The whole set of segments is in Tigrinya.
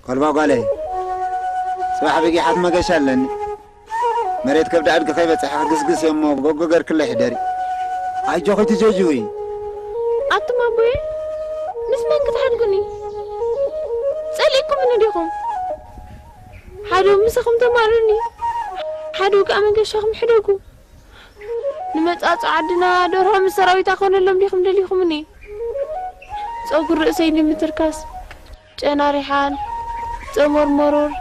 ኮልባ ጓለይ፣ ጽባሕ ብጊሓት መገሻ ኣለኒ። መሬት ከብዲ ኣድጊ ከይበጽሐ ክግስግስ እየ እሞ ጎጎ ገርክለይ ሕደሪ። ኣጆኺ ትጀጅዊ። ኣቱም ኣቦየ፣ ምስ መን ክትሓድጉኒ? ጸሊእኩምኒ ዲኹም? ሓደው ምሳኹም ተማርኒ፣ ሓደው ከኣ መገሻኹም ሕደጉ። ንመጻጽ ዓድና ደርሆ ምስ ሰራዊታ ኮነሎም ዲኹም ደሊኹምኒ? ጸጉር ርእሰይ ንምትርካስ፣ ጨና ሪሓል፣ ጸሞር መሮር፣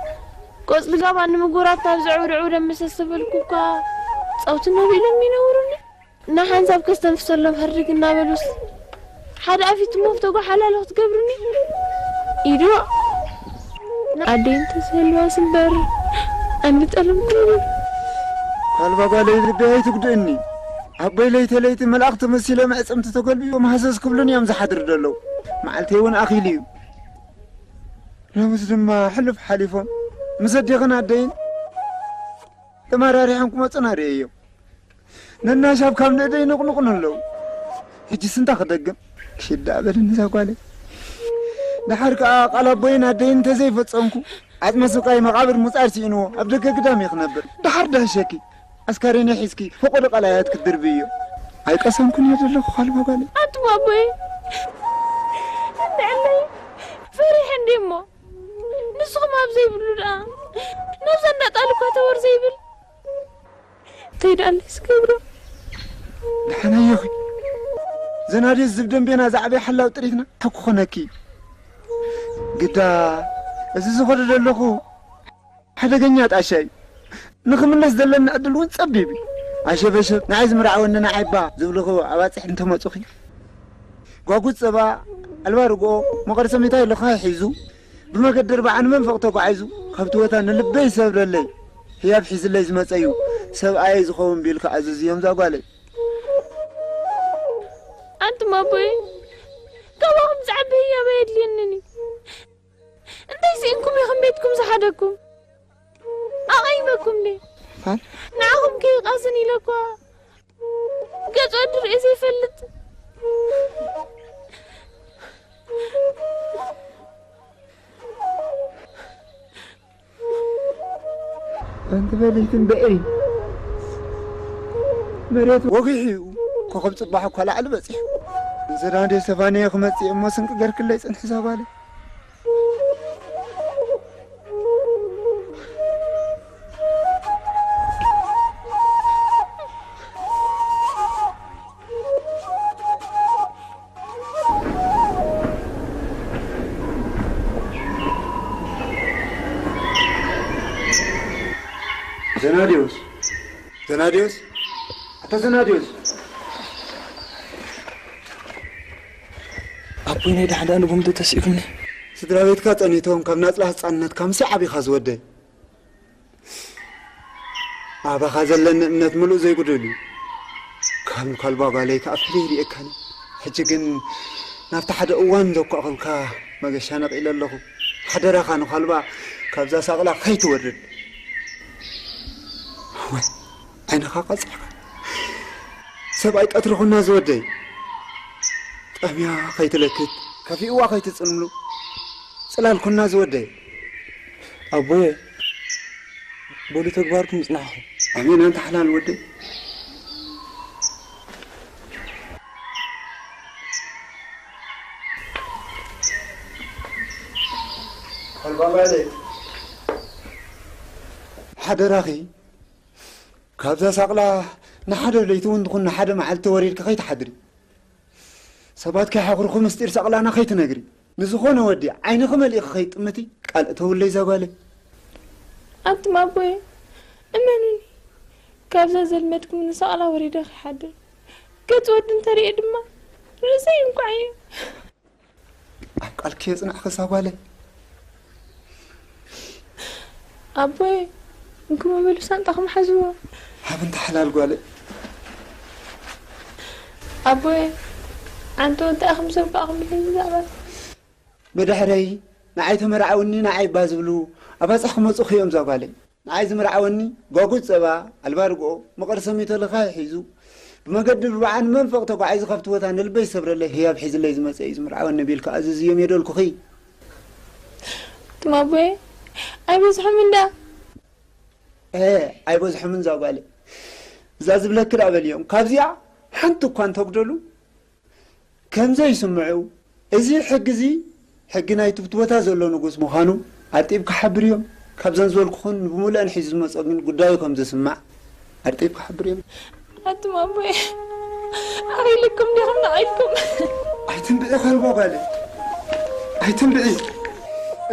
ቆጽሊ ጋባ ንምጉራት ናብ ዘዕውድዕው ደመሰስ ተበልኩ እኳ ጸውቲ ነቢሎም ይነውሩኒ። እና ሓንሳብ ከስተንፍሰሎም ህርግ እናበሉስ፣ ሓደ ኣፊት ሞፍቶ ጓሓላሉ ክትገብርኒ? ኢዶ ኣደይ እንተዝህልዋስ እምበር፣ ኣንጠለምኩ። ካልባ ጓለይ፣ ልበይ ኣይትጉድእኒ። ኣቦይ ለይተ ለይቲ መልኣኽ ተመሲሎም ኣዕጽምቲ ተገልቢቦም ሃሰስ ክብሉን እዮም ዝሓድሩ ዘለዉ። መዓልተይ እውን ኣኺሉ እዩ። ሎምስ ድማ ሕሉፍ ሓሊፎም ምስ ኣዴኽን ኣደይን ተመራሪሖም ክመጹና ርእየዮም። ነናሻብ ካብ ንእደይ ንቕንቑን ኣለዉ። ሕጂስ እንታይ ክደግም? ክሽዳ በልኒ እዛ ጓለይ። ደሓር ከኣ ቃል ኣቦይን ኣደይን እንተዘይፈጸምኩ፣ ዓጽመ ስቃይ መቓብር ምጻድ ስኢንዎ ኣብ ደገ ግዳም እየ ክነብር። ደሓር ዳህሸኪ፣ ኣስካሬነይ ሒዝኪ ፈቖዶ ቀላያት ክትድርብይዮ። ኣይቀሰንኩን እየ ዘለኹ ካልባ ጓለይ። ኣቱም ኣቦይ፣ እንድዕለይ ፈሪሐ እንዴ እሞ፣ ንስኹም ኣብ ዘይብሉ ደኣ ናብዛ እንዳጣል እኳ ተወር ዘይብል። እንታይ ደኣ ኣለይ ዝገብሮ? ደሓን ኣየኹ። ዘናዴስ ዝብ ደንቤና ዝዓበየ ሓላው ጥሪትና ሓኩ ኾነኪ። ግዳ እዚ ዝኸዶ ዘለኹ ሓደገኛ ጣሻ እዩ። ንኽምለስ ዘለኒ ዕድል እውን ጸቢብ እዩ። ኣሸበሸብ ንዓይ ዝምርዓወኒ ንዓይባ ዝብልኹ ኣባጽሕ እንተመጹኺ፣ ጓጉት ጸባ፣ ኣልባ ርግኦ፣ መቐር ሰሚታይ ልኻይ ሒዙ፣ ብመገዲ ኣርብዓ ንመንፈቕ ተጓዒዙ፣ ካብቲ ቦታ ንልበይ ይሰብረለይ። ህያብ ሒዝለይ ዝመጸዩ ሰብኣየይ ዝኸውን ቢልካ ኣዘዝዮም ዛጓለይ። ኣንቱም ኣቦይ፣ ካባኹም ዝዓቢ ህያብ ኣየድልየንን እዩ። እንታይ ስኢንኩም ኢኹም ቤትኩም ዝሓደግኩም? ኣቐይመኩም ድየ? ፋን? ንዓኹም ከይቃስን ኢለ እኳ ገጹ ኣድርእየ ዘይፈልጥ። ሓንቲ በሊትን ብዕሪ መሬት ወጊሑ እዩ። ኮኸብ ጽባሕ እኳ ላዕሊ በጺሑ። ዘዳንዴ ሰፋንየ ክመጽእ እሞ ስንቂ ገርክለይ ጽንሒ ዛጓለ። ዘናድዮስ፣ ዘናድዮስ፣ ኣታ ዘናድዮስ። ኣቦይ ናይ ዳሕዳን ቦምዶ ተሲእኩምኒ። ስድራ ቤትካ ጸኒቶም ካብ ናጽላ ህጻንነትካ ምስ ዓቢኻ ዝወደይ። ኣባኻ ዘለኒ እምነት ምሉእ ዘይጉድል እዩ። ካብ ንካልባ ጓለይ ከኣ ፍልይ ይርእየካኒ። ሕጂ ግን ናብቲ ሓደ እዋን ዘኳእኹልካ መገሻ ነቒለ ኣለኹ። ሓደራኻ ንካልባ ካብዛ ሳቕላ ከይትወርድ። ወይ ዓይንኻ ቀጺዕካ። ሰብኣይ ቀትሪ ኩና ዝወደይ። ጠምያ ከይትለክት፣ ከፊእዋ ከይትጽልምሉ። ጽላል ኩና ዝወደይ። ኣቦየ፣ በሉ ተግባርኩም ይጽናሕኹም። ኣሜን፣ ኣንታ ሓላል ወደይ። ሓደራኺ፣ ካብዛ ሳቕላ ንሓደ ለይቲ እውን ትኹን ንሓደ መዓልቲ ተወሪድኪ ከይትሓድሪ። ሰባት ከይሓኹርኹ ምስጢር ሳቕላና ከይትነግሪ። ንዝኾነ ወዲ ዓይንኺ መሊእኺ ከይትጥምቲ ቃል እተውለይ እዛ ጓለይ። ኣንቱም ኣቦየ፣ እመኑኒ፣ ካብዛ ዘልመድኩምኒ ሳቕላ ወሪደ ከይሓድር። ገጽ ወዲ እንተርእየ ድማ ርእሰይ ይንኳዕ እዩ። ኣብ ቃልኪ የጽንዕኺ እዛ ጓለይ። ኣቦየ፣ እንኩሞ በሉ ሳንጣኹም ሓዝዎ። ሃብ እንተ ሓላል ጓለይ። ኣቦየ፣ ዓንቶ እንታይ ኢኹም ሰብ ከኣ ክምለይ ብዛዕባ መድሕረይ ንዓይ ተመርዓውኒ ንዓይ እባ ዝብሉ ኣባጽሕ ክመጹኺ እዮም እዛ ጓለይ። ንዓይ ዝምርዓወኒ ጓጉድ ጸባ፣ ኣልባ ርግኦ፣ መቐር ሰሚቶ ለኻይ ሒዙ፣ ብመገዲ ርብዓ ንመንፈቕ ተጓዒዙ ካብቲ ቦታ ንልበይ ዝሰብረለይ ህያብ ሒዝለይ ዝመጸ እዩ ዝምርዓወኒ ቢልካ ኣዝዝዮም የደልኩኺ። ትም ኣቦየ፣ ኣይበዝሖም እንዳ። እ፣ ኣይበዝሖምን እዛ ጓለይ። እዛ ዝብለኪ ደኣ በልዮም። ካብዚኣ ሓንቲ እኳ እንተጉደሉ፣ ከም ዘይስምዑ፣ እዚ ሕጊ እዚ ሕጊ ናይቲ ብቲ ቦታ ዘሎ ንጉስ ምዃኑ ኣርጢብካ ሓብርዮም። ካብዘን ዝበልኩኽን ብሙሉአን ሒዙ ዝመጾ ግን ጉዳዩ ከም ዝስማዕ ኣርጢብካ ሓብርዮም። ኣቱም ኣቦየ፣ ኣኺልኩም ዲኹም ንዓይኩም? ኣይትንብዒ ከልቦ ጓለይ፣ ኣይትንብዒ።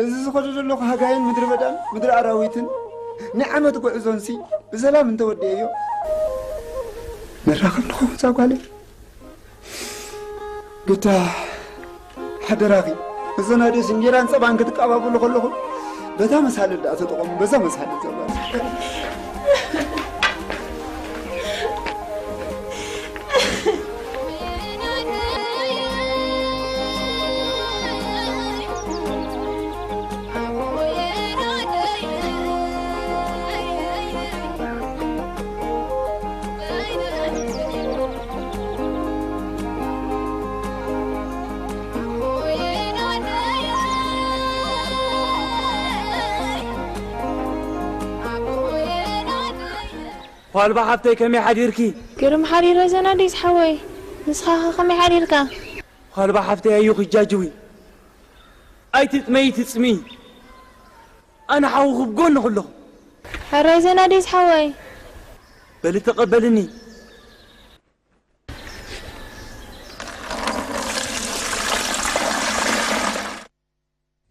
እዚ ዝኸዶ ዘለኹ ሃጋይን ምድሪ በዳን ምድሪ ኣራዊትን ናይ ዓመት ጉዕዞንሲ ብሰላም እንተወዲአዮ ንራኸብ ንኸውን እዛ ጓለይ። ግዳ ሓደራኺ፣ እዘን ኣዴስ እንጌራን ጸባን ክትቀባበሉ ከለኹም በዛ መሳልል ደኣ ተጠቐሙ፣ በዛ መሳልል ዘባል። ኳልባ ሓብተይ ከመይ ሓዲርኪ? ግርም ሓዲረ ዘናዲስ ሓወይ፣ ንስኻኸ ከመይ ሓዲርካ? ኳልባ ሓብተይ ኣዩ ክጃጅዊ ኣይትጥመይ ትጽሚ፣ ኣነ ሓውኺ ብጎንኺ ኣለኹ። ሕራይ ዘናዲስ ሓወይ። በሊ ተቐበልኒ።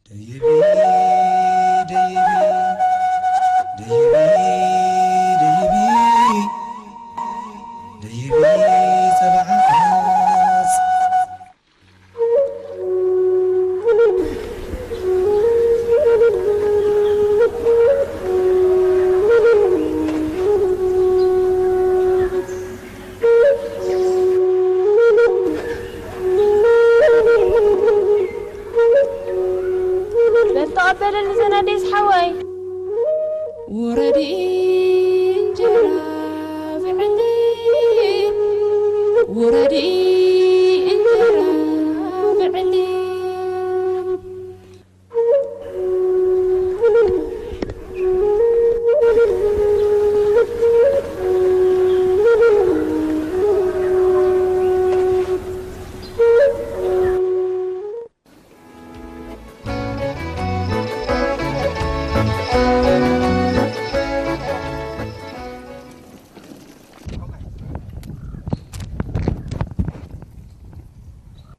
ደይቢ፣ ደይቢ፣ ደይቢ፣ ደይቢ፣ ደይቢ፣ ጸባሕ ዓስ። በል ተቐበለኒ ዘናደይ ዝሓወይ። ውረዲ እንጀራ ብዕሊ፣ ውረዲ እንጀራ ብዕሊ።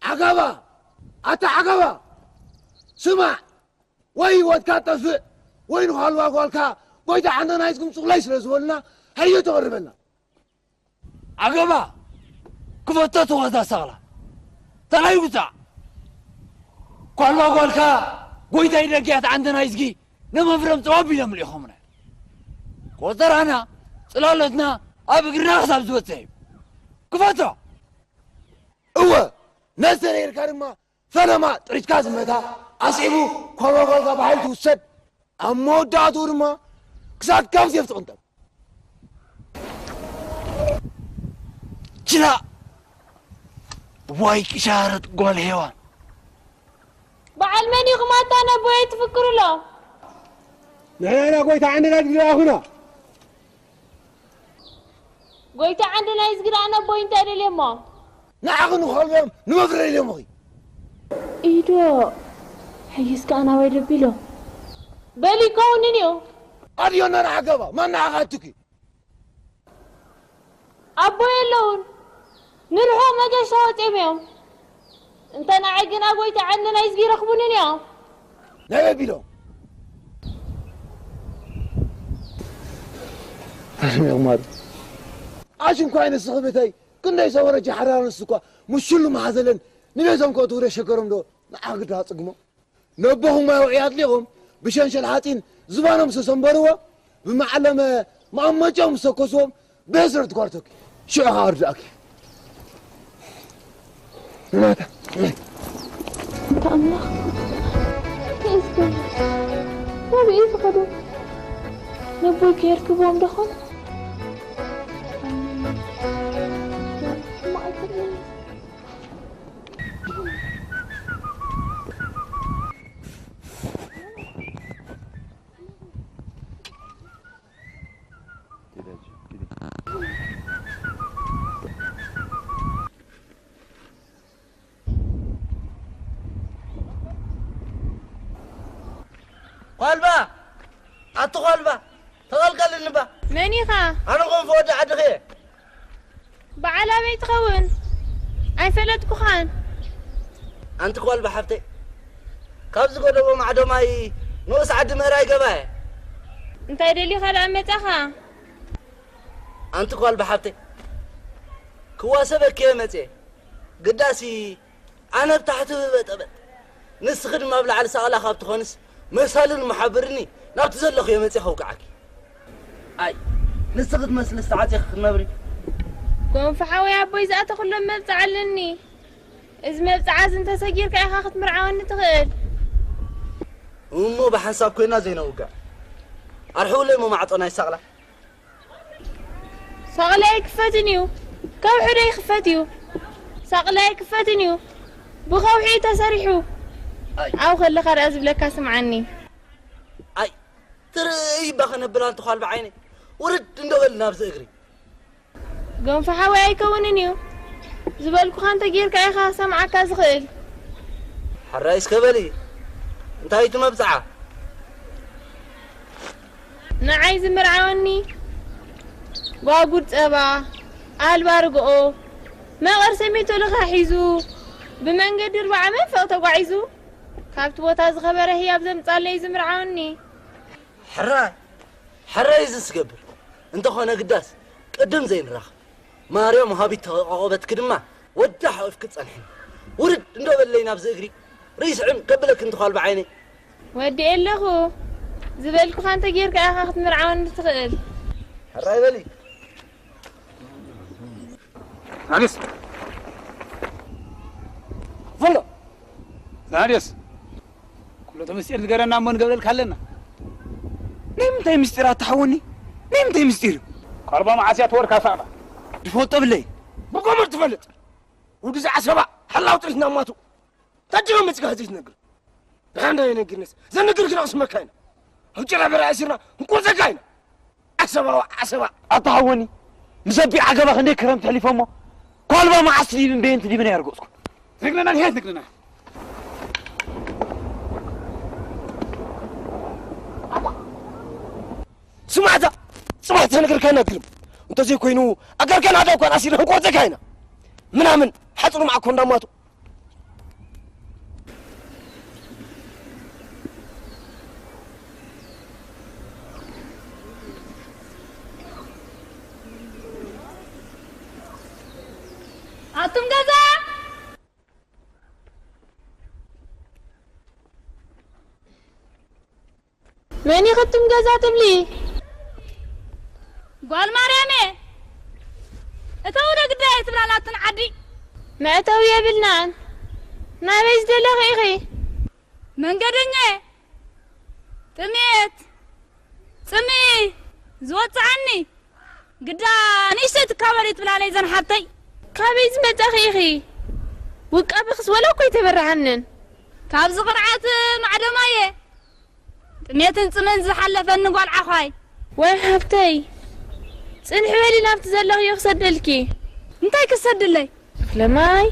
ዓጋባ! ኣታ ዓጋባ! ስማዕ! ወይ ህይወትካ ጠፍእ፣ ወይ ንዃልባ ጓልካ ጎይታ ዓንደናይዝግም ጽቕለይ ስለ ዝበሉና፣ ሃየ ተቐርበልና። ዓገባ፣ ክፈቶ ተዋዛ ሳቕላ። ተላይ ውጻእ። ኳልባ ጓልካ፣ ጎይታይ ደጊያት ዓንደናይዝጊ፣ ንመፍረም ጸዋብ ኢሎም ልኢኾምና። ቆጸራና፣ ጽላሎትና፣ ኣብ እግርና ክሳብ ዝበጽሕ እዩ። ክፈቶ። እወ፣ ነስተር ጌርካ ድማ ፈለማ ጥሪትካ ዝመታ ኣስዒቡ ኳልባ ጓልካ ብሓይሊ ትውሰድ። ኣብ መወዳእትኡ ድማ ክሳድ ካብ ሴፍ ትቕንጠብ። ችላ! ዋይ ቅሻረት ጓል ሄዋን። በዓል መን ኢኹም ኣታ ነቦይ ትፍክሩ ኣሎ? ንሕና ኢና ጎይታ ዓንድና ድግዳ ኣኹና። ጎይታ ዓንድና ይዝግዳ ነቦይ እንታይ ደልየሞ? ንዓኺ ንኸልዮም ንመፍረ ኢሎምኺ። ኢዶ፣ ሕይስ ከኣ ናባይ ደቢሎ። በሊ ይከውንን እዩ። ኣድዮ እናረሓ ገባ፣ ማን ንዓኻ ኣትኪ? ኣቦ የለውን። ንርሖ መገሻ ወጺኦም እዮም። እንተ ንዓይ ግና ጎይታ ዓንድና ይዝጊ ይረኽቡንን እዮም። ናይ በቢሎም። ኣሽም ይቕማር። ኣሽም ኳይ ንስኺ ቤተይ፣ ክንደይ ሰው ወረጃ ሓራር ንሱ እኳ፣ ምስ ሽሉ መሓዘለን፣ ንቤቶም ከእትዉ ዶ ሸገሮም ዶ፣ ንዓኺ ግዳ ኣጽግሞ። ነቦኹም ማይ ውዕይ ኣጥሊቖም፣ ብሸንሸል ሓጺን ዝባኖም ዝተሰንበርዎ፣ ብመዓለመ መቐመጫኦም ዝተኮስዎም፣ ብህስረት ጓርቶኪ። ሽዑ ኸኣ ኣርድኣኪ። ናታ። እንተ ኣምላኽ፣ እንታይ እዩ ዝገብር? ናበይ እዩ ዝኸዱ? ነቦይ ከየርክቦም ዶ ኾን? ሕማቕ ኣይኮነን። ኳልባ! ኣቲ ኳልባ! ተቐልቀልኒ እባ! መን ኢኻ? ኣነ ኮንፎ ወዲ ዓድኺ እየ። በዓል ኣበይ ትኸውን? ኣይፈለጥኩኻን። ኣንቲ ኳልባ ሓብተይ፣ ካብዚ ጎደቦ ማዕዶ ማይ ንኡስ ዓዲ ምእራይ ገባ እየ። እንታይ ደሊኻ ደኣ መጻኻ? ኣንቲ ኳልባ ሓብተይ፣ ክዋሰበኪ እየ መጽየ። ግዳሲ ኣነ ብታሕቲ ብበጠበጥ፣ ንስኺ ድማ ብላዕሊ ሳቕላ ካብ ትኾንስ፣ መሳልን መሓብርኒ ናብቲ ዘለኽዮ መጺእ ከውቅዓኪ። ኣይ፣ ንስኺ ትመስሊ ዝተዓጽየኺ ክትነብሪ። ጎንፎ ሓወይ ኣቦይ ዝኣተኹሎም መብጽዓ ኣለኒ። እዚ መብጽዓ እዚ እንተሰጊርካ ኢኻ ክትምርዓወኒ ትኽእል። እሞ ብሓንሳብ ኮይና ዘይነውግዕ። ኣርሕውለይ እሞ ማዕጾ ናይ ሳቕላ። ሳቕለይ ኣይክፈትን እዩ። ከውሒ ዶ ይኽፈት እዩ? ሳቕለይ ኣይክፈትን እዩ። ብኸውሒ እዩ ተሰሪሑ። ኣይ። ኣብኡ ከለኻ ደኣ ዝብለካ ስምዓኒ። ኣይ፣ ትርእይ እባ ከነብል ኣንቲ ኳልባ ዓይነይ። ውርድ እንዶ በል ናብዚ እግሪ። ጎንፎ ሓወይ ኣይከውንን እዩ። ዝበልኩኻ እንተ ጌርካ ኢኻ ሰምዓካ ዝኽእል። ሕራይ እስከ በሊ። እንታይ እቲ መብጽዓ? ንዓይ ዝምርዓወኒ ጓጉድ ጸባ፣ ኣልባ ርግኦ፣ መቐር ሰሚንቶ ልኻ ሒዙ፣ ብመንገዲ ኣርብዓ መንፈቕ ተጓዒዙ፣ ካብቲ ቦታ ዝኸበረ ህያብ ዘምጻለይ ዝምርዓወኒ። ሕራይ፣ ሕራይ እዚ ዝገብር። እንተኾነ ግዳስ፣ ቅድም ዘይንራኸብ። ማርያም ወሃቢት ተቐቐበትኪ ድማ፣ ወዳ ሓቑፍኪ ጸንሕኒ። ውርድ እንዶ በለይ ናብዚ እግሪ። ርእስዕም ከብለኪ እንተዃል ብዓይነይ። ወዲኤ ኣለኹ። ዝበልኩኻ እንተ ጌርካ ኢኻ ክትምርዓወኒ ትኽእል። ሕራይ በሊ። ናዴስ። ፈሎ። ናዴስ። ኩሎ እቲ ምስጢር ንገረና እሞ ንገብረልካ ኣለና። ናይ ምንታይ ምስጢር ኣትሓወኒ? ናይ ምንታይ ምስጢር እዩ? ካልባ መዓስ እያ ተወርካ ሳቕላ? ድፈልጦ ብለይ። ብጎመር ትፈልጥ። ውዲ ዝዓሰባ፣ ሓላው ጥሪት ናማቱ። ታጅሮ መጽጋ ዘይትነግር። ብሓንዳ የነግርነስ። ዘነግር ግን ኣቕስመካ ኢና። ኣብ ጭራ በራ ኣሲርና፣ እንቆጸካ ኢና። ዓሰባ፣ ዓሰባ። ኣታ ሓወኒ፣ ምስ ኣቢ ዓገባ ክንደይ ክረምቲ ሕሊፎሞ፣ ኳልባ መዓስ ድዩ እንበየን ትዲብና ያርገጽኩ። ትነግረና፣ ንሄት ትነግረና። ስማዕታ፣ ጽባሕ ተነገርካ ኢና ግርም። እንተዘይኮይኑ፣ ኣገርካ ናዳ እኳ ኣሲርና እንቆጸካ ኢና። ምናምን፣ ሓጽሩ ማዕኮ እንዳማቱ። ኣቱም ገዛ! መን ኢኺ ኣቱም ገዛ ትብሊ? ጓል ማርያም እየ። እተው ዶ ግዳይ ትብላና ኣቱን ዓዲ? መእተዊ የብልናን። ናበይ ዝደለኺ ኢኺ? መንገደኛ እየ። ጥሜት፣ ጽምኢ ዝወጽዓኒ ግዳ ንእሽተይ ትካበሪ ትብላለይ ዘን ሓብተይ። ካበይ ዝመጻኺ ኢኺ? ውቃበ ክስ ወላ እኮ ኣይተበርሃንን። ካብዚ ቅርዓት ማዕደማየ ጥሜትን ጽምን ዝሓለፈኒ ጓል ዓዃይ። ወይ ሓብተይ፣ ጽንሒ በሊ ናብቲ ዘለኽዮ ክሰደልኪ። እንታይ ክሰድለይ? እኽለ ማይ።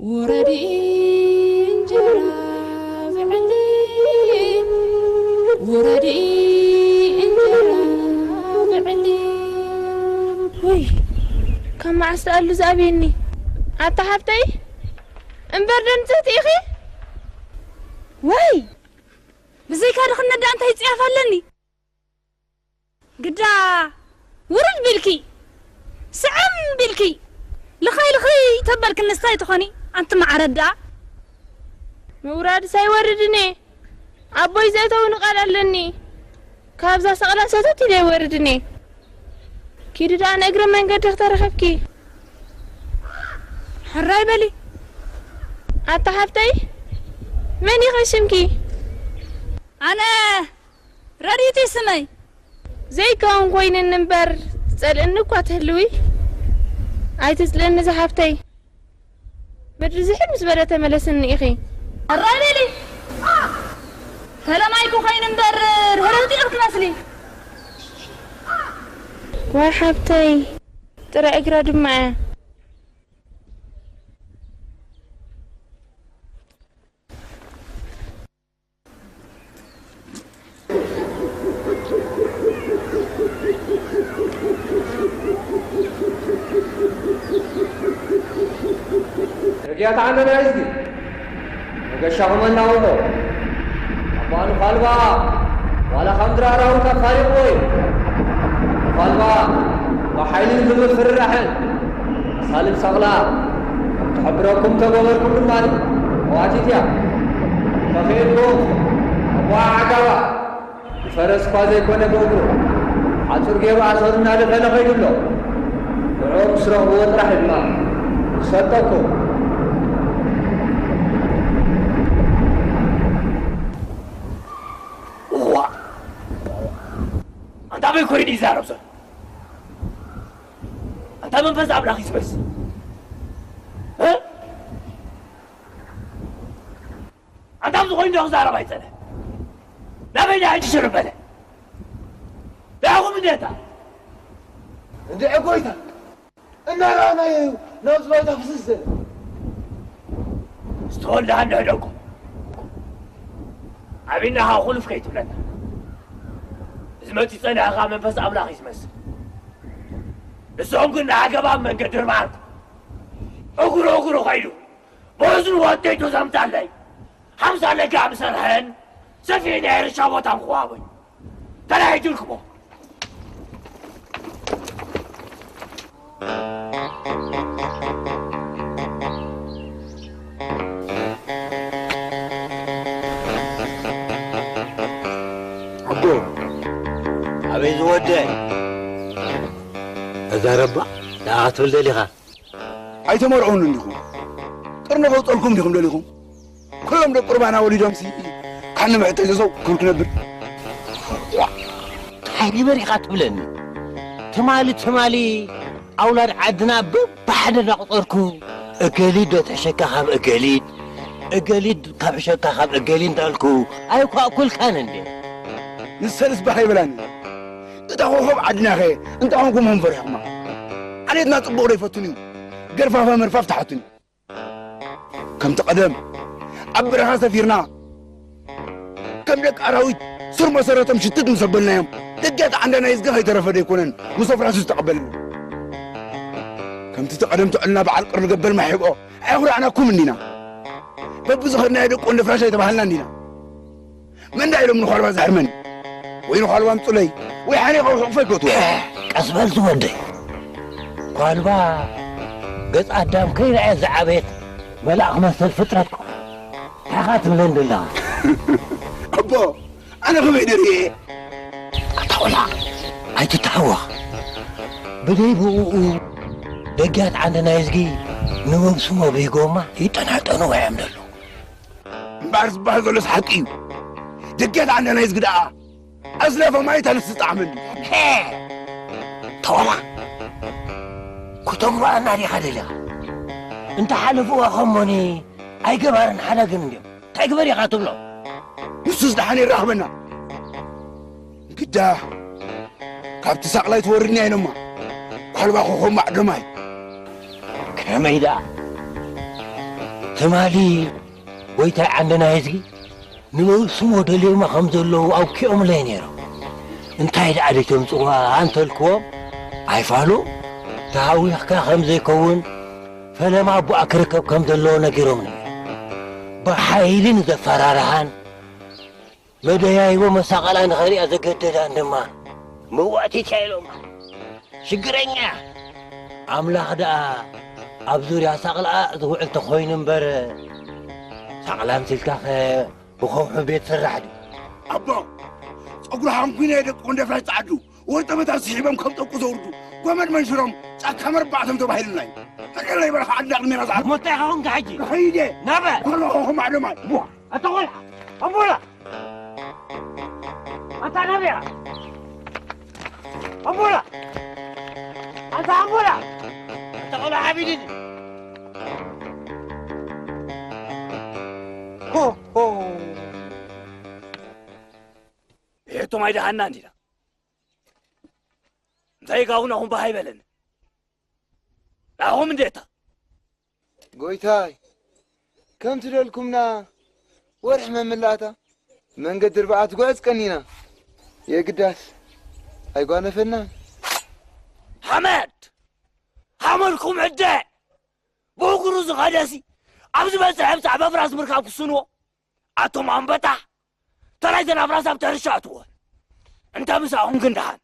ውረዲ እንጀራ ብዕሊ፣ ውረዲ እንጀራ ብዕሊ። ውይ፣ ካብ መዓስ ደኣሉ ዝኣብየኒ? ኣታ ሓብተይ፣ እምበር ደምጽህቲ ኢኺ? ወይ፣ ብዘይካ ድኽነት ደኣ እንታይ ጽያፍ ኣለኒ? ግዳ ውርድ ቢልኪ፣ ስዕም ቢልኪ፣ ልኸይ ልኸይ ተበልኪ፣ ንስታይ ትኾኒ፣ ኣንቲ ማዕረ ደኣ። ምውራድስ ኣይወርድን እየ። ኣቦይ ዘእተውኒ ቃል ኣለኒ። ካብዛ ሰቕላ ሰተት ኢለ ኣይወርድን እየ። ኪዲ ደኣ ንእግረ መንገዲ ክተረኸብኪ። ሕራይ በሊ። ኣታ ሓብተይ፣ መን ኢኺ ሽምኪ? ኣነ ረዲት እዩ ስመይ። ዘይከውን ኮይንኒ እምበር፣ ትጸልእኒ እኳ ትህልዊ፣ ኣይትጽልእኒ ዝሓብተይ። ምድሪ ዝሕል ምስ በለ ተመለስኒ ኢኺ። ኣራይ በሊ። ፈለማይኩ ኮይኑ እምበር፣ ርህርህቲ ኢኺ ትመስሊ። ዋይ ሓብተይ፣ ጥረ እግራ ድማ እያ። ረጊያት ዓንደና እዝጊ፣ መገሻኹም ኣናውሑ። ኣባ ንዃልባ፣ ዋላ ከም ድራር ኣውርካ ፋሪቕዎ እዩ። ንዃልባ፣ ብሓይልን ብምፍርራሕን፣ ኣሳልም ሰቕላ፣ ከም ትሕብረኩም ተገበርኩም ድማ፣ ተዋቲት እያ። ተኽኢልኩም፣ ኣቦኣ ዓጋባ፣ ብፈረስ እኳ ዘይኮነ ብእግሩ፣ ሓጹር ገይሩ ኣሰሩ እናደፈነ ኸይዱ ኣሎ። ንዕኡ ምስ ረኽብዎ ጥራሕ እዩ ድማ ዝፈልጠኩም። እዋ! ኣንታ ኣበይ ኮይኑ ይዛረብ ዘሎ? ኣንታ መንፈስ ኣምላኽ ይስበስ። እ? ኣንታ ኣብዚ ኮይኑ ዶ ክዛረብ ኣይጸንሐ? ናበይ ዳ ሕጂ ሽርብ በለ? ዳኹም እንዴታ? እንድዒ ጎይታ፣ እናረኣናዮ እዩ ናብዚ ባይታ ፍስስ ዝብል። ዝተወልደ ሃንደ ሕደጎ። ኣቢና ኸዓ ኩልፍ ከይትብለና። እዚ መጺኡ ጸኒሑ ኸዓ መንፈስ ኣምላኽ እዩ ዝመስል። ንስኹም ግን ንዓገባ ኣብ መንገዲ ርብዓርኩም። እግሩ እግሩ ኸይዱ። ብእዝኑ ወደይቱ ዘምጻለይ። ሓምሳ ለጋ ምሰርሐን ሰፊሕ ናይ ሕርሻ ቦታ ምኽዋቦይ። ተላሂጅልኩሞ። ኣቦ፣ ኣበይ ዝወደይ? እዛ ረባ ንኣ ክትብል ደሊኻ? ኣይተመርዑን እንዲኹም? ቅርኒ ከውፀልኩም እንዲኹም ደሊኹም? ኩሎም ደቂ ቁርባና ወሊዶምሲ፣ ካኒ ምሕተይ ዘሰው ክብል ክነብር። ዋ፣ እንታይ በሪኻ ትብለኒ? ትማሊ፣ ትማሊ ኣውላድ ዓድና በብሓደ እናቆጸርኩ፣ እገሊድ ዶ ትሕሸካ ካብ እገሊድ፣ እገሊድ ካብ ሕሸካ ካብ እገሊድ እንዳልኩ ኣይኳእኩልካን እንዴ? ንሰልስ ባህ ይበላኒ። እታ ኮኾብ ዓድናኸ እንታይ ኮንኩምዎም ፈሪሕኩማ? ዓሌትና ጽቡቕ ዶ ይፈቱን እዩ? ገርፋፋ መርፋፍ ተሓቱኒ። ከምቲ ቀደም ኣብ በረኻ ሰፊርና፣ ከም ደቂ ኣራዊት ስር መሰረቶም ሽትት ምስ ኣበልናዮም፣ ደጊያት ዓንዳና ይዝገ ከይተረፈ ደይኮነን፣ ምስ ኣፍራሱ ዝተቐበልና። ከምቲ እቲ ቀደም ትዕልና በዓል ቅርኒ ገበል ማሒብኦ ኣየኹራዕናኩም እንዲና። በብዝኸድናዮ ደቂ ወንዶ ፍራሽ ኣይተባሃልና እንዲና። መን ዳ ኢሎም ንዃልባ ዝሃርመኒ? ወይ ንዃልባ ምጹለይ፣ ወይ ሓኒቐ ክቕፎ ይፈትዎ። ቀስ በል ዝወደይ። ኳልባ ገጽ ኣዳም ከይረኣየ ዝዓበየት መልኣኽ መሰል ፍጥረት እኮ። እንታይ ኢኻ ትብለኒ ዘለኻ? ኣቦ፣ ኣነ ከመይ ደርየ? ኣታ ቆልዓ፣ ኣይትተሃወኽ። ብደይ ብኡኡ ደጊያት ዓንዲ ናይ እዝጊ ንመብስሞ ብሂጎማ ይጠናጠኑ እዮም ዘለዉ። እምበኣር ዝበሃል ዘሎስ ሓቂ እዩ። ደጊያት ዓንዲ ናይ እዝጊ ደኣ ኣዝለፈ ማይ ታንስ ዝጠዓመኒ። ሄ! ተወላ! ኩተጉባኣና ዲኻ ደሊኻ? እንተ ሓለፍዋ ኸሞኒ ኣይገባርን ሓዳግን እንድዮም። እንታይ ግበር ኢኻ ትብሎ? ንሱስ ደሓን የራኽበና። ግዳ ካብቲ ሳቕላይ ትወርድኒ ኣይነማ። ኳልባ ኮኾብ ማዕዶማይ። ከመይ ደኣ? ትማሊ ጎይታይ ዓንደና ህዝጊ ንመብስሞ ደልዮማ ከም ዘለዉ ኣውኪኦምለይ ነይሮም። እንታይ ደኣ ደይተምጽዋ ኣንተልክዎም፣ ኣይፋሉ ተሃዊኽካ ከም ዘይከውን ፈለማ ኣቦኣ ክርከብ ከም ዘለዎ ነጊሮምኒ። ብሓይሊ ንዘፈራርሃን መደያይቦ መሳቐላ ንኸሪኣ ዘገደዳን ድማ መዋእቲት እያ ኢሎማ። ሽግረኛ ኣምላኽ ደኣ ኣብ ዙርያ ሳቕላኣ ዝውዕል ተኾይኑ እምበር፣ ሳቕላ ኣምሲልካኸ ብኸውሒ ቤት ስራሕ ድዩ? ኣቦ፣ ጸጉሪ ሃንኩይነ ደቂ ወንደፍራይ ጸዓዱ፣ ወርጠበታት ስሒቦም ከም ጠቁ ዘውርዱ፣ ጎመድ መንሽሮም ጫካ መርባዕቶም ተባሂሉና እዩ። ተቀለይ በረኻ ዓዲ ዳቕኒ ሜራ ዝዓርፍ። ሞታ ኢኻ ኾንካ ሕጂ? ከይደ። ናበ? ኮሎ ኾኾ ማዕዶማይ። ዋ፣ ኣታ ቆልዓ፣ ኣምቦላ! ኣታ ናበይ ኢኻ? ኣምቦላ! ኣታ ኣምቦላ! ኣታ ቆልዓ ሓቢድኒ። ሆ፣ ሆ። ብሕቶ ማይ ደሃና እንዲና። እንታይ ጋውና ኹም በሃይ በለኒ። ናኹም እንዴታ? ጎይታይ፣ ከም ትደልኩምና ወርሒ መምላእታ መንገዲ ርብዓ ትጉዕዝ ቀኒና። የግዳስ ኣይጓነፈናን። ሓመድ! ሓመድኩም ዕደ! ብእግሩ ዝኸደሲ ኣብ ዝበጽሐ ብዛዕባ ፍራስ ምርካብ ክስንዎ። ኣቶም ኣንበጣ! ተራይ ዘናፍራስ ኣብቲ ሕርሻ ኣትዎ። እንተ ምሳኹም ክንደሓን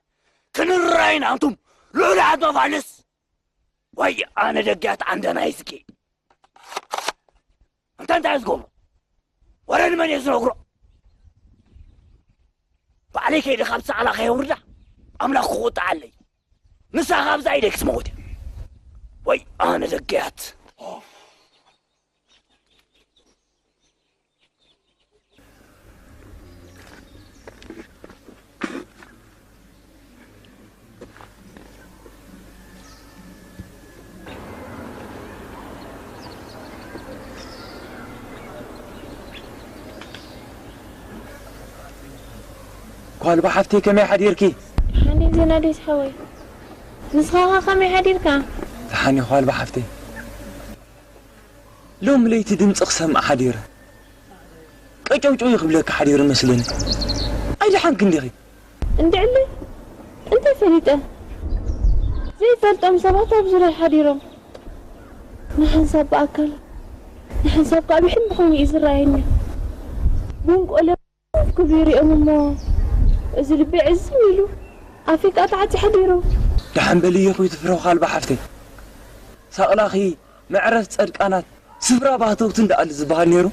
ክንረኣይና ኣንቱም ልዑላት መፋልስ። ወይ ኣነ ደጊያት ዓንደና ይስቂ። እንተ እንታይ ዝገብሮ? ወረ ንመን እየ ዝነግሮ? ባዕለይ ከይደ ካብ ሳዕላ ከየውርዳ ኣምላኽ ክቑጣዓለይ። ንሳ ካብዛ ኢደይ ክትመውት እያ። ወይ ኣነ ደጊያት። ኳልባ ሓፍተይ ከመይ ሓዲርኪ? ሓኒ ዜና ደስ ሓወይ። ንስኻ ኸ ከመይ ሓዲርካ? ተሓኒ ኳልባ ሓፍተይ። ሎም ለይቲ ድምፂ ክሰምዕ ሓዲረ። ቀጨውጨው ክብለካ ሓዲሩ መስለኒ። ኣይደሓንክ እንዲኺ? እንድዕሊ እንታይ ፈሊጠ? ዘይፈልጦም ሰባት ኣብ ዙርያ ሓዲሮም። ንሓንሳብ ብኣካል፣ ንሓንሳብ ከዓ ብሕልሚ ኮይኑ እዩ ዝረኣየኒ። ብንቆለ ክብሉ ይሪኦም እሞ፣ እዚ ልቢ ዕዝም ኢሉ ኣፍሪቃ ተዓፂ ሓዲሩ። ደሓን በልዮ ኹይ ትፍረው ካልባ ሓፍተይ። ሳቕላኺ መዕረፍ ጸድቃናት ስፍራ ባህተውቲ እንዳኣሉ ዝበሃል ነይሩ።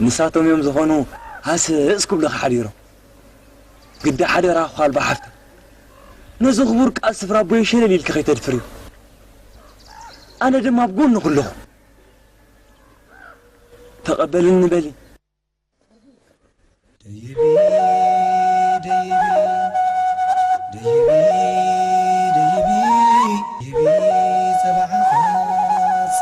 ንሳቶም እዮም ዝኾኑ ሃስስ ክብልኺ ሓዲሮም። ግዳ ሓደራ ኳልባ ሓፍተይ፣ ነዚ ክቡር ቃል ስፍራ ኣቦይ ሸለል ኢልኪ ከይተድፍርዮ። ኣነ ድማ ኣብ ጎንኺ ኣለኹ። ተቐበልኒ በሊ። ደይቢ፣ ደይቢ፣ ደይቢ፣ ደይቢ፣ ደይቢ፣ ጸባ ዓፋጽ።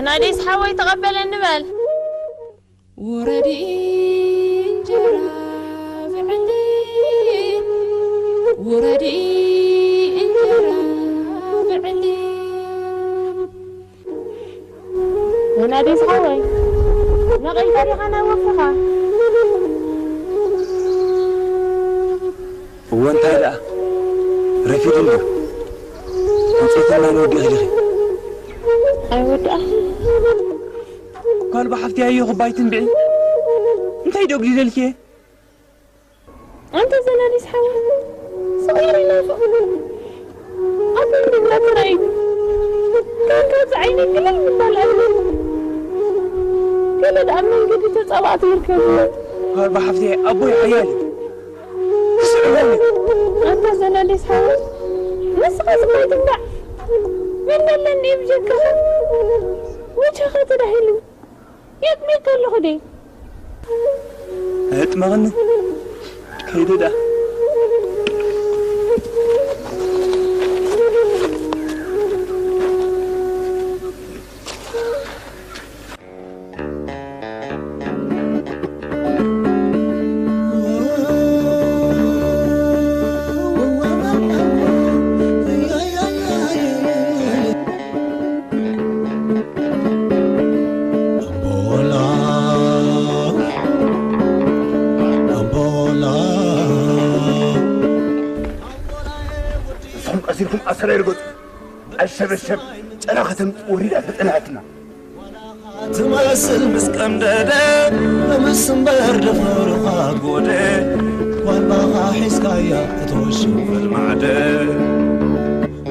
ናዴስ ሓወይ ተቐበለኒ በል። ውረዲ እንጀራ ብዕሊ፣ ውረዲ እንጀራ ብዕሊ። ናዴስ እንታይ ዲኻ ናብ ወፍርኻ? እወ እንታይ ደኣ ረፊዱ እንዶ ዕንፀይትና ንወዲ ኢኺ። ኣይወድኣ። ኳልባ ሓፍቲ ኣዮ ክባይ ትንብዒ እንታይ ዶ ኣጉዲለልኪ? ኣንተ ዘናዲስ ሓወይ፣ ስቕ ኢለ ይናፍቕ። ኣብ መንገዲ ጥራይ እዩ። ካንካ እቲ ዓይነይ ግልል ምባል ኣለ። ገለ ደኣ ኣብ መንገዲ ተጻባእቲ ይርከብዎ። ኳልባ ሓፍተይ፣ ኣቦይ ሓያል እዩ። ክስዕቦም እዩ። ኣንታ ዘናዲስ ሓወይ፣ ንስኻ ዝባይ ትንባዕ። መን ኣለኒ ብጀካኻ? ወቸኻ ተዳሂሉ። የጥሜካ ኣለኹ ደይ? ኣየጥመቐኒ። ከይደ ደኣ። ኣምቦላ፣ ኣምቦላ። ንስኹም ቀሲርኩም ኣሰር ኣይርገጹ። ኣሸበሸብ ጨና ከተምጽእ ወሪዳ ተጸናዕትና። ትመስል ምስ ቀምደደ፣ ምስ እምበር ደፈሩኻ ጎደ፣ ጓልባኻ ሒዝካያ እቶ ሽንፈል ማዕደ።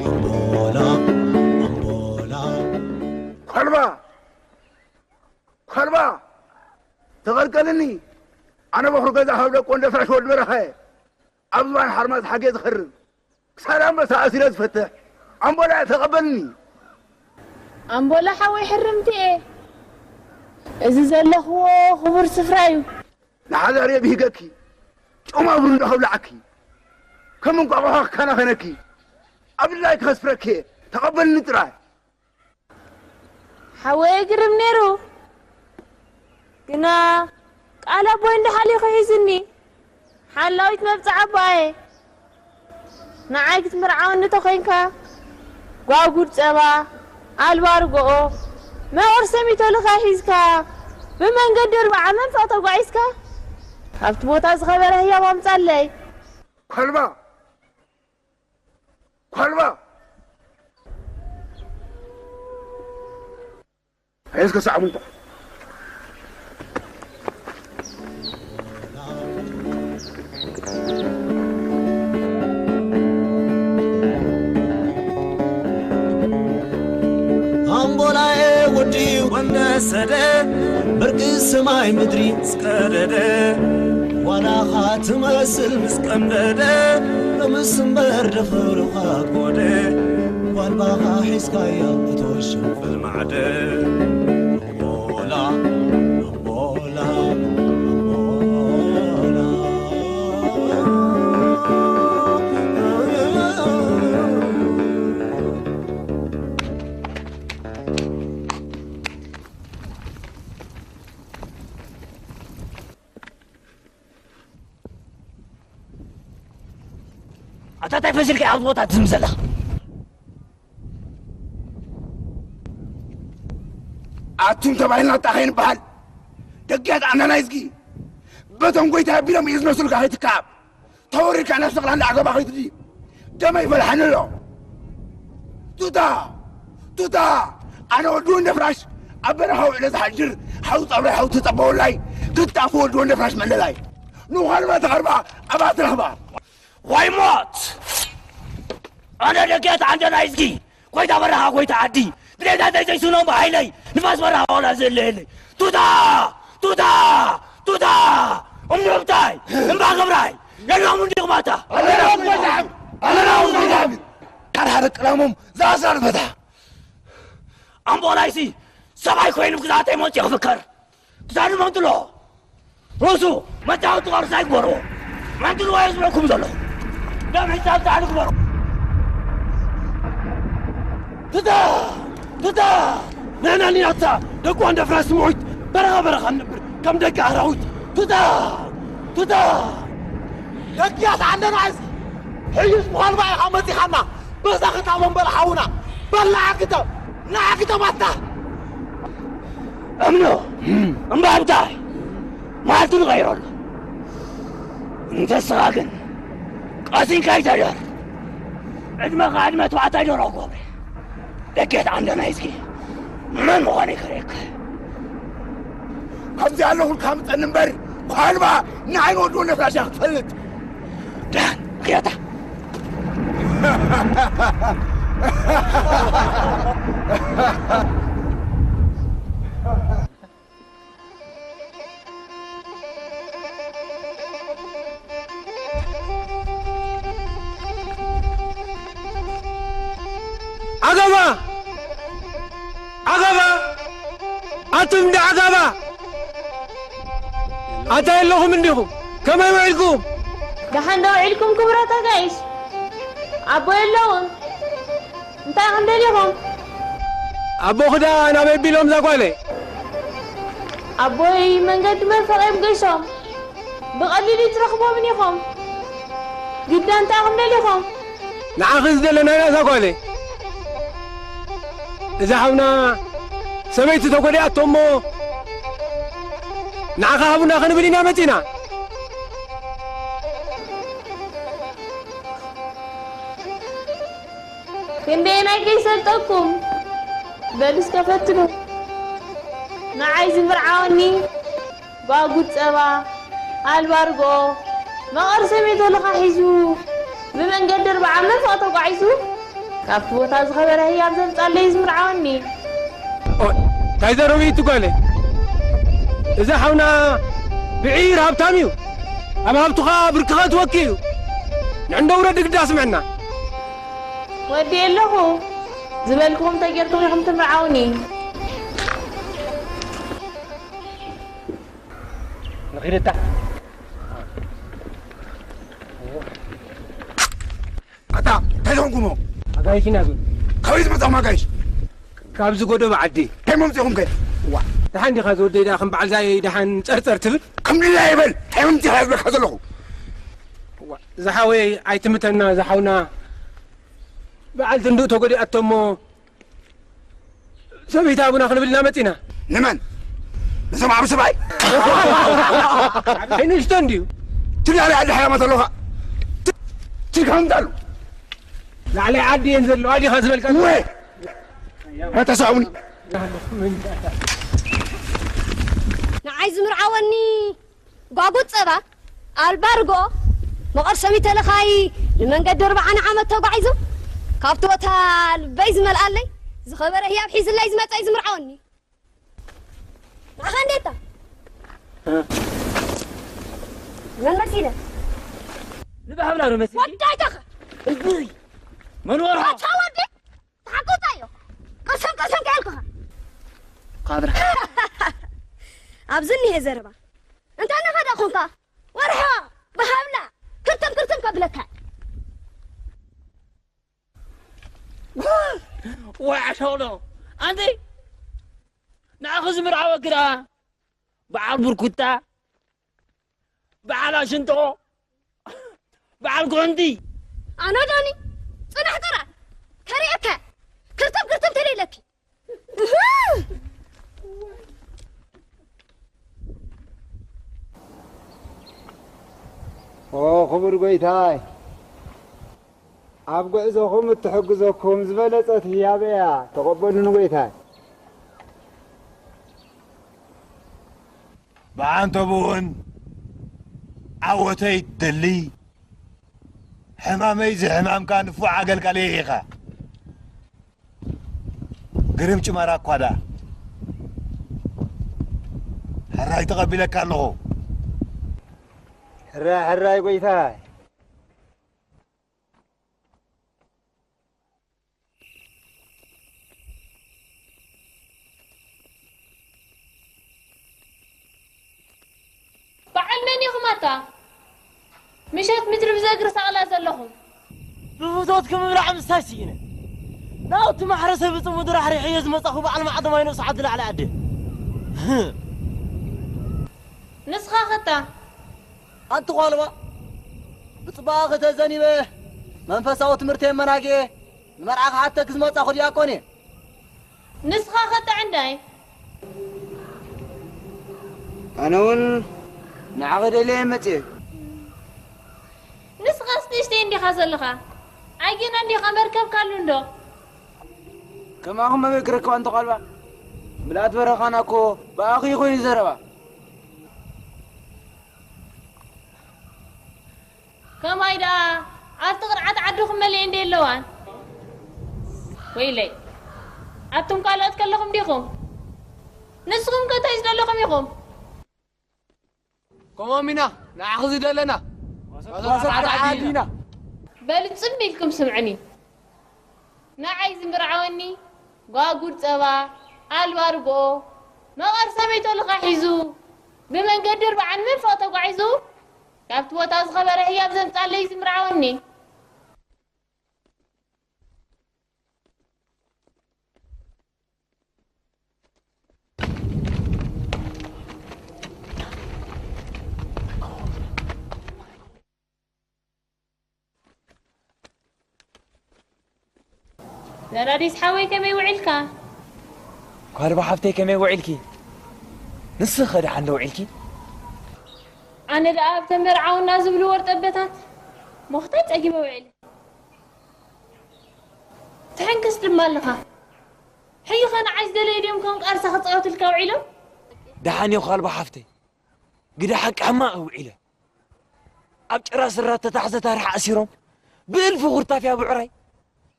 ኣምቦላ፣ ኣምቦላ። ኳልባ! ኳልባ! ተቐልቀልኒ! ኣነ በኹሪ ገዛ ካብ ደቂ ወንደ ፍራሽ ወዲ በረኻ እየ። ኣብ ዝባን ሓርማዝ ሓጌ ዝኸርብ። ክሳድ ኣንበሳ ኣሲረ ዝፈትሕ። ኣምቦላ እየ ተቐበልኒ! ኣምቦላ ሓወይ ሕርምቲ እየ። እዚ ዘለኽዎ ክቡር ስፍራ እዩ። ንሓዳር የብሂገኪ። ጮማ ብርንዶ ከብልዓኪ። ከም እንቋቑሖ ክከናኸነኪ። ኣብ ድላይኪ ከስፍረኪ እየ። ተቐበልኒ ጥራይ። ሓወይ ግርም ነይሩ። ግና ቃል ኣቦይ እንዶ ሓሊኹ ሒዙኒ። ሓላዊት መብጽዓ ኣቦኣየ። ንዓይ ክትምርዓወኒ ተኾይንካ፣ ጓጉድ ጸባ፣ ኣልባ ርግኦ፣ መቑር ሰሚቶልኻ ሒዝካ፣ ብመንገዲ ኣርብዓ መንፈቕ ተጓዒዝካ፣ ካብቲ ቦታ ዝኸበረ ህያብ ኣምጻለይ። ኮልባ! ኮልባ! ኣየስ ከሳዕቡ እንኳ። ኣምቦላዬ ወዲ ወንደሰደ፣ ብርቂ ሰማይ ምድሪ ዝቀደደ፣ ዋላኻ ትመስል ምስ ቀምደደ፣ ሎምስ እምበር ደፈሩኻ ጎደ፣ ጓልባኻ ሒዝካያ እቶ ሽንፈል ማዕደ። ኣምቦላ፣ ኣምቦላ፣ ኣምቦላ። ኣታ እንታይ ፈሲልካ ኣብዚ ቦታ ትዝም ዘለኻ? ኣቱም ተባሂልና ጣኸ ይንበሃል። ደጊያት ኣናናይዝጊ በቶም ጎይታ ኣቢሎም እዩ ዝመስሉካ ከይትከኣብ። ተወሪድካ ናብ ሰቕላንዳ ዓገባ ከይትድይብ ደመይ ይፈልሓኒ ኣሎ። ቱታ! ቱታ! ኣነ ወዲ ወንደ ፍራሽ ኣብ በረኻ ውዕለ ዝሓድር ሓው ጻውራይ ሓው ተጸበወላይ ክትጣፉ ወዲ ወንደ ፍራሽ መለላይ ንዃልባ ተቐርባ ኣባ ትረኽባ። ዋይ ሞት! ኣነ ደገት ዓንደና ይዝጊ፣ ጎይታ በረኻ፣ ጎይታ ዓዲ፣ ብደይታተይ ዘይስኖም ብሃይለይ፣ ንፋስ በረኻ ዋላ ዝእለየለይ። ቱታ! ቱታ! ቱታ! እምኑብታይ! እምባ ክብራይ! የሎም እንዲኹም ኣታ! ኣለና እውን ጎይታ ዓቢ! ኣለና እውን ጎይታ ዓቢ! ካብ ሓደ ቅላሞም ዝኣስራ ንፈትሓ! ኣምቦላይሲ ሰብኣይ ኮይኑ ግዛተይ መፂኡ ክፍከር! ክሳዱ መንጥሎ! ርእሱ መጫወቲ ቅርሲ ኣይግበርዎ። መን ትልዋዮ ዝብለኩም ዘለኹ? ደም ሒሳብ ጻዕዲ ግበሩ። ቱታ! ቱታ! ንሕና ኒናታ ደቂ ወንደ ፍራስ ስምዑት በረኻ በረኻ ንነብር ከም ደቂ ኣራዊት። ቱታ! ቱታ! ደቅያት ዓንደና እዚ ሕዩስ ምዃን ባይኻ መጺኻና። በዛ ክታቦም በል ሓውና። በል ንዓ ክተም! ንዓ ክተም ኣታ! እምኖ እምባብታይ መዓልቲ ንቐይረሉ። እንተ ንስኻ ግን ቀሲንካ ኣይተደር። ዕድመኻ ዕድመ ተባዕታይ ደሮ ክገብረ። ደጌት ዓንደ ናይ እስኪ መን ምዃነይ ከርእየካ። ኣብዚ ኣለኹልካ ምጸኒ እምበር፣ ኳልባ ንዓይ ንወዲ ወለፍራሻ ክትፈልጥ። ደሓን፣ ክያታ። ዓጋባ! ዓጋባ! ኣቱም እንዳ ዓጋባ! ኣታ የለኹም እንዲኹም? ከመይ ውዒልኩም? ደሓን ዶ ውዒልኩም ክቡራት ኣጋይሽ? ኣቦ የለውን። እንታይ ኢኹም ደሊኹም? ኣቦኺ ደኣ ናበይ ቢሎም እዛ ጓለይ? ኣቦይ መንገዲ መርፈቕ እዮም ገይሾም። ብቐሊሉ ኣይትረኽቦምን ኢኹም። ግዳ እንታይ ኢኹም ደሊኹም? ንዓኺ ዝደለና ኢና እዛ ጓለይ። እዛ ሓውና ሰበይቲ ተጎዲኣቶ እሞ ንዓኻ ሃቡና ክንብል ኢና መጺና። ክንደየናይ ከይሰልጠኩም? በሉ እስከ ፈትኑ። ንዓይ ዝምርዓወኒ ጓጉድ ጸባ፣ ኣልባርጎ፣ መቐር ሰሜቶ ልኻ ሒዙ፣ ብመንገዲ ኣርብዓ መርፍቕ ተጓዒዙ፣ ካብቲ ቦታ ዝኸበረ ህያብ ዘምጻለይ ዝምርዓወኒ። ኦይ፣ እንታይ ዘረቢ እዩ እቲ ጓለ? እዚ ሓውና ብዒር ሃብታም እዩ። ኣብ ሃብቱ ኸኣ ብርክኻ ትወኪ እዩ። ንዕንዶ ውረድ ግዳ ስምዕና። ወዲ ኣለኹ ዝበልኩኹም ተጌርኩም ኢኹም ትምርዓውኒ። ንኺደታ። ኣታ፣ እንታይ ዝኾንኩም? ኣጋይሽ ኢና ግን። ካበይ ዝመጻኹም ኣጋይሽ? ካብዚ ጎደቦ ዓዲ። እንታይ መምጺኹም ከ? ዋ፣ ደሓን ዲኻ ዝወደይ ደኣ ከም በዓል ዛይ ደሓን ጸርጸር ትብል? ከም ድላየ ይበል። እንታይ መምጺኻ ዝብለካ ዘለኹ? ዋ፣ ዝሓወይ ኣይትምተና፣ ዝሓውና በዓል ትንድኡ ተጎዲኣቶ እሞ ሰበይቲ ሃቡና ክንብል ኢና መጺና። ንመን? ነዞም ዓቢ ሰብኣይ? ኣይንእሽቶ እንድዩ። ትላለ ዓዲ ሓያማት ኣለኻ። ት-፣ ትልካ ምምጻሉ። ላዕላይ ዓዲ እየን ዘለዋ ዲኻ ዝበልካ? ወይ! መተሳውኒ። ንዓይ ዝምርዓወኒ ጓጉድ ጸባ፣ ኣልባርጎ፣ መቐር ሰሚተ ለኻይ ንመንገዲ ኣርብዓ ዓመት ተጓዒዙ፣ ካብቲ ቦታ ልበይ ዝመልኣለይ፣ ዝኸበረ ህያብ ሒዝለይ ዝመጸ እዩ ዝምርዓወኒ። ንዓኻ እንዴታ? እ? መን መሲለ? ንባህብላ ዶ መሲልኪ? ወዳይታኻ! እምብይ! መን ወርሖ? ኣታ ወዲ! ተሓቁጣዮ! ቅስን ቅስን ከልኩኻ! ካብራ። ኣብዚ እኒሄ ዘረባ። እንታይ ነኸዳ ኾንካ? ወርሖ! ብሃብላ! ክርትም ክርትም ከብለካ! ወይ ዓሻውሎ! ኣንቲ! ንዓኺ ዝምርዓወኪ ደኣ በዓል ብርኩታ፣ በዓል ኣሽንጦ፣ በዓል ጉዕንቲ። ኣነ ዶኒ፣ ጽናሕ ጥራይ ከርእየካ። ክርትም ክርትም ተለይለኪ። ኦ፣ ክቡር ጎይታይ፣ ኣብ ጉዕዞኹም እትሕግዘኩም ዝበለጸት ህያብ እያ። ተቐበሉ ንጎይታይ። ብዓንተብኡን ዓወተይ ትደሊ፣ ሕማመይ ዝሕማምካ ንፉዕ ኣገልጋሊ ኢኻ። ግርም ጭመራ እኳ ደኣ። ሕራይ ተቐቢለካ ኣለኹ። ሕራይ፣ ሕራይ ጎይታይ። በዓል መን ኢኹም ኣታ? ምሸት ምድሪ ብዘግሪ ሳቕላ ዘለኹም። ብፍቶት ክምብላዕ ምስታይ ስኢነ። ናብቲ ማሕረሰ ብጽሙድ ራሕሪሐዮ ዝመጻኹ በዓል ማዕዶ ማይ ንእሱ ዓዲ ላዕሊ ዓዲ። ንስኻ ኸታ? ኣንቲ ኳልባ፣ ብጽባቐ ተዘኒበ፣ መንፈሳዊ ትምህርቲ የመናግየ፣ ንመርዓ ክሓተኪ ዝመጻኹ ዲያቆን እየ። ንስኻ ኸታ ዕንዳይ? ኣነ እውን ንዓኺ ደልየ መጽየ። ንስኻስ ንእሽተይ እንዲኻ ዘለኻ? ኣየና እንዲኻ መርከብካ ኣሉ እንዶ? ከማኹም ኣበይ ክረክባ እንተቓልባ? ምልኣት በረኻና እኮ ብኣኺ ኮይኑ ዘረባ። ከማይ ደኣ ኣብቲ ቅርዓት ዓድኹም መሊኤ እንደ ኣለዋን። ወይለይ፣ ኣቱም ካልኦት ከለኹም ዲኹም? ንስኹም ከ እንታይ ዝደለኹም ኢኹም? ከምኦም ኢና ንዓኺ ዝደለና። ወሰኽቲ ዓዲ ኢና። በሉ ጽም ኢልኩም ስምዑኒ። ንዓይ ዝምርዓወኒ ጓጉድ ጸባ፣ ኣልባ ርግኦ፣ መቐር ሰበይቶ ልኻ ሒዙ፣ ብመንገዲ ኣርብዓ ንመንፈቕ ተጓዒዙ፣ ካብቲ ቦታ ዝኸበረ ህያብ ዘምጻለይ ዝምርዓወኒ። ዘናዲስ ሓወይ ከመይ ውዒልካ? ኳልባ ሓፍተይ ከመይ ውዒልኪ? ንስኺ ከ ደሓን ዶ ውዒልኪ? ኣነ ደኣ ኣብተን መርዓውና ዝብሉ ወርጠበታት ሞኽታይ ጸጊበ ውዒለ። ትሕንክስ ድማ ኣለኻ። ሕይኸ ንዓይ ዝደለዩ ድዮም ከም ቃርሳ ክጻወቱልካ ውዒሎም? ደሓን እየ ኳልባ ሓፍተይ። ግደ ሓቂ ሕማቕ እየ ውዒለ። ኣብ ጭራ ስራ ተታሕዘ ታርሕ ኣሲሮም ብእልፊ ኩርታፍያ ብዕራይ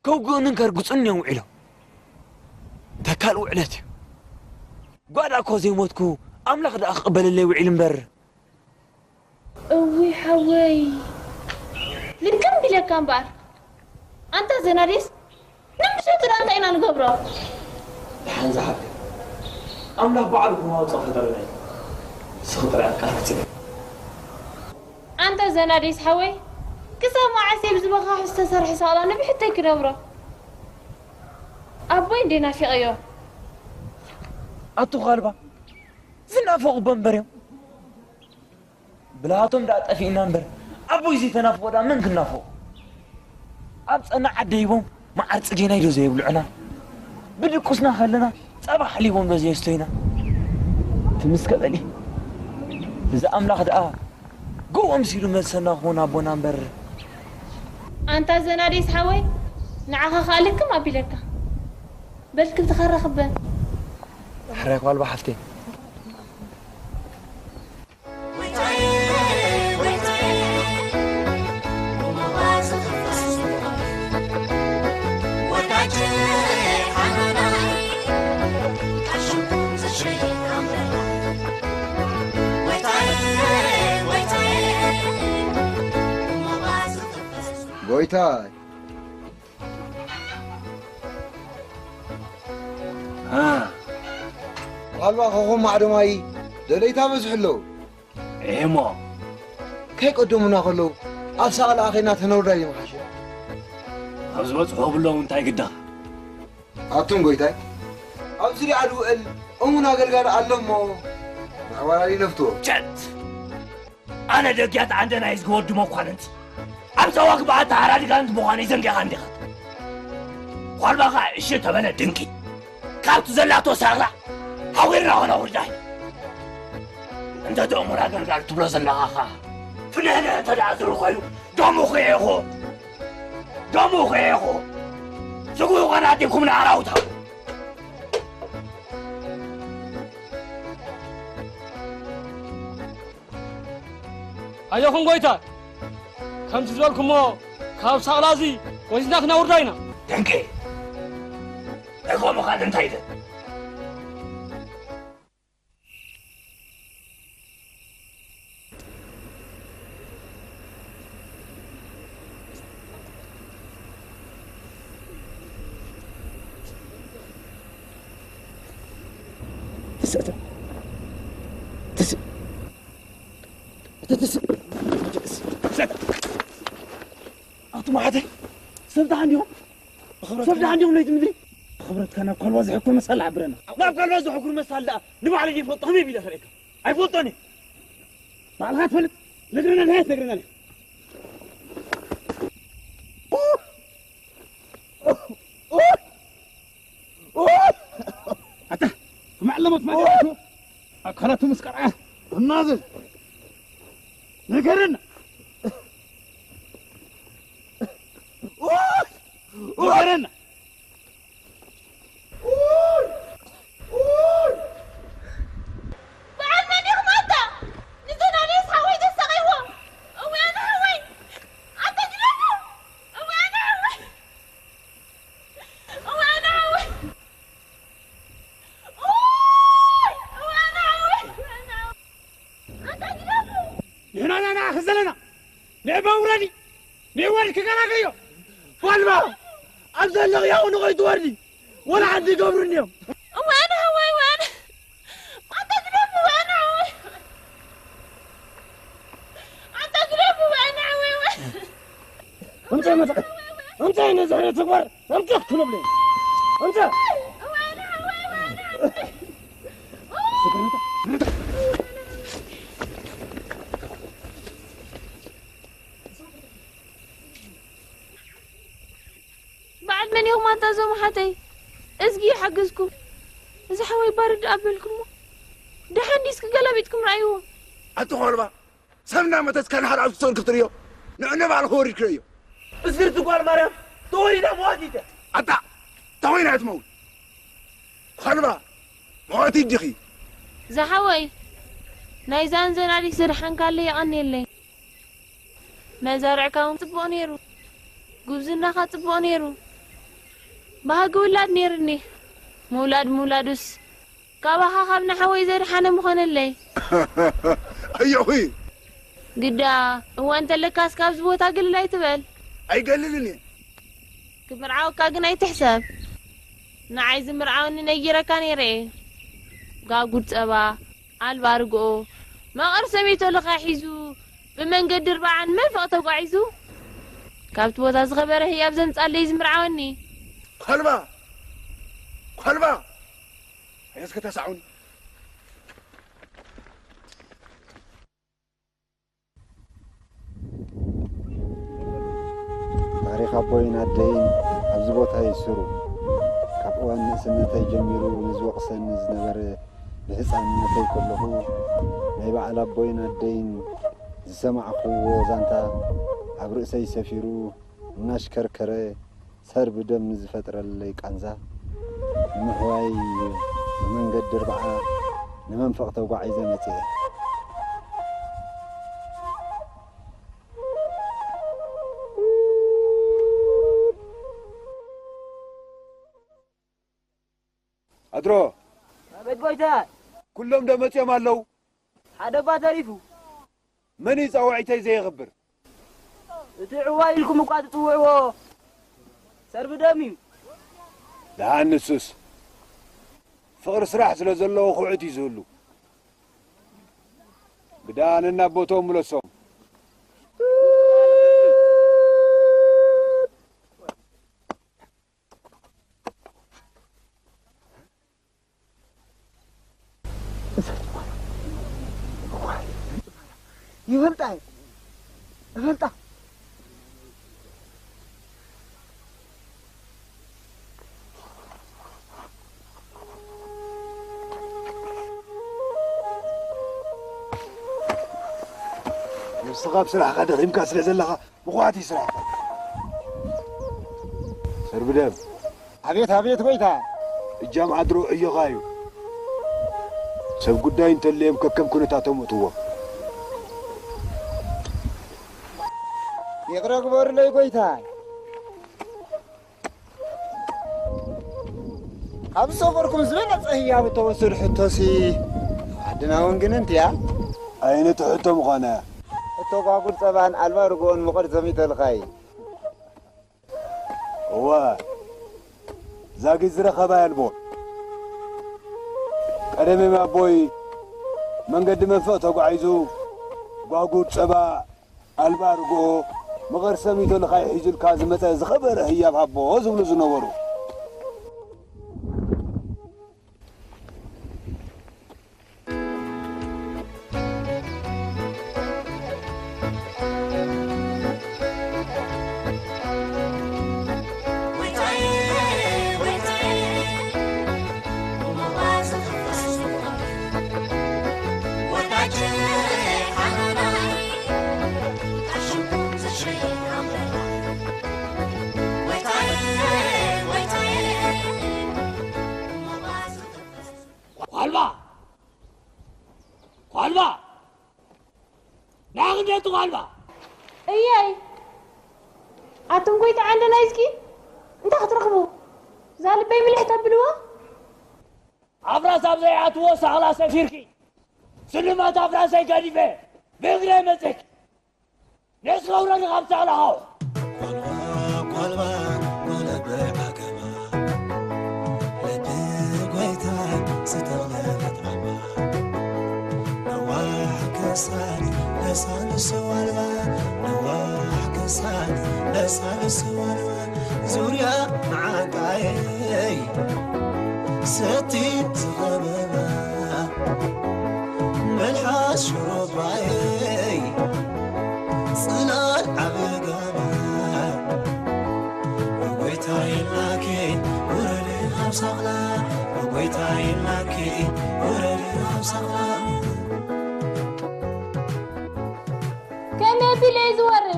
ከውግኡንን ከርግጹንን እዮም ውዒሎም። ተካል ውዕለት እዩ። ጓዳ እኮ ዘይሞትኩ ኣምላኽ ደኣ ክቕበለለይ ውዒሉ እምበር። እውይ ሓወይ ልክም ቢለካ እምበኣር። ኣንታ ዘናዴስ ንምሸቱ ደኣ እንታይ ኢና ንገብሮ? ደሓን ዝሓብተ ኣምላኽ ባዕሉ ክማውፅኦ ፈጠረና እዩ። ንስኺ ጥራይ ኣብ ቃል ክፅበ። ኣንታ ዘናዴስ ሓወይ ክሳብ መዓስ እየ ብዝበኻኹ ዝተሰርሐ ሳቕላ ንብሕተይ ክነብሮ? ኣቦይ እንዴ ናፊቐዮ። ኣቱ ኻልባ ዝናፈቑ በንበር እዮም። ብልሃቶም ደኣ ጠፊእና እምበር ኣቦይ ዘይተናፍቆ ደኣ መን ክናፍቆ? ኣብ ጸና ዓደ ሂቦም መዓር ጽጌናይ ዶ ዘየብልዑና? ብድቁስና ከለና ጸባ ሓሊቦም ዶ ዘየስቶይና? ትምስከ በሊ እዚ ኣምላኽ ደኣ ግኡ ኣምሲሉ መልሰና ክኾን ኣቦና እምበር። ኣንታ ዘናዴስ ሓወይ ንዓኻ ኸኣ ልክም ኣቢለካ በልክም ተኸራኽበን። ሕራይ ኳልባ ሓፍተይ። ጎይታይ እ፣ ዋልባ ኸኾም ማዕዶማይ ደለይታ በዝሑ ኣለዉ። እሞ ከይቀደሙና ከለዉ ኣብ ሳቕላ ኣኼና ተነውርዳ ይምሓሸ። ኣብ ዝበጽሑ ብሎም እንታይ ግዳ? ኣቱም ጎይታይ፣ ኣብ ዙርያ ድውዕል እሙን ኣገልጋሊ ኣሎ እሞ ንኣዋላዲ ነፍትዎ። ቸት! ኣነ ደግያት ዓንደና እየ ዝገወዲ መኳንንቲ። ኣብ ጸዋግ በዓታ ሓራዲ ጋንት ምዃነይ ዘንጊኻ እንዲኻ። ኳልባኻ እሺ ተበለ ድንቂ። ካብቲ ዘላቶ ሳቕላ ሓዊርና ኾነ ውርዳይ። እንተ ደእሙር ኣገልጋሊ ትብሎ ዘለኻ ኸኣ ፍንሕንሕ እንተ ደኣ ዝብል ኮይኑ ደሙ ኸየኹ። ደሙ ኸየኹ። ስጉ ይኾን ኣዲኩም ንኣራውታ። ኣጆኹም ጎይታ፣ ከምቲ ዝበልኩሞ ካብ ሳቕላ እዚ ወሲድና ክነውርዳ ኢና። ደንቂ፣ ደጎምኻ እንታይ ኢለ? ትስእተ ትስእ እቲ ትስእ እቲ ትስእ ኣቱም ኣሓተይ ሰብ ደሓን ዲኹም? ሰብ ደሓን ዲኹም ነይቲ ምድሪ? ብኽብረትካ ናብ ከልባ ዝሕኩር መሳል ዓብረና። ናብ ከልባ ዝሕኩር መሳል ደኣ ንባዕለይ ዘይፈልጦ ከመይ ቢለ ከርእየካ? ኣይፈልጦን እየ። ባዕልኻ ትፈልጥ ነግረና ድያ ትነግረና ድያ? ኣታ ክመዕለሞት ማለት ኣካላቱ ምስ ቀርዓ ናዝል ንገረና። ንገረና። በዓል መን ኢኹም ኣታ? ንዘናልዮስ ሓወይ ዘሳቐይዎ። እዋይ ኣነ ሓወይ። ኣታ ግደፉ። እዋይ ኣነ ሓወይ። እዋይ ኣነ ሓወይ። እዋይ፣ እዋይ ኣነ ሓወይ። እዋይ ኣነ ሓወይ። ኣታ ግደፉ። ንሕና ኢና ንኣኽል ዘለና። ንዕባ ውረዲ። ንዕወድ ክገላግልዮ። ፋልማ፣ ኣብ ዘለኽዮ ንኸይትወርዲ። ወላ ሓንቲ ይገብሩኒ እዮም። እዋይ ኣነ ሓወይ፣ እዋይ ኣነ። ኣታ ግደፉ፣ እዋይ ኣነ ሓወይ። ኣታ ግደፉ፣ እዋይ ኣነ ሓወይ፣ እዋይ። እንታይ መጣ? እንታይ ነዚ ዓይነት ተግባር? እንታይ ክትነብለይ? እንታይ? እዋይ ኣነ ሓወይ፣ እዋይ ኣነ ሓወይ። በዓል መን ኢኹም ኣታ እዞም ኣሓተይ? እዝጊ ይሓግዝኩም። እዚ ሓወይ ባርድ ኣበልኩሞ። ደሓን ዲስ ክገላቢጥኩም ረኣይዎ። ኣቲ ኾልባ፣ ሰብ እናመተትካ ንሓደ ኣብ ትሰል ክትርእዮ፣ ንዕነ ባዕልኹ ወሪድ ክርእዮ። እስክርቲ ጓል ማርያም፣ ተወሊዳ መዋቲተ። ኣታ፣ ተኾይና እያ ትመውት። ኾልባ፣ መዋቲት ዲኺ? ዝሓወይ፣ ናይዛን ዘናዲስ ዝደሓንካለይ የቐንየለይ። መዛርዕካ እውን ጽቡቕ ነይሩ። ጉብዝናኻ ጽቡቕ ነይሩ። ባህጊ ውላድ ነይሩኒ። ምውላድ ምውላዱስ፣ ካባኻ ካብ ንሓወይ ዘድሓነ ምኾነለይ። ኣየኹ። ግዳ፣ እወ እንተለካስ ካብዚ ቦታ ግልል ኣይትበል። ኣይገልልን እየ። ክምርዓወካ ግን ኣይትሕሰብ። ንዓይ ዝምርዓወኒ ነጊረካ ነይረ እየ። ጋጉድ ጸባ፣ ኣልባ ርግኦ፣ መቐር ሰሚቶ ልኻ ሒዙ፣ ብመንገዲ ኣርብዓ ንመንፈቕ ተጓዒዙ፣ ካብቲ ቦታ ዝኸበረ ህያብ ዘምጻለይ ዝምርዓወኒ። ኳልባ! ኳልባ! ኣየስ ከተሳዑኒ። ታሪኽ ኣቦይን ኣደይን ኣብዚ ቦታ ይስሩ። ካብ እዋን ንእስነተይ ጀሚሩ ንዝወቕሰኒ ዝነበረ፣ ብህፃንነተይ ከለኹ ናይ በዓል ኣቦይን ኣደይን ዝሰማዕኽዎ ዛንታ ኣብ ርእሰይ ሰፊሩ እናሽከርከረ ሰር ብደም ንዝፈጥረለይ ቃንዛ ንምሕዋይ ብመንገዲ ኣርብዓ ንመንፈቕ ተጓዒዘ መጺኤ። ኣድሮ። ኣቤት ጎይታ። ኩሎም ዶ መጺኦም ኣለዉ? ሓደ እባ ተሪፉ። መን እዩ ጻውዒተይ ዘየኽብር? እቲ ዕዋይ ኢልኩም እኳ ትጽውዕዎ ሰርቢ ደም እዩ። ደሓን ንሱስ ፍቕሪ ስራሕ ስለ ዘለዎ ኩዕት እዩ ዝህሉ። ግዳ ነናብ ቦትኦም ምለሶም። ይፈልጣ እየ። እፈልጣ። ንስኻ ኣብ ስራሕኻ ደኺምካ ስለ ዘለኻ፣ ብቑዓት እዩ ስራሕካ። ሰርብደም። ኣቤት፣ ኣቤት፣ ጎይታ። እጃም ኣድሮ ዕዮኻ እዩ። ሰብ ጉዳይ እንተልዮም ከከም ኩነታቶም እትዎም። ይቕረ ግበሩለይ፣ ጎይታ። ካብ ዝሰፈርኩም ዝበለጸ ህያብ እተወሰዱ ሕቶሲ፣ ዓድና እውን ግን እንትያ። ኣይነቲ ሕቶ ምዃነ። ሕቶ ጓጉድ ጸባን ኣልባ ርግኦን ምቕር ዘሚተልኻይ። እወ፣ ዛጊት ዝረኸባ የልቦ። ቀደም ኣቦይ መንገዲ መንፈቕ ተጓዒዙ፣ ጓጉድ ጸባ ኣልባ ርግኦ፣ መቐር ሰሚቶ ልኻይ ሒዙልካ ዝመጸ ዝኸበረ ህያብ ሃቦ ዝብሉ ዝነበሩ። ትጓልባ። እየይ፣ ኣቱም ጎይታ ዓንደ ናይዝጊ እንታይ ክትረኽቡ? እዛ ልበይ ምልሕ ተብልዋ? ኣፍራስ ኣብ ዘይኣትዎ ሳቕላ ሰፊርኪ፣ ስልማት ኣፍራሰይ ገዲፈ ብእግረይ መፅእኪ። ንስኻ ውረድ ካብ ሳቕላ ሃው። ጓልባ፣ ጓልባ፣ ጓለበ ዓገባ፣ ልቢ ጎይታይ ዝተኽለፈት ዓባ። ነዋሕ ክሳድ ለሳልስ ዋልባ፣ ነዋሕ ክሳድ ለሳልስ ዋልባ፣ ዙርያ መዓንጣየይ ሰቲ ዝኸበባ፣ መልሓስ ሽሮባየይ ጽላል ዓበጋባ፣ ጎይታይ ናኪ ውረድ ካብ ሳቕላ፣ ጎይታይ ናኪ ውረድ ካብ ሳቕላ። ከመይ ኣቢለ እየ ዝወርድ?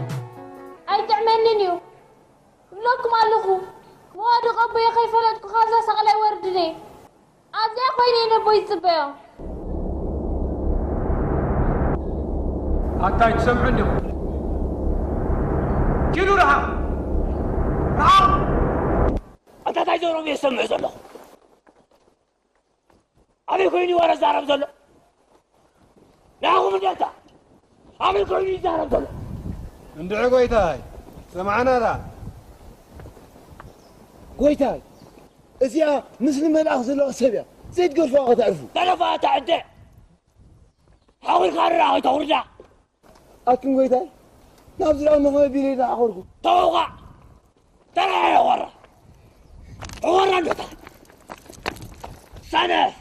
ኣይጥዕመንን እዩ። እብለኩም ኣለኹ፣ መዋድቕ ኣቦየ ከይፈለጥኩ ካብዛ ሳቕላይ ወርድለይ። ኣብዚኣ ኮይነ እየ ነቦይ ዝጽበዮ። ኣታ ኣይትሰምዑን ዲኹም? ኪዱ ርሓቕ! ርሓቕ! ኣታ እንታይ ዘረቡ እየ ዝሰምዕ ዘለኹ? ኣበይ ኮይኑ እዩ ወረ ዝዛረብ ዘሎ? ንዓኹም እንዴታ ኣበይ ኮይኑ ይዛረብ ዘሎ? እንድዒ ጎይታይ፣ ሰምዓና ደኣ። ጎይታይ፣ እዚኣ ምስሊ መልኣኽ ዘለዋ ሰብ እያ። ዘይትገድፍዋ ከተዕርፉ። ተረፋ እታ ዕደ። ሓዊርካ ርኣ፣ ኣይተኹርዳ። ኣቱም ጎይታይ፣ ናብ ዝረኣኹ መኸመ ቢለ ኢና ኣኾርኩ። ተወውቓ። ተረኣየ ወራ። ወራ እንዶታ። ሰነፍ።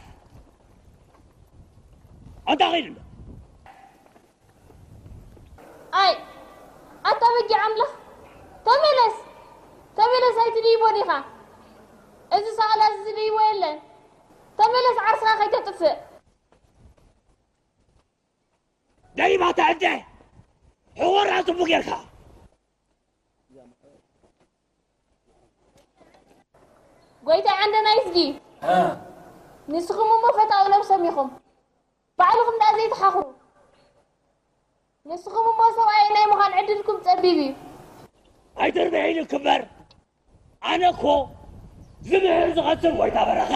ኣንታ ኸይድ እንዶ። ኣይ፣ ኣታ በጊዕ ኣምላኽ፣ ተመለስ፣ ተመለስ፣ ኣይትድይቦ ዲኻ? እዚ ሳቕላ እዚ ዝድይቦ የለን። ተመለስ፣ ዓርስኻ ከይተጥፍእ። ደይባ ተዕደ፣ ሕወራ ጽቡቕ ጌርካ። ጎይታ ዓንደ ናይ ዝጊ። እ። ንስኹም እሞ ፈታዊ ነብሶም ኢኹም። ባዕልኹም ደኣ ዘይትሓኽሩ። ንስኹም እሞ ሰብኣይ ናይ ምዃን ዕድልኩም ጸቢብ እዩ። ኣይትርብሕ ኢሉ ክበር። ኣነ እኮ ዝምህር ዝቐትል ጎይታ በረኻ፣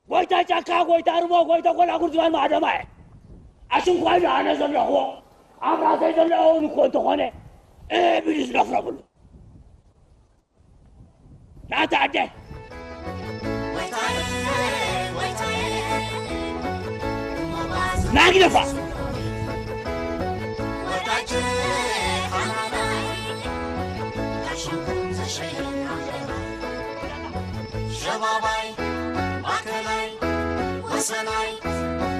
ጎይታ ጫካ፣ ጎይታ ርሞ፣ ጎይታ ጎላጉል ዝበሃል ማዕደማ እየ። ኣሽንኳይ ዶ ኣነ ዘለኽዎ ኣብ ራሰይ ዘሎ እውን እኮ እንተኾነ እህ ቢሉ ዝደፍረብሉ። ናታ ኣደ ናግደፋ። ሸባባይ ማእከላይ ወሰናይ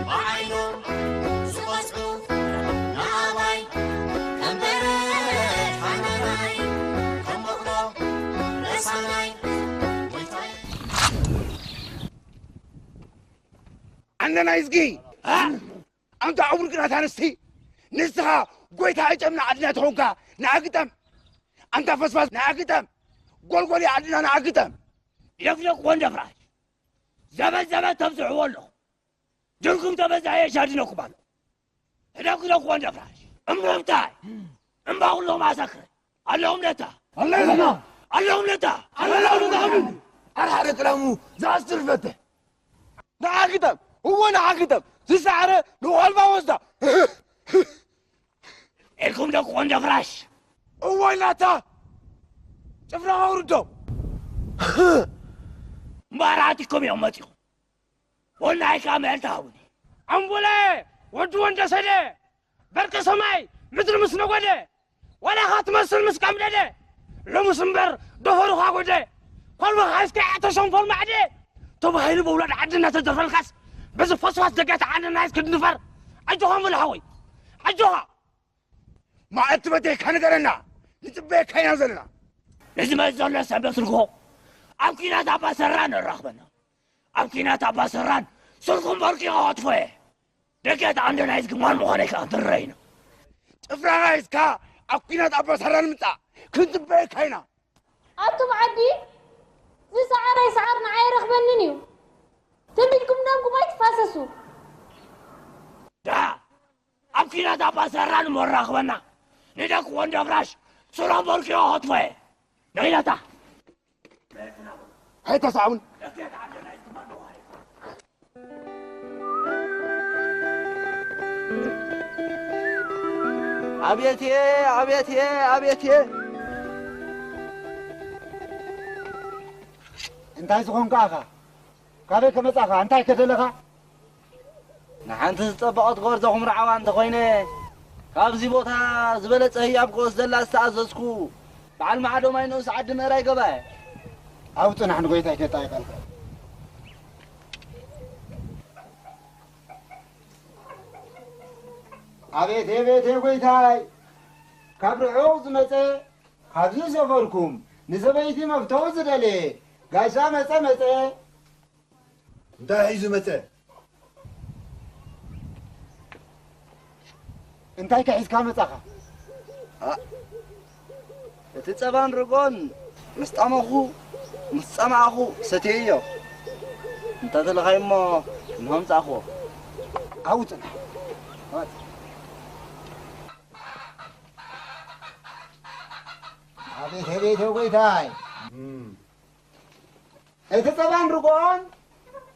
ብዓይኖም ዝቐጽዑ ንኣባይ ከም በረድ ሓመናይ ከም በቕሎ ረሳናይ ጎይታይ። ኣንተ ናይ እዝጊ፣ እ? ኣንታ ዕውር ግራት ኣንስቲ፣ ንስኻ ጎይታ ዕጨም ንዓድና ተኾንካ ንኣግጠም። ኣንታ ፈስፋስ ንኣግጠም። ጎልጎል ዓድና ንኣግጠም። ደፍደፍ ወንደ ፍራሽ። ዘበት ዘበት ተብዝሕዎ ኣለኹ። ድርኩም ተበዛየ ሻድነኩም ኣሎ። ህደግ ህደግ ወንደ ፍራሽ። እምብርምታይ። እምባቑሎ ማሳክር። ኣለኹም ነታ። ኣለና። ኣለኹም ነታ። ኣለና። ኣርሓረ ክላሙ ዝኣስር ፈትሕ። ንዓግጠም፣ እወ ንዓግጠም፣ ዝሰዓረ ንቆልባ ወስዳ። ኢልኩም ደቂ ቆንጆ ፍራሽ። እወ ናታ፣ ጭፍራ ኣውርዶም። እምበኣር ኣቲኩም እዮም መጺኹም። ወናይ ከኣ ምዕልቲ ሃቡኒ። ኣምቡለ፣ ወዲ ወንደሰደ፣ በርቂ ሰማይ፣ ምድሪ ምስ ነጎደ፣ ዋላ ኻትመስል ምስ ቀምደደ፣ ሎምስ እምበር ደፈሩኻ ጎደ። ኮልባ ሓይስካ ኣቶ ሸንፎል ማዕደ ተባሂሉ ብውላድ ዓዲ እናተደርፈልካስ፣ በዚ ፈስፋስ ደገት ዓዲ ናይስ ክትንፈር። ኣጆኻ እምበል ሓወይ፣ ኣጆኻ። ማዕድ ትበተካ ንገረና፣ ንጽበየካ ኢና ዘለና። ንዝመጽእ ዘሎ ሰንበት ርግሆ ኣብ ኲናት ኣባ ሰራን ነራኽበና። ኣብ ኲናት ኣባ ሰራን ስርኩም በርቂቑ ከጥፎ እየ። ደገት ዓንደ ናይዝ ግማን ምዃነይ ከኣ ትረይና። ጭፍራኻ ሒዝካ ኣብ ኲናት ኣባ ሰራን ምጻእ ክንጽበየካ ኢና። ኣቱም ዓዲ፣ ዝሰዓረ ይስዓር ንዓይ ኣይረኽበንን እዩ። ትም ኢልኩም ደምኩም ኣይትፋሰሱ። ደኣ ኣብ ኪናት ኣባ ሰራን ሞራኽበና ንደቂ ወንዶ ብራሽ ሱራን ቦርኪዮ ኸትፎ እየ። ንኺዳታ። ኣይተሳዕቡን። ኣቤትየ፣ ኣቤትየ፣ ኣቤትየ። እንታይ ዝኾንካ ኢኻ? ካበይ ከመጻኻ? እንታይ ከደለኻ? ንሓንቲ ዝጸበቐት ጎርዞ ክምርዓዋ እንተኾይነ፣ ካብዚ ቦታ ዝበለጸ ህያብ ክወስደላ ዝተኣዘዝኩ በዓል ማዕዶ ማይ ንኡስ ዓዲ ምእራይ ገባየ። ኣብኡ ጽናሕ ንጎይታይ ከጣይቐልካ። ኣቤት፣ ኣቤት፣ ጎይታይ! ካብ ርሑቕ ዝመጸ፣ ካብዚ ሰፈርኩም ንሰበይቲ መፍተው ዝደለየ ጋሻ መጸ፣ መጸ። እንታይ ሒዙ መጸ? እንታይ ከ ሒዝካ መጻኻ? ኣ፣ እቲ ጸባን ርጎን ምስ ጣመኹ፣ ምስ ጸማእኹ ሰትየዮ። እንተ ተለኻይ እሞ፣ እንሆ ምጻእኽዎ። ኣብኡ ጽናሕ። ኣቤት፣ ኣቤት፣ ጎይታይ። እም። እቲ ጸባን ርጎን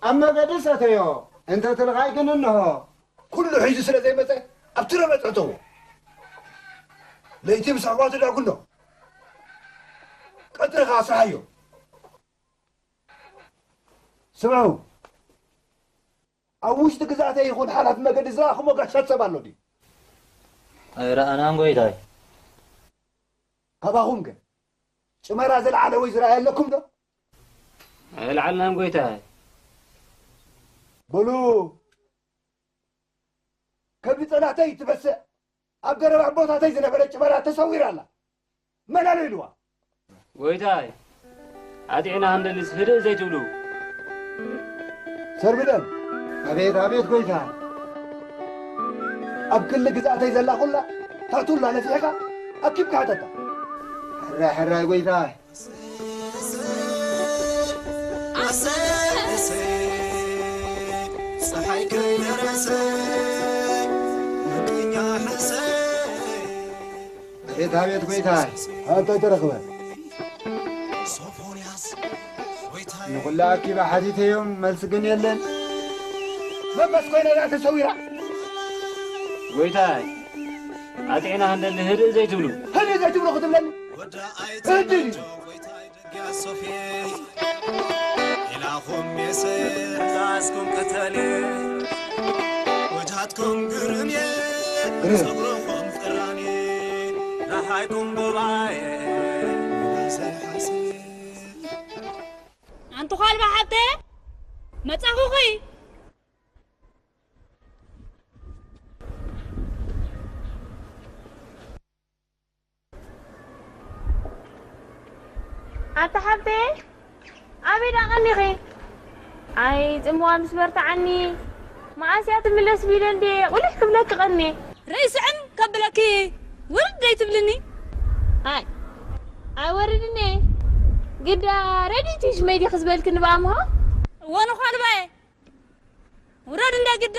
ኣብ መገዲ ሰተዮ፣ እንተ ትልኻይ ግን እንሆ። ኩሉ ሒዙ ስለ ዘይመጸ፣ ኣብቲ ረመጽ እተዎ። ለይቲ ምስ ኣሕዋቱ ዳጉኖ፣ ቀትሪ ኸኣ ስርሓዮ። ስምዑ፣ ኣብ ውሽጢ ግዛተይ ይኹን ሓላፊ መገዲ ዝረኣኹሞ ጋሻ ሰብ ኣሎ ድዩ? ኣይረኣናን ጎይታይ። ካባኹም ከ ጭመራ ዝለዓለ ወይ ዝረኣየ ኣለኩም ዶ? ኣይለዓልናን ጎይታይ። በሉ፣ ከብዲ ጸናተይ ትበስዕ፣ ኣብ ገረብ ኣቦታተይ ዝነበረት ጭመራ ተሰዊራ ኣላ። መን ኣሎ ኢልዋ? ጎይታይ፣ ኣጢዕና ክንደልስ ህድእ ዘይትብሉ? ሰርብደም። ኣቤት፣ ኣቤት ጎይታ። ኣብ ክሊ ግዛእተይ ዘላ ኩላ፣ ታቱላ ነፊሕካ፣ ኣኪብካ ሃተታ። ሕራይ፣ ሕራይ ጎይታ። ኣሰይ፣ ኣሰይ፣ ጸሓይ ከይደረሰ፣ ምንኛ ሕሰይ። ኣቤት፣ ኣቤት ጎይታ። እንታይ ተረኽበ? ንኹላ ኣኪባ ሓቲተዮም፣ መልሲ ግን የለን። መበስ ኮይና እያ ተሰዊራ። ጎይታይ፣ ኣጢዕና ክንደሊ ህድእ ዘይትብሉ? ህድእ ዘይትብሉ ክትብለኒ? ህድእ ድዩ? ኢላኹም ሜሰ ዛዝኩም ቅተሌ፣ ወጅሃትኩም ግርምየ፣ ግርም። ጸጉርኹም ጽራኔ፣ ረሃይኩም ዶባየ፣ ዘይሓስብ። ኣንቲ ዃልባ ሓብተ፣ መጻኹኺ። ኣታ ሓብተየ፣ ኣበይ ደኣ ቀኒኺ? ኣይ፣ ጽምዋ ምስ በርትዓኒ፣ መኣስ እያ ትምለስ ቢለ እንድየ ቁሊሕ ክብለኪ ቀንየ። ረይ ስዕም ከብለኪ ውርድ ደይትብልኒ? ኣይ፣ ኣይወርድን እየ። ግዳ ረዲት እዩ ሽመይ ዲኺ ዝበልክኒ ብኣምሆ? እወ፣ ንዃልባየ። ውረድ እንደ ግዳ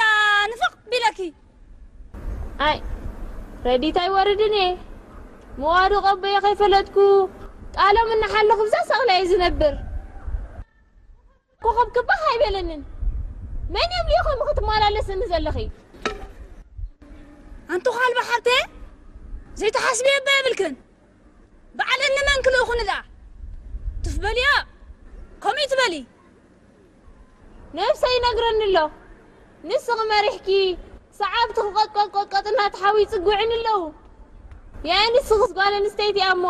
ንፍቕ ቢለኪ። ኣይ፣ ረዲት ኣይወርድን እየ። መዋድቕ ኣቦየ ከይፈለጥኩ፣ ቃሎም እናሓለኹ ብዛ ሰቕለ እየ ዝነብር። ኮኸብ ክባህ ኣይበለንን። መን እዮም ልኢኾም ክትመላለስኒ ዘለኺ? ኣንቲ ዃልባ ሓብተ፣ ዘይትሓስብዮ እባ የብልክን። በዓል እንመን ክልእኹኒ ደኣ? ትፍ በልዮ፣ ከምኡ ትበሊ። ነብሰይ ይነግረኒ ኣሎ። ንስኺ መሪሕኪ፣ ሰዓብትኺ ቀጥቀጥ ቀጥቀጥ እናተሓዊ ይጽግዑኒ ኣለዉ። ያኢ ንስኽስ ጓል ኣንስተይቲ እያ እሞ፣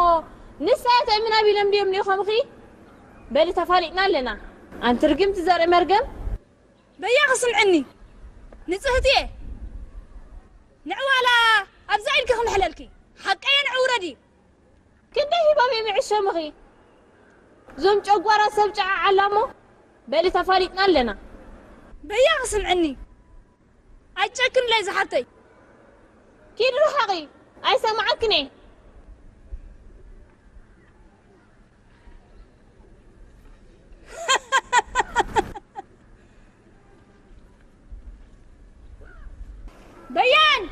ንሳ እያ ተእምና ቢሎም ድዮም ልኢኾምኺ? በሊ ተፋሊጥና ኣለና። ኣንቲ ርግምቲ ዘርኢ መርገም። በያኺ ስምዕኒ፣ ንጽህቲ እየ። ንዕዋላ ኣብዛ ኢልኪ ክምሕለልኪ። ሓቀየ ንዕውረዲ። ክንደይ ህባብ እዮም ይዕሸምኺ? እዞም ጨጓራ ሰብ ጨዓ ዓላሞ፣ በሊ ተፋሊጥና ኣለና። በያኺ ስምዕኒ። ኣይጨክንለይ ዝሓብተይ። ኪድ ርሓቒ፣ ኣይሰማዓክን እየ። በያን!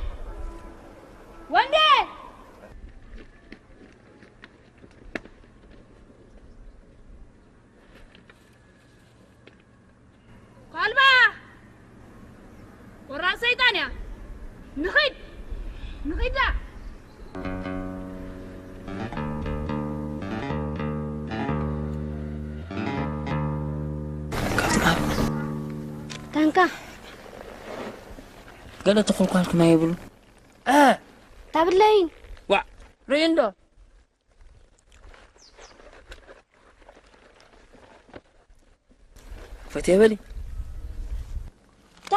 ካ ገለ ተኾልኳልኩም ኣይብሉ። እ፣ ታብለይ። ዋ፣ ርኢ እንዶ። ፈትየ በሊ። ታ?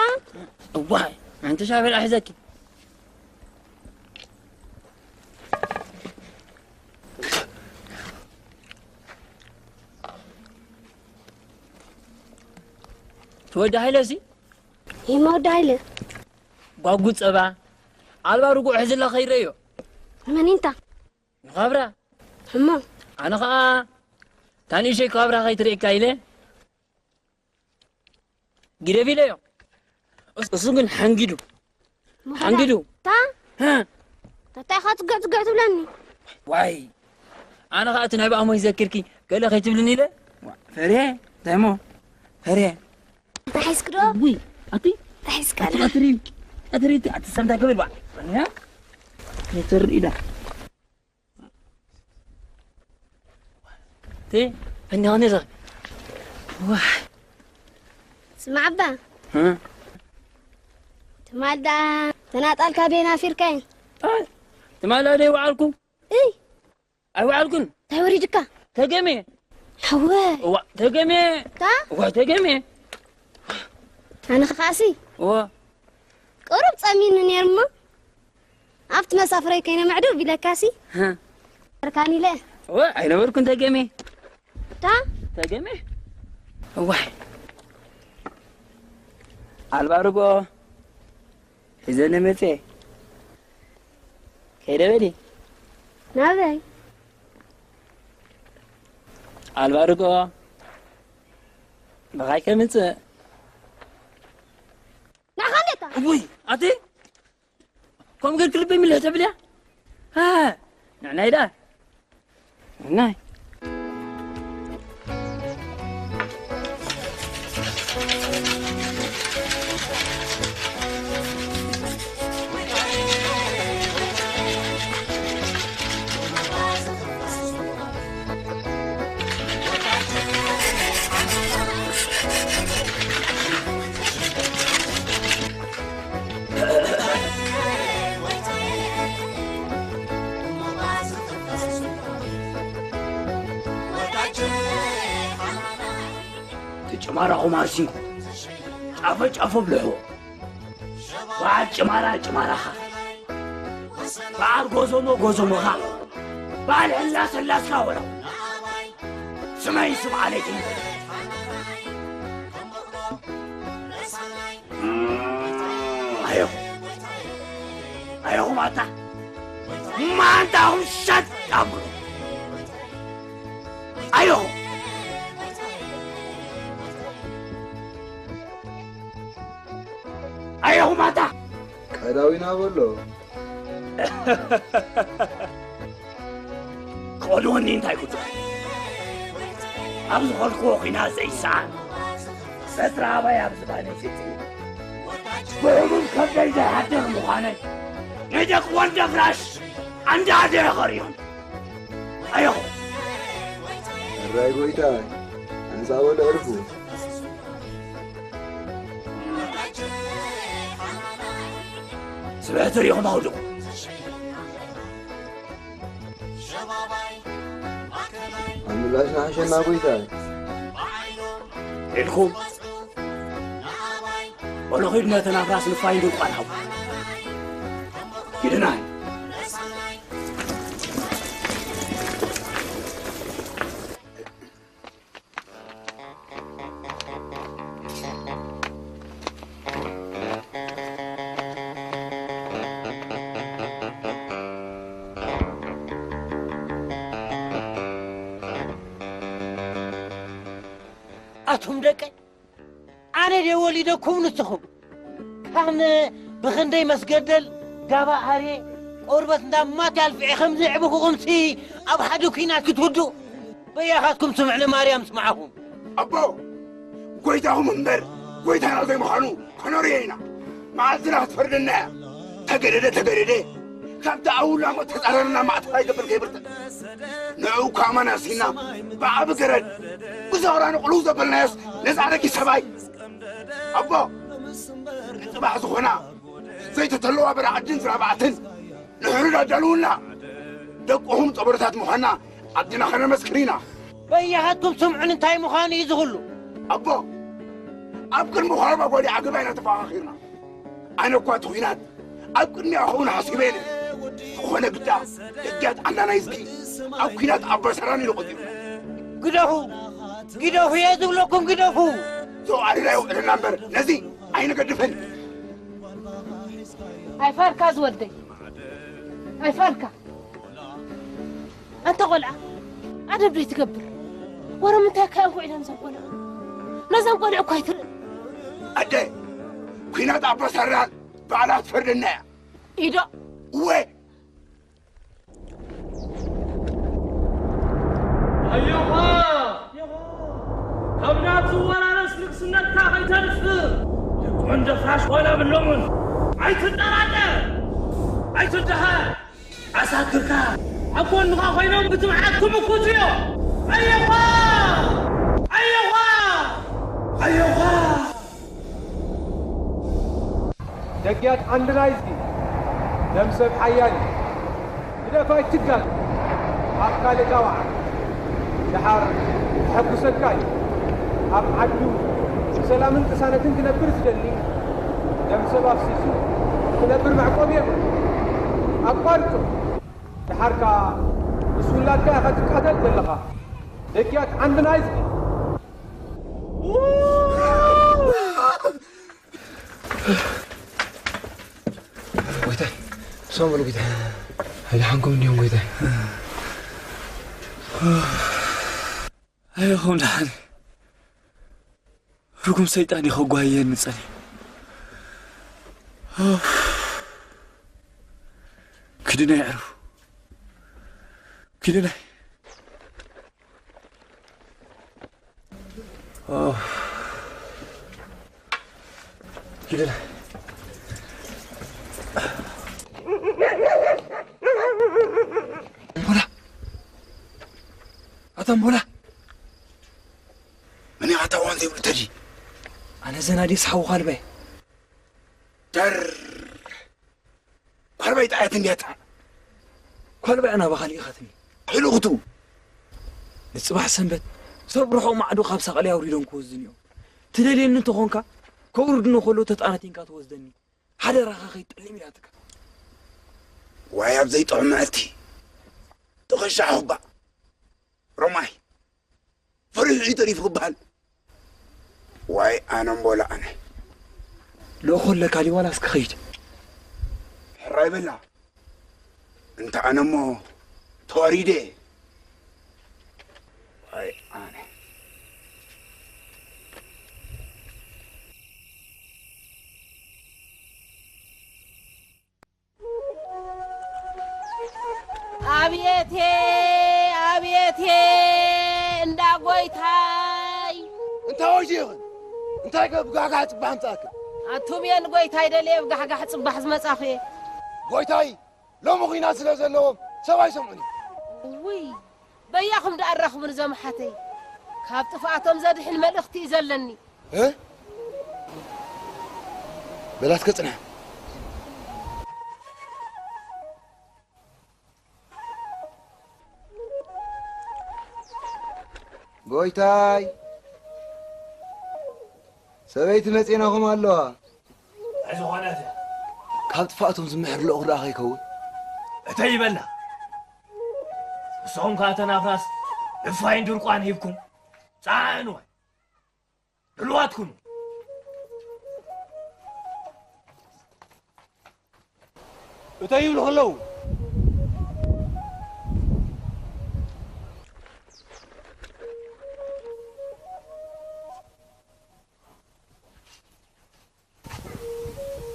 እዋይ፣ ኣንቲ ሻበል ኣሕዘኪ። ትወዲ ሃይለ ሲ? ይመወዲ ሃይለ። ጓጉ ጸባ፣ ኣልባ ርጉእ ሕዝላ ከይረዮ። መን እንታ? ንኸብራ። እሞ? ኣነ ኸኣ፣ ታንእሸይ ከብራ ከይትርእየካ ኢለ። ግደፍ ኢለዮ። እስ-፣ እሱ ግን ሓንጊዱ። ምኽንያት ሓንጊዱ። ታ? ሃ? እንታይ ኢኻ ትገ-፣ ትገ ትብለኒ? ዋይ። ኣነ ኸኣ እቲ ናይ ብኣሞይ ዘኪርኪ ገለ ከይትብልኒ ኢለ። ዋ፣ ፈርየ። እንታይ እሞ? ፈርየ። ተሒዝክ ዶ? ውይ፣ ኣቲ? ተሒዝካ ኣቲ ኣለኻ። ቀትሪ፣ ቀትሪ፣ ኣቲ ሰምታ ክብል ባ። ፈርየ? ከይተርኢ ኢላ። ቲ፣ ፈኒኻ ነዛ። ዋይ። ስማዕ ኣባ። እ? ትማል ደኣ ተናጣልካ ቤና ፊርካይ። ኣይ፣ ትማል ደኣ ኣይወዓልኩ። እይ። ኣይወዓልኩን። እንታይ ወሪድካ? ተገሜ። ሓወ። እዋ፣ ተገሜ። ታ? እዋ፣ ተገሜ። ኣነ ኸዓሲ? እዋ። ቁሩብ ጸሚኒ ነይሩ እሞ፣ ኣብቲ መሳፍረይ ከይነ መዕዱር ቢለካሲ? ሃ። ኣርካኒ ኢለ። እዋ፣ ኣይነበርኩን ተገሜ። ታ? ተገሜ። እዋይ። ኣልባ ርግኦ። ሒዘ ንመጽእ። ከይደ በሊ። ናበይ? ኣልባ ርግኦ። ብኻይ ከምጽእ። ንዓኻ እንዴታ? ውይ፣ ኣቲ? ከምኡ ጌርኪ ልበይ ምልህ ተብልያ? ሃ፣ ንዕናይ ደኣ። ንዕናይ። እቲ ጭማራኹም ኣርሲንኩ ጫፈ ጫፎ ብልሕዎ። በዓል ጭማራ ጭማራኻ፣ በዓል ጎዞሞ ጎዞሞኻ፣ በዓል ሕላስ ሕላስካ ወረው። ስመይ ስም ዓሌት ይንገር። ኣየኹ፣ ኣየኹ ማታ፣ ማንታኹም ሸጥ ኣብሉ። ኣየኹ፣ ኣየኹ ማታ። ቀዳዊና በሎ። ክቐድወኒ እንታይ ጉዳይ? ኣብ ዝኸድክዎ ኲናት ዘይሰኣን በትሪ ኣባይ ኣብ ዝባነይ ስዒቡ ብሕሙም ከብደይ ዘይሓድር ምዃነይ ናይ ደቂ ወልደ ፍራሽ ኣንዳ ኣደየ ኸርእዮም። ኣየኹ። ሕራይ ጎይታይ፣ ኣንጻ በሎ ዕርፉ። ስብሕቲ ርኢኹም ኣውድቑ። ኣብ ምላሽ ንሓሸና ጎይታይ። ኢልኩም በሎ ኺድ ነተን ኣፍራስ ንፋይ ድንኳን ሃቡ። ኪድናይ። ኣቱም ደቀይ፣ ኣነ ድየ ወሊደኩም ንስኹም? ካን ብኽንደይ መስገደል ጋባ ኣርየ ቆርበት እንዳማት ያልፍዒ ከም ዘዕብኹኹምሲ ኣብ ሓደ ኲናት ክትውድኡ? በያኻትኩም ስምዕ ንማርያም ስምዓኹም። ኣቦ፣ ጎይታኹም እምበር ጎይታና ዘይምዃኑ ከነርእዮ ኢና። መዓልትና ክትፈርደና እያ። ተገደደ ተገደደ፣ ካብቲ ኣውላ ሞት ተጻረርና ማእተር ኣይገብር ከይብርተ። ንዑ ካማና ሲና ብዓቢ ገረድ ብዛውራ ንቕልው ዘበልናዮስ ነጻ ደቂ ሰባይ። ኣቦ፣ ንጽባሕ ዝኾና ዘይተተለዋ በራዕድን ዝራባዕትን ንሕሩድ ኣዳልውና። ደቅኹም ጸበረታት ምዃንና ዓድና ከነመስክር ኢና። በያኻትኩም ስምዑን እንታይ ምዃኑ እዩ ዝኽሉ? ኣቦ፣ ኣብ ቅድሚ ኳርባ ጓዲዓ ገባይና ተፈኻኺርና። ኣነ እኳ እቲ ኲናት ኣብ ቅድሚኣ ክኸውን ሓሲበ ኢለ። ዝኾነ ግዳ ደጃት ኣናናይዝጊ ኣብ ኲናት ኣባሰራን ኢሉ ቆጺሩ። ግደፉ፣ ግደፉ እየ ዝብለኩም፣ ግደፉ። ሰው ኣደዳ ይውዕልና እምበር ነዚ ኣይንገድፍን። ኣይፋልካ ዝወደይ፣ ኣይፋልካ። ኣንታ ቆልዓ፣ ኣደብ ዶ ትገብር? ወረ ምንታይ ካዮም ውዒሎም እዞም ቆልዑ? ነዞም ቆልዑ እኳ ኣይትርእን። ኣደ፣ ኲናት ኣባሰራን ባዕላ ትፈርደና እያ። ኢዶ። እወ። ኣዮኻ! ካብ ናብ ዝወራረስ ንግስነትካ ከይተርፍ ልክዑን ደፍራሽ ኾይኖም ኣለውን። ኣይትጠራጠር! ኣይትደሃር! ዓሳክርካ ኣብ ጎንኻ ኮይኖም ክትምዓት ክምኩት እዮም። ኣየኳ! ኣየኳ! ኣየኳ! ደጊያት ዓንድና ይዝጊ፣ ደም ሰብ ሓያል እዩ። ግደፍ ኣይትጋግ፣ ኣብ ካልእ ጋባዓ። ደሓር ዘሐጉሰካ እዩ። ኣብ ዓዱ ብሰላምን ቅሳነትን ክነብር ዝደሊ፣ ደም ሰብ ኣፍሲሱ ክነብር መዕቆቢ የብሉን። ኣቋርጾ። ደሓር ከኣ ምስ ውላድካ ኢኻ ትቃተል ዘለኻ። ደጊያት ዓንድና ይዝጊ። ጎይታይ፣ ሰላም በሉ ጎይታይ። ኣይደሓንኩም እንዲኹም ጎይታይ? ኣይኹም ደሓን። ርጉም ሰይጣን እዩ ከጓየየኒ ጸኒሑ። ኪድናይ ኣዕርፉ። ኪድናይ። ኪድናይ። ኣታ እምቦላ! ኣታ እምቦላ! መን ኢኻ እታ ዋን ዘይብሉ ተዲ? ኣነ ዘናዲ ስሓዊ ኳልባይ። ደር! ኳልባይ ጣያት እንድያ እታ። ኳልባይ ኣናባኻ ልኢኻትኒ። ሄሎ ክትኡ። ንጽባሕ ሰንበት ሰብ ርሑቕ ማዕዶ ካብ ሳቕለይ ኣውሪዶም ክወስዱኒ እዮም። ትደልየኒ እንተኾንካ፣ ከውርዱኒ ከለዉ ተጣነቲንካ ትወስደኒ። ሓደራኻ ከይትጠልም ኢላትካ። ዋይ ኣብ ዘይጥዑም መዓልቲ። ጥቕሻ ሑባ። ሮማይ። ፈሪሑ እዩ ተሪፉ ክበሃል። ዋይ ኣነ እምቦላ ኣነ። ልእኾ ኣለካ ዲዋላ እስኪ ኸይድ። ሕራይ በላ። እንተ ኣነ እሞ ተዋሪደ። ዋይ ኣነ። ኣብየቴ፣ ኣብየቴ፣ እንዳ ጎይታይ። እንታይ ወይሲ ኢኽን? እንታይ ከ ብጋሕጋሕ ጽባሕ ኣምጻእክን? ኣቱም እየ ንጎይታይ ደልየ ብጋሕጋሕ ጽባሕ ዝመጻኹ እየ። ጎይታይ ሎሚ ኹናት ስለ ዘለዎም ሰብ ኣይሰምዑን እዮም። ውይ፣ በያኹም ደኣ ኣራኽቡኒ እዞም ኣሓተይ። ካብ ጥፍኣቶም ዘድሕን መልእኽቲ እዩ ዘለኒ። እ? በላ እስከ ጽንሐ። ጎይታይ፣ ሰበይቲ መጺናኹም ኣለዋ። እንታይ ዝኾነት እያ? ካብ ጥፍኣቶም ዝምሕር ልኡኽ ደኣ ከይከውን። እተይ ይበላ። ንስኹም ከኣ እተን ኣፍራስ ዕፋይን ድርቋን ሂብኩም ጻዕንወን። ድሉዋት ኩኑ። እተይ ይብሉ ከለዉ።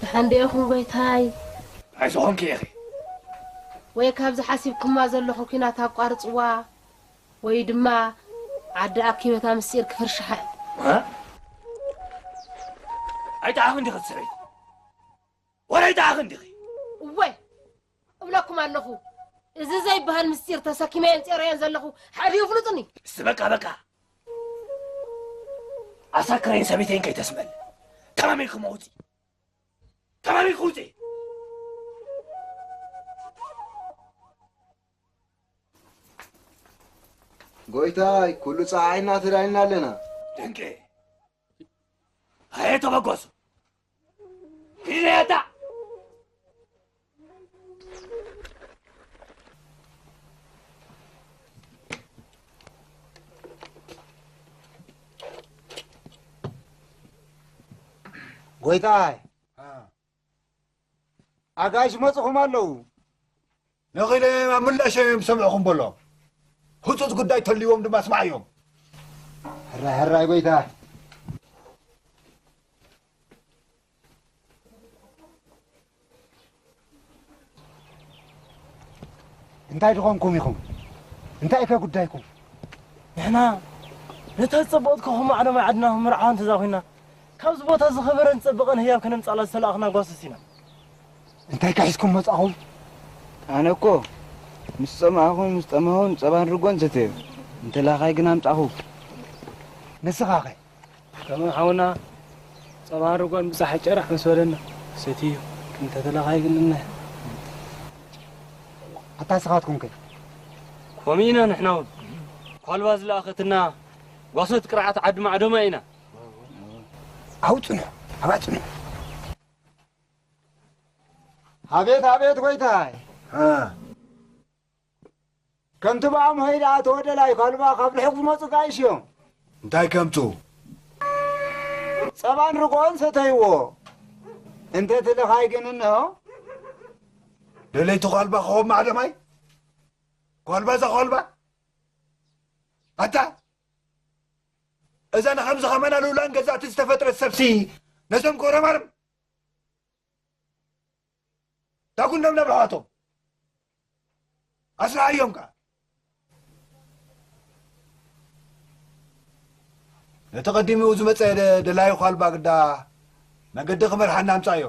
ደሓን ዶ ኢኹም ጎይታይ? እንታይ ዝኾንኪ ኢኺ? ወይ ካብዚ ሓሲብኩማ ዘለኹም ኲናት ኣቋርጽዋ፣ ወይ ድማ ዓዲ ኣኪበታ ምስጢር ክፍርሽሓ። እ? ኣይጠዓኽን ዲኺ ሰበይቲ? ወረ ኣይጠዓኽን ዲኺ? እወ፣ እብለኩም ኣለኹ። እዚ ዘይበሃል ምስጢር ተሰኪመየን ጼረየን ዘለኹ ሓዲኡ ፍሉጥኒ። እስቲ በቃ፣ በቃ። ኣሳክረይን ሰበይተይን ከይተስመል። እታ ከማመይ ክመውፂ ከማመይ ክውፂ። ጎይታይ፣ ኩሉ ጸዓይና ተዳሊና ኣለና። ድንቂ። ኣየ ተበገሱ። ኪድ ንያታ። ጎይታይ፣ ኣጋይሽ መጽኹም ኣለዉ። ነኺለ ኣብ ምላሽ እዮም ሰምዕኹም በሎ። ህጹጽ ጉዳይ ተልዎም ድማ ስማዕዮም። ሕራይ፣ ሕራይ ጎይታ። እንታይ ድኾንኩም ኢኹም? እንታይ ከ ጉዳይኩም? ንሕና ነታ ዝጸበቕት ኮኸብ ማዕዶ ማዕድና ክምርዓዋ እንተዛ ኮይና፣ ካብዚ ቦታ ዝኸበረን ዝጸበቐን ህያብ ከነምጻላ ዝተላእኽና ጓሶት ኢና። እንታይ ከ ሒዝኩም መጻኹም? ኣነ እኮ ምስ ጸማእኹን ምስ ጠማኹን ጸባን ርጎን ሰተዮ። እንተ ላኻይ ግን ኣምጻኹ። ንስኻ ኸ? ከመይ ሓውና፣ ጸባን ርጎን ብጻሕ ጨራሕ ምስ በለና ሰትዮ። እንተ ተላኻይ ግን እነ። ኣታ ንስኻትኩም ከ? ከምኡ ኢና ንሕና እውን። ኳልባ ዝለኣኸትና ጓሶት ቅርዓት ዓዲ ማዕዶማ ኢና። ኣብኡ ጽንሑ፣ ኣብኣ ጽንሑ። ኣቤት፣ ኣቤት፣ ጎይታይ። እ። ከምቲ ብኣምሆይ ደኣ ተወደላይ ኳልባ ካብ ርሑቕ ዝመጹ ጋይሽ እዮም። እንታይ ከምጹ? ጸባን ርጎን ሰተይዎ። እንተ ትልኻይ ግን እንሆ። ደለይቲ ኳልባ ክኾብ ማዕደማይ? ኳልባ እዛ ኳልባ? ኣታ? እዛ ንኸምዚ ኸማና ልኡላን ገዛእቲ ዝተፈጥረት ሰብሲ ነዞም ጎረማርም ዳጉንዶም ነብርሃቶም ኣስርዓዮም ከኣ። ነቲ ቀዲሙ ዝመጸ ደ-፣ ደላዩ ኳልባ ግዳ መገዲ ክመርሓና ኣምጻዮ።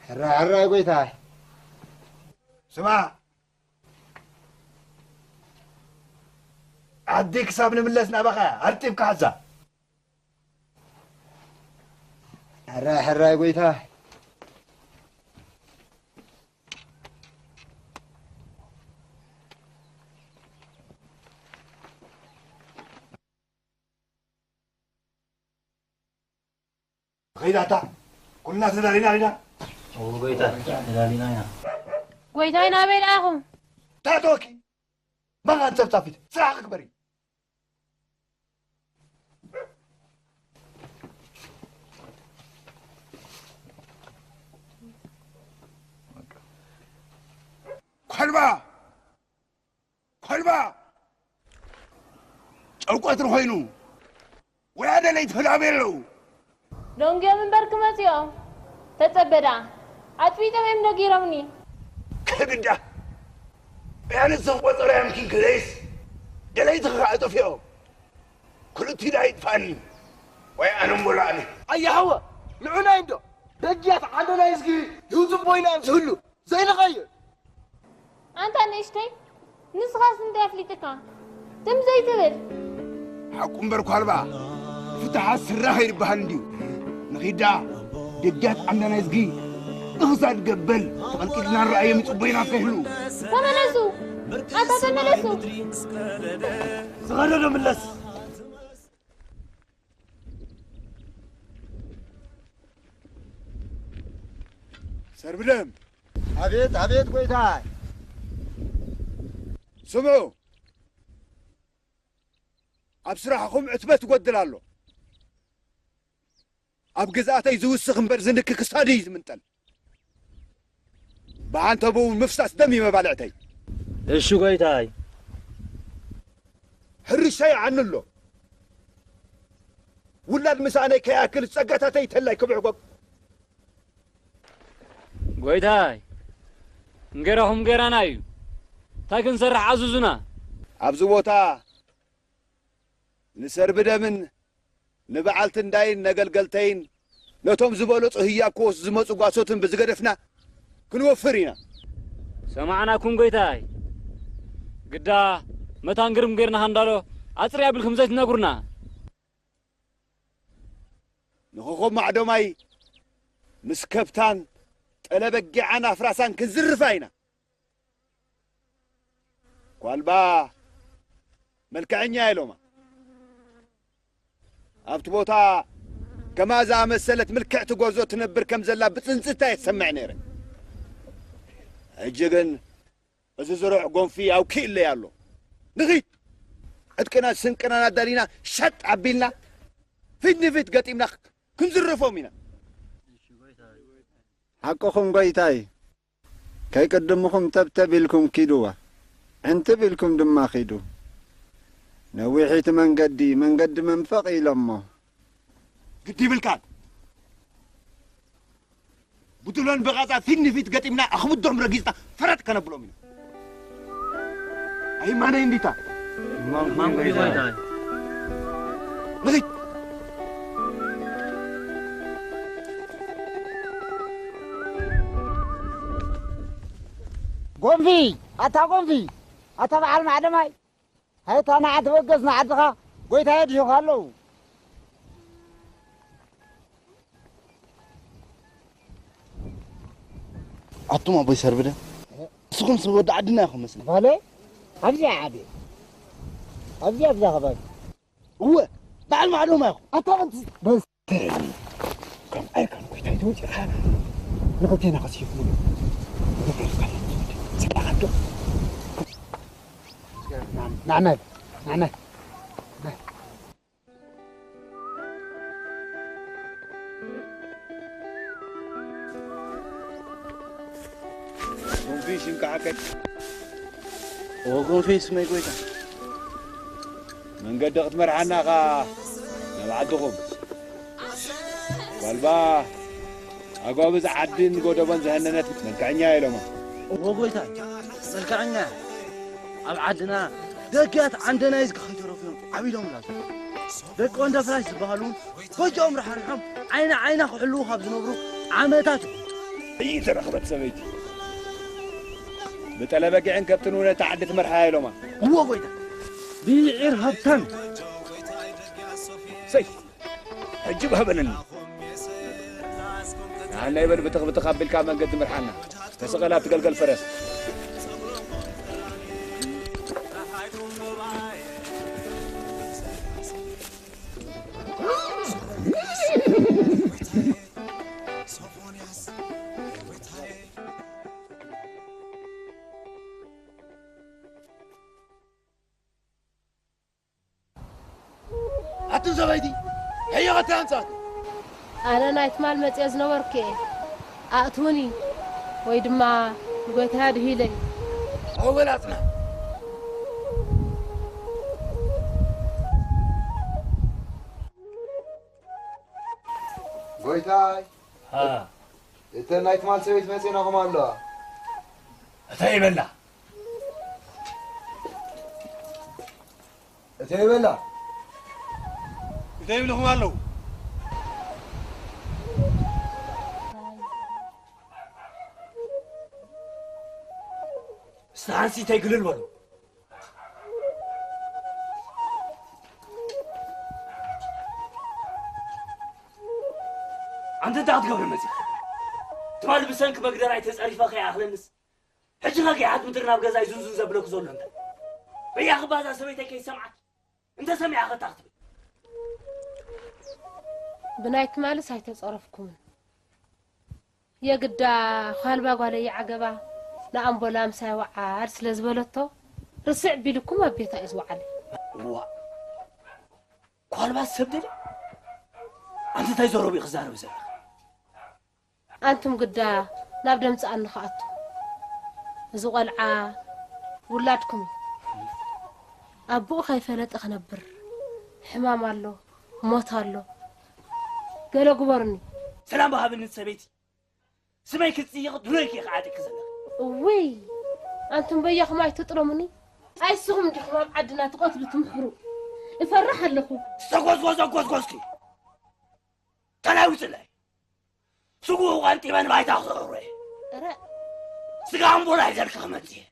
ሕራይ፣ ሕራይ ጎይታይ። ስማዕ፣ ዓዲ ክሳብ ንምለስ ናባኻ ኣርጢብካ ሓዛ። ሕራይ፣ ሕራይ ጎይታ። ኸይዳታ፣ ኩልና ተዳሊና ኢና። እዎ ጎይታ፣ ተዳሊና ኢና። ጎይታይ ናበይ ደኣኹም? ታቶኪ፣ መኻን ጸፍጻፊት፣ ስራሕ ክግበሪ። ኮልባ! ኮልባ! ጨው ቀትሪ ኾይኑ፣ ወያ ደለይቲ ክላበዩ ኣለዉ። ደንጉዮም እምበር ክመጹ እዮም። ተጸበ ደኣ። ኣጽቢጦም እዮም ነጊሮምኒ። ከግዳ። ወያ ነዞም ቆጸራ የምኪን ክለይስ፣ ደለይቲ ኸኣ ጠፊኦም። ክልቲኡ ደኣ ይጥፋኒ። ወይ ኣነ እሞ ላእኒ። ኣየ ሓወ፣ ንዑና እንዶ። ደጊያት ዓንደና ይዝጊ፣ ይውጽእ ቦይና ዝህሉ። ዘይንቐይር። ኣንታ ንእሽተይ፣ ንስኻስ እንታይ ኣፍሊጥካ? ትም ዘይትብል። ሓቁ እምበር ኳልባ፣ ፍትሓ ስራሕ ይበሃል እንድዩ። ንኺዳ፣ ደጃት ዓንዳና ይዝጊ፣ እኽሳድ ገበል፣ ተቐልቂልና ንረኣዮም ይጽበዩና ከይህሉ። ተመለሱ! ኣታ ተመለሱ! ዝኸደዶ ምለስ! ሰርብደም። ኣቤት፣ ኣቤት ጎይታይ። ስምዑ፣ ኣብ ስራሕኹም ዕትበት ይጎድል ኣሎ። ኣብ ግዝኣተይ ዝውስኽ እምበር ዝንኪ ክሳዱ እዩ ዝምንጠል። ብዓንተቦኡ ምፍሳስ ደም እዩ መባልዕተይ። እሺ ጎይታይ። ሕርሻይ ይዓኒ ኣሎ። ውላድ ምሳኣነይ ከይኣክል ጸጋታተይ ተላይ ክብዕጎግ። ጎይታይ፣ እንጌራኹም ጌራና እዩ። እንታይ ክንሰርሕ ኣዝዙና። ኣብዚ ቦታ ንሰርቢ ደምን ንበዓልቲ እንዳይን ነገልገልተይን ነቶም ዝበለጹ ህያብ ክወስዱ ዝመጹ ጓሶትን ብዝገደፍና ክንወፍር ኢና። ሰማዕናኩም ጎይታይ። ግዳ መታን ግርም ጌርና ሃንዳሎ ኣጽርያ ቢልኩም ዘይትነግሩና። ንኾኾብ ማዕዶማይ ምስ ከብታን ጠለበጊዓን ኣፍራሳን ክንዝርፋ ኢና። ኳልባ መልክዐኛ ኢሎማ። ኣብቲ ቦታ ከማ ዝኣመሰለት ምልክዕቲ ጎርዞ ትነብር ከም ዘላ ብጽንጽታ እየ ዝሰምዕ ነይረ። ሕጂ ግን እዚ ዝሩዕ ጎንፊ ኣውኪእለይ ኣሎ። ንኺድ ዕጥቅና ስንቅናን ኣዳሊና ሸጥ ኣቢልና ፊት ንፊት ገጢምና ክንዝርፎም ኢና። ሓቅኹም ጎይታይ፣ ከይቅድምኹም ተብተብ ኢልኩም ኪድዋ፣ ዕንትብ ኢልኩም ድማ ኺዱ። ነዊሒቲ መንገዲ፣ መንገዲ መንፈቕ ኢሎሞ። ግዲ ይብልካን። ብድሎን ብቓጻ ፊት ንፊት ገጢምና ኣኽብዶም ረጊጽና ፈረጥ ከነብሎም ኢና። ኣይማነይ እንዲታ። ማንኩ ይጎይታይ። ንኺድ። ጎንፊ ኣታ ጎንፊ ኣታ በዓል ማዕደማይ ሃይታ ንዓ ተበገስ ንዓድኻ ጎይታ የድሂኻ ኣለዉ። ኣቱም ኣቦይ ሰርብደ ንስኹም ሰብ ወዲ ዓድና ኢኹም መስለኒ። ባለ ኣብዚኣ ዓዲ ኣብዚኣ ኣብዛ ከባቢ እወ በዓል ማዕዶማ ኢኹም። ኣታ በንት በስ ተረኒ ከም ኣይካን ጎይታይ ተወፂኻ ንኽልቴና ከስይፉ ንገርካ ጽላኻዶ ናዕናይ ናዕናይ ጉንፊ ሽምካ ሓቀቅ ወጉንፊ ስመይ ጎይታ መንገዲ ክትመርሓና ኻ ናብ ዓድኹም ጓልባ ኣጓብዝ ዓድን ጎደቦን ዝሃነነት መልክዐኛ ኢሎማ። እወ ጎይታይ፣ መልክዐኛ ኣብ ዓድና ደገት ዓንደናይ ዝከኸይተረፉ እዮም ዓቢዶም ላሉ ደቂ ወንደ ፍራሽ ዝበሃሉ ጎጆኦም ራሕሪሖም ዓይኒ ዓይና ክሕልዉ ካብ ዝነብሩ ዓመታት እዩ። እይተረኽበት ሰበይቲ ብጠለበጊዕን ከብትን እውን እታ ዓዲ ትመርሓ ኢሎማ። እወ ጎይታ፣ ብይዒር ሃብታም ሰይ ሕጂ ባህበለኒ። ንዓና ይበል ብትኽ ብትኽ ኣቢልካ መንገዲ ምርሓና። ተሰቐል ኣብቲ ገልገል ፈረስ። ኣቱም ሰበይቲ ሕዮ ኸታ ኣምጻት ኣነ ናይ ትማል መጽየ ዝነበርኩ እየ። ኣእትውኒ ወይ ድማ ንጎይታይ ኣድሂለይ። ኣወላጽና ጎይታይ፣ እተን ናይ ትማል ሰበይቲ መጺናኹም ኣለዋ። እታይ ይበላ እተይ ይበላ እንታይ ይብልኹም ኣለዉ? እስቲ ሓንሲ ተይግልል በሉ። ኣንተ እንታይ ክትገብር መጺእ? ትማል ብሰንኪ መግደራይ ተጸሪፈ ከይኣኽለንስ ሕጂ ኸ ገይሓት ምድሪ ናብ ገዛይ ዙንዙን ዘብለኩ ዘሎ እንታይ? በያኺ ባዛ ሰበይተይ ከይሰምዓት እንተ ሰሚዓ ኸታ ክትብል። ብናይ ትማልስ ኣይተጸረፍኩምን። የግዳ ዃልባ ጓለይ ይዓገባ ንኣምቦላ ምሳይ ወዓል ስለ ዝበለቶ ርስዕ ቢልኩም ኣብ ቤታ እዩ ዝወዓለ። እዋ ኳልባ ሰብ ደለ ኣንተ እንታይ ዘረቡ ክዛረብ ዘለኻ? ኣንቱም ግዳ ናብ ደምጽኣኒ ክኣቱ እዚ ቆልዓ ውላድኩም እዩ። ኣቦኡ ከይፈለጠ ክነብር ሕማም ኣሎ ሞት ኣሎ ገለ ግበሩኒ። ሰላም በሃብኒ ሰበይቲ ስመይ ክትጽይቕ ድሮይ ከ ክዓጥቂ ዘለኺ። እውይ ኣንቱም በያኹም ኣይትጥረሙኒ። ኣይስኹም ዲኹም ኣብ ዓድና ትቐትሉ ትምሕሩ? እፈርሕ ኣለኹ። ዝተጎዝጎዘ ጎዝጎዝኪ ተላይ ውፅለይ ስጉኡ ቀንጢበ ንባይታ ክሰዕሮ እየ። እረ ስጋ እምቦላ ይዘልካ ክመፅእ እየ።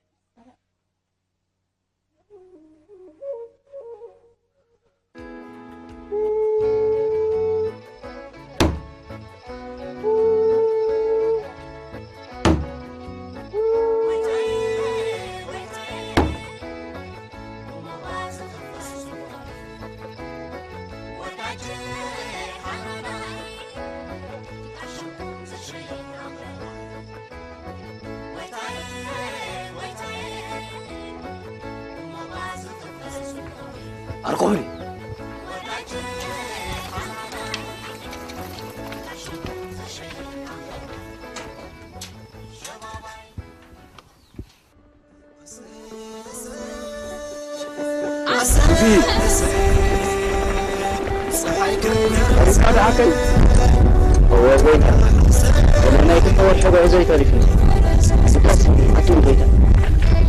ኣርኮኒ።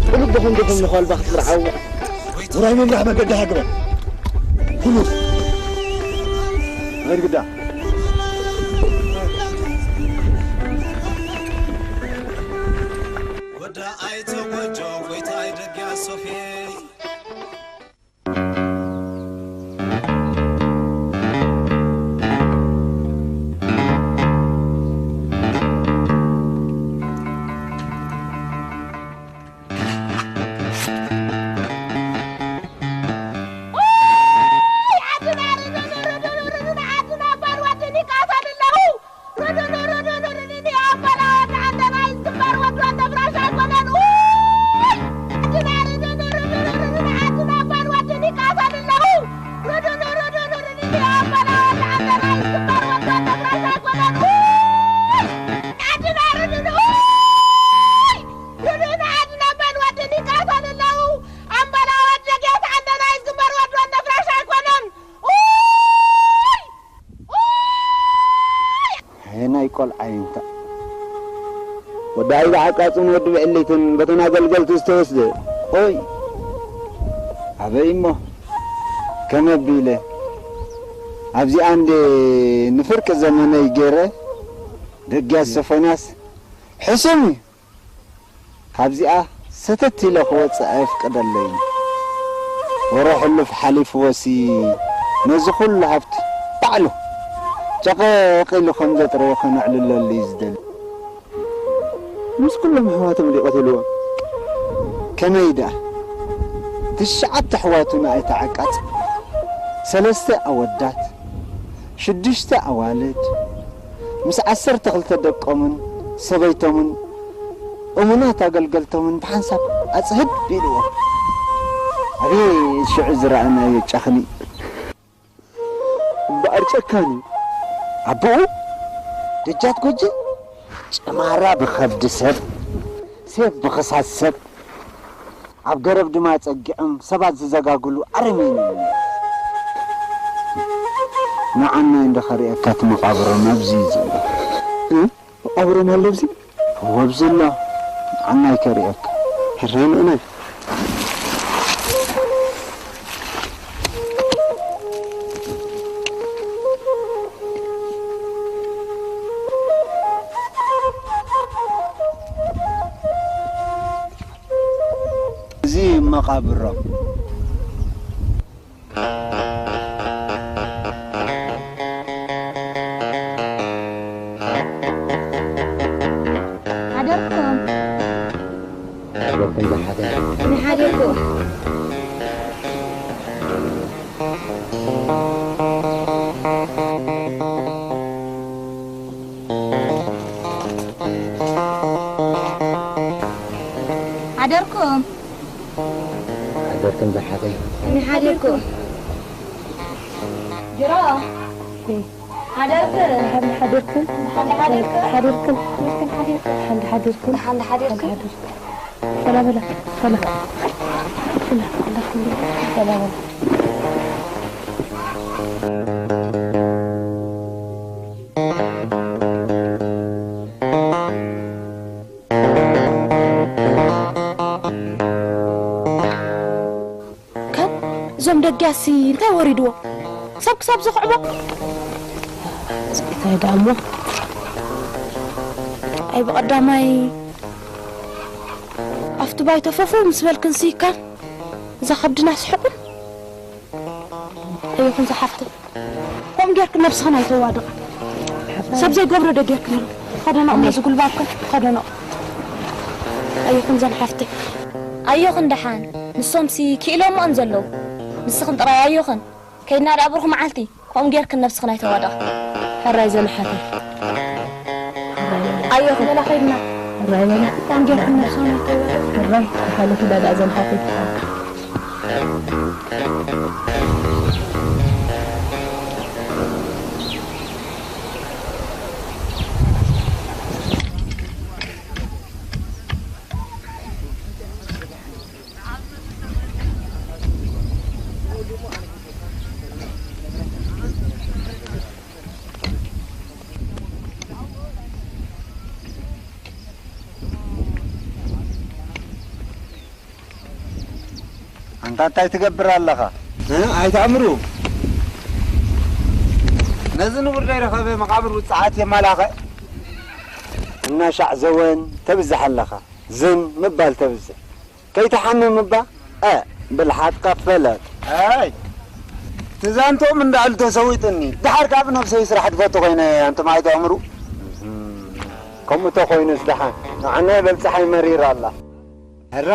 ቁልቦኹም ዲኹም ንኸልባ ክትምርዓዉ? ውራይ ምምራሕ መገዲ ሃገረ። ኩሉ። መርግዳ። ወዳ ኣይተጎጆ ጎይታይ ደግያ ሶፊ። ናይ ቆልዓ ይንታ ወዲ ኣይባ ዓቃጽን ወዲ ብዕሊትን በተን ኣገልገልቲ ዝተወስደ። ኦይ ኣበይ እሞ ከመ ቢለ ኣብዚኣ እንዴ ንፍርቂ ዘመነይ ገይረ። ደግያስ ሶፎንያስ ሕሱም እዩ። ካብዚኣ ሰተት ኢለ ክወጽእ ኣየፍቅደለይን። ወረ ሕሉፍ ሓሊፍዎሲ ነዚ ኩሉ ሃብቲ ባዕሉ ጨቐቕ ኢሉ ከም ዘጥረዮ ከነዕልለሉ እዩ ዝደሊ። ምስ ኩሎም ኣሕዋቶም ድዩ ቀቲልዎም? ከመይ ደኣ ትሽዓተ ኣሕዋቱ ንኣይተ ዓቃጽ፣ ሰለስተ ኣወዳት፣ ሽዱሽተ ኣዋልድ፣ ምስ ዓሰርተ ክልተ ደቆምን ሰበይቶምን እሙናት ኣገልገልቶምን ብሓንሳብ ኣጽህብ ኢልዎም። ኣቤት ሽዑ ዝረኣናዮ ጨኽኒ! እምበኣር ጨካን እዩ። ኣቦኡ ደጃት ጎጀ ጨማራ ብኸብዲ ሰብ፣ ሴፍ ብኽሳድ ሰብ፣ ኣብ ገረብ ድማ ጸጊዖም ሰባት ዝዘጋግሉ ኣረሜን እዮም። ንዓናይ እንዶ ከርእየካ እቲ መቓብሮም ኣብዚ እዩ ዘሎ። እ? መቓብሮም ኣሎ ኣብዚ? እወ፣ ኣብዚ ኣሎ። ንዓናይ ከርእየካ። ሕራይ ንእናይ። እዚ መቓብሮም። ሓደርኩም። ሓደርኩም ዝሓደር። ንሓደርኩም። ሓደርኩም። ሓደርኩም ዝሓደር። ንሓደርኩም። ጅሮ። ሓደርክን። ሓደርክን። ሓደርክን። ሓደርክን። ሓደርክን። ሓደርክን። ሓደርክን። ሓደርክን። ሰላ በላ። ሰላ። ሰላ። ሰላ በላ። ከ እዞም ደጊያሲ እንታይ ወሪድዎ? ሰብ ክሳብ ዘኽዕቦ? እንታይ ደኣ እሞ? ኣይ ብቐዳማይ ኣብቲ ባይቶ ፈፉ ምስ በልክን ስይካን እዛ ከብድና ስሕቁን። ኣይኹን ዝሓፍተ። ከምኡ ጌርክን ነብስኽን ኣይተዋድቓ። ሰብ ዘይገብሮ ዶ ጌርክን ኣሎ? ከደኖ እሞ ዝጉልባብክን ከደኖ። ኣይኹን ዘን ሓፍተይ። ኣዮኽን ደሓን፣ ንሶምሲ ክኢሎምኦም ዘለዉ። ንስኽን ጥራይ ኣዮኽን። ከይድና ደኣ ብሩኽ መዓልቲ፣ ከምኡ ጌርክን ነብስኽን ኣይተዋድቓ። ሕራይ ዘን ሓፍተይ። ኣዮኽን በላ ከይድና። ሕራይ በላ። ከምኡ ጌርክን ነብስኽን ኣይተዋድቓ። ሕራይ፣ ተሓለፊ ዳኣ ዘን ሓፍተይ። ኣንታ እንታይ ትገብር ኣለኻ? እ? ኣይትኣምሩ። ነዚ ንቡር ዘይረኸበ መቓብር ውጽዓት የማላኸ። እናሻዕ ዘወን ተብዝሕ ኣለኻ። ዝን ምባል ተብዝሕ። ከይትሓምም እባ። እ፣ ብልሓትካ ፈለጥ። ኣይ፣ ትዛንቶም እንዳዕሉ ተሰዊጥኒ። ድሓር ካብ ነብሰይ ስራሕ ትፈቱ ኮይነ፣ ኣንቱም ኣይትኣምሩ። ከምኡ ተኾይኑስ ደሓን። ንዓና ይበል ጸሓይ መሪራ ኣላ። ህራ!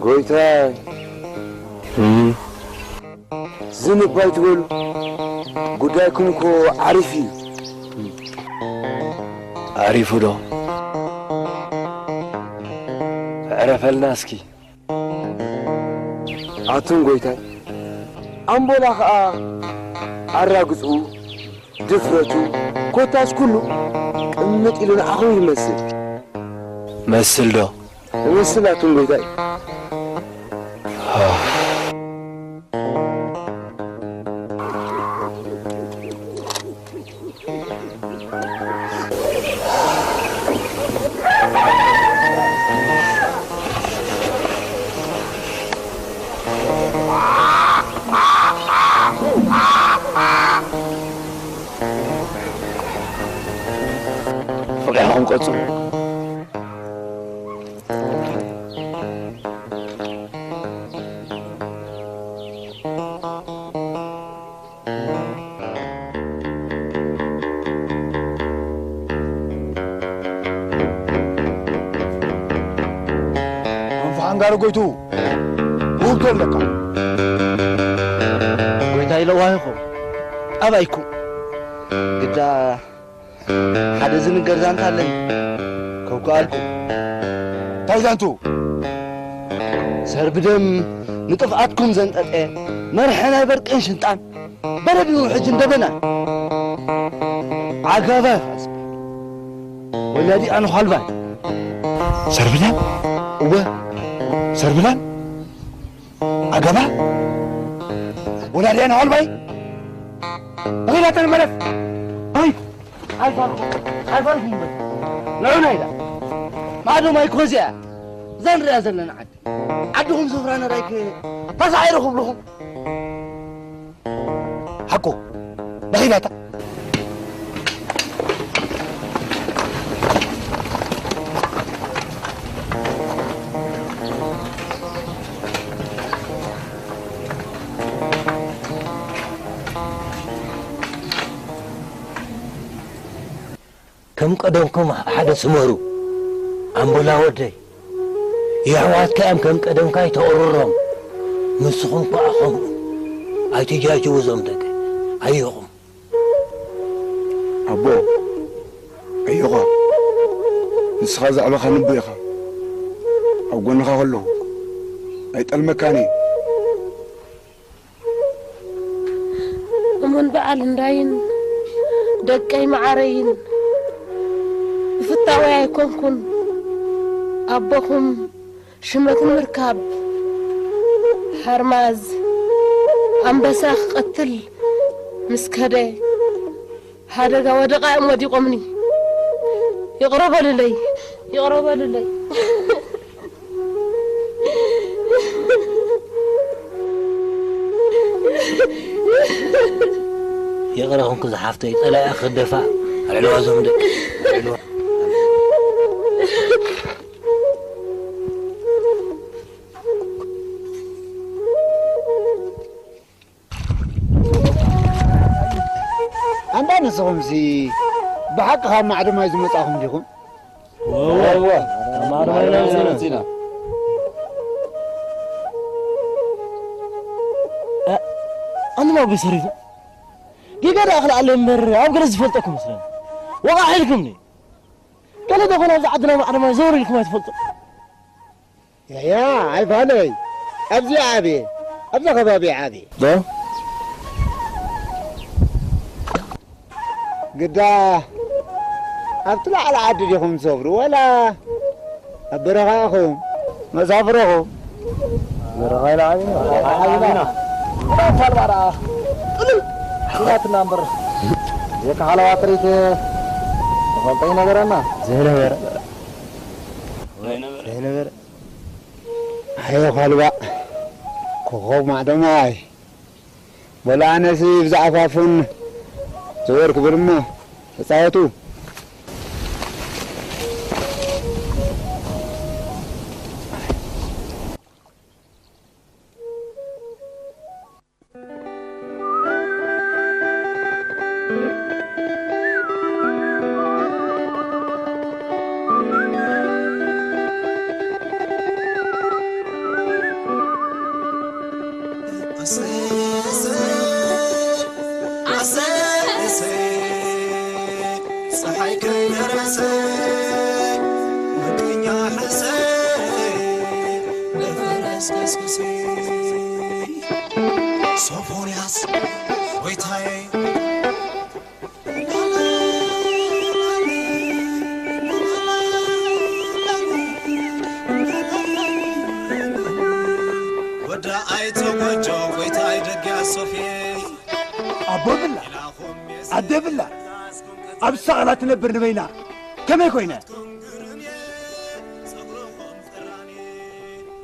ጎይታይ፣ ዝን እባ ኣይትበሉ። ጉዳይኩም እኮ ዓሪፍ እዩ። ዓሪፉ ዶ? ዕረፈልና እስኪ። ኣቱም ጎይታይ፣ ኣምቦላ ኸኣ ኣራግጽኡ፣ ድፍረቱ፣ ኮታስ ኩሉ ቅምጥ ኢሉ ንዓኹም ይመስል። መስል ዶ? እመስል ኣቱም ጎይታይ። ፍቕያኹም ቀጽሉ። ኣንፋ ሓንጋሪ ጎይቱ፣ ውርዶ ኣለካ። ጎይታይ ለዋህ ኢኹም። ኣባይኩም። ግዳ ሓደ ዝንገር ዛንታ ኣለኒ። ከውግኣልኩም። እንታይ ዛንቱ? ሰርብደም ንጥፍኣትኩም ዘንጠጠ መርሐ ናይ በርቅን ሽንጣን በረድ ይውሕጅ እንደበና። ዓጋባ ኢኻ ዝበሃል። ወላዲኣ ንዃልባይ። ሰርብደም? እወ፣ ሰርብደም። ዓጋባ? ወላዲኣ ንዃልባይ? ብኺዳ ተንመለስ። ኣይ፣ ኣይፋልኩም፣ ኣይፋልኩም በል። ንዑ ናይዳ። ማዕዶ ማይ ኮዚያ። እዛ ንሪኣ ዘለና ዓዲ። ዓድኹም ስፍራ ነራይክ ተሳዒሩ ክብልኹም። ሓቁ፣ ብኺዳታ። ከም ቀደምኩም ሓደ ስመሩ። ኣምቦላ ወደይ፣ የሕዋትካ እዮም ከም ቀደምካ ኣይተቕርሮም። ንስኹም ከኣ ከምኡ። ኣይትጃጅዉ እዞም ደቂ። ኣየኹም። ኣቦ፣ ኣዮኻ። ንስኻ ዛዕባኻ ንቦ ኢኻ። ኣብ ጎንኻ ከለኹ ኣይጠልመካን እየ። እሙን በዓል እንዳይን ደቀይ መዓረይን ብፍታወይ ኣይኮንኩን ኣቦኹም ሽመት ንምርካብ ሓርማዝ ኣንበሳ ክቐትል ምስ ከደ ሓደጋ ወደቓ እዮም ወዲቖምኒ። ይቕረ በሉለይ፣ ይቕረ በሉለይ። ይቕረ ኩንኩ ዝሓፍተይ፣ ጸላኢኣ ክደፋ ኣልዕልዋ ዞም ደቂ ኣልዕልዋ። ንስኹምሲ ብሓቂ ካብ ማዕዶ ማይ ዝመጻኹም ዲኹም? እወ፣ እወ፣ ካብ ማዕዶ ማይ ኢና መጺና። እ፣ ኣንማ ብሰሪቱ ጌጋ ደኣ ክልኣለ እምበር ኣብ ገለ ዝፈልጠኩም መስለኒ። ወቓ ሓይልኩም ኒ። ገለ ደኾን ኣብዚ ዓድና ማዕዶ ማይ ዘውር ኢልኩም ኣይትፈልጡ። ያያ፣ ኣይፋለይ። ኣብዚ ዓብየ፣ ኣብዛ ከባቢ ዓብየ። ዶ? ግዳ ኣብቲ ላዕሊ ዓዲ ዲኹም ትሰፍሩ ወላ ኣብ በረኻ ኢኹም መሳፍረኹም? በረኻ ኢላ ዓብና። ዓብና። ፋልባ ደኣ ጥልል ኢላትና እምበር። የካ ሓለዋ ጥሪት ተፈልጦ ይነበረና። ዘይነበረ። ዘይነበረ። ኣየ ኳልባ ኮኾብ ማዕዶ ማይ። በሉ ኣነሲ ብዛዕፋ ፉን ዘወር ክብል እሞ ተጻወቱ። ፀሓይ ከይደረሰ ምቀኛ ሕሰ ለፈረስ ገስግሲ ሶፎንያስ ጎይታዬ ወዳ ኣይተጎጆ ጎይታይ ደግያ ሶፍየ ኣቦ ብላ ኣደ ብላ ኣብ ሰቐላ ትነብር ንበይና ከመይ ኮይነ?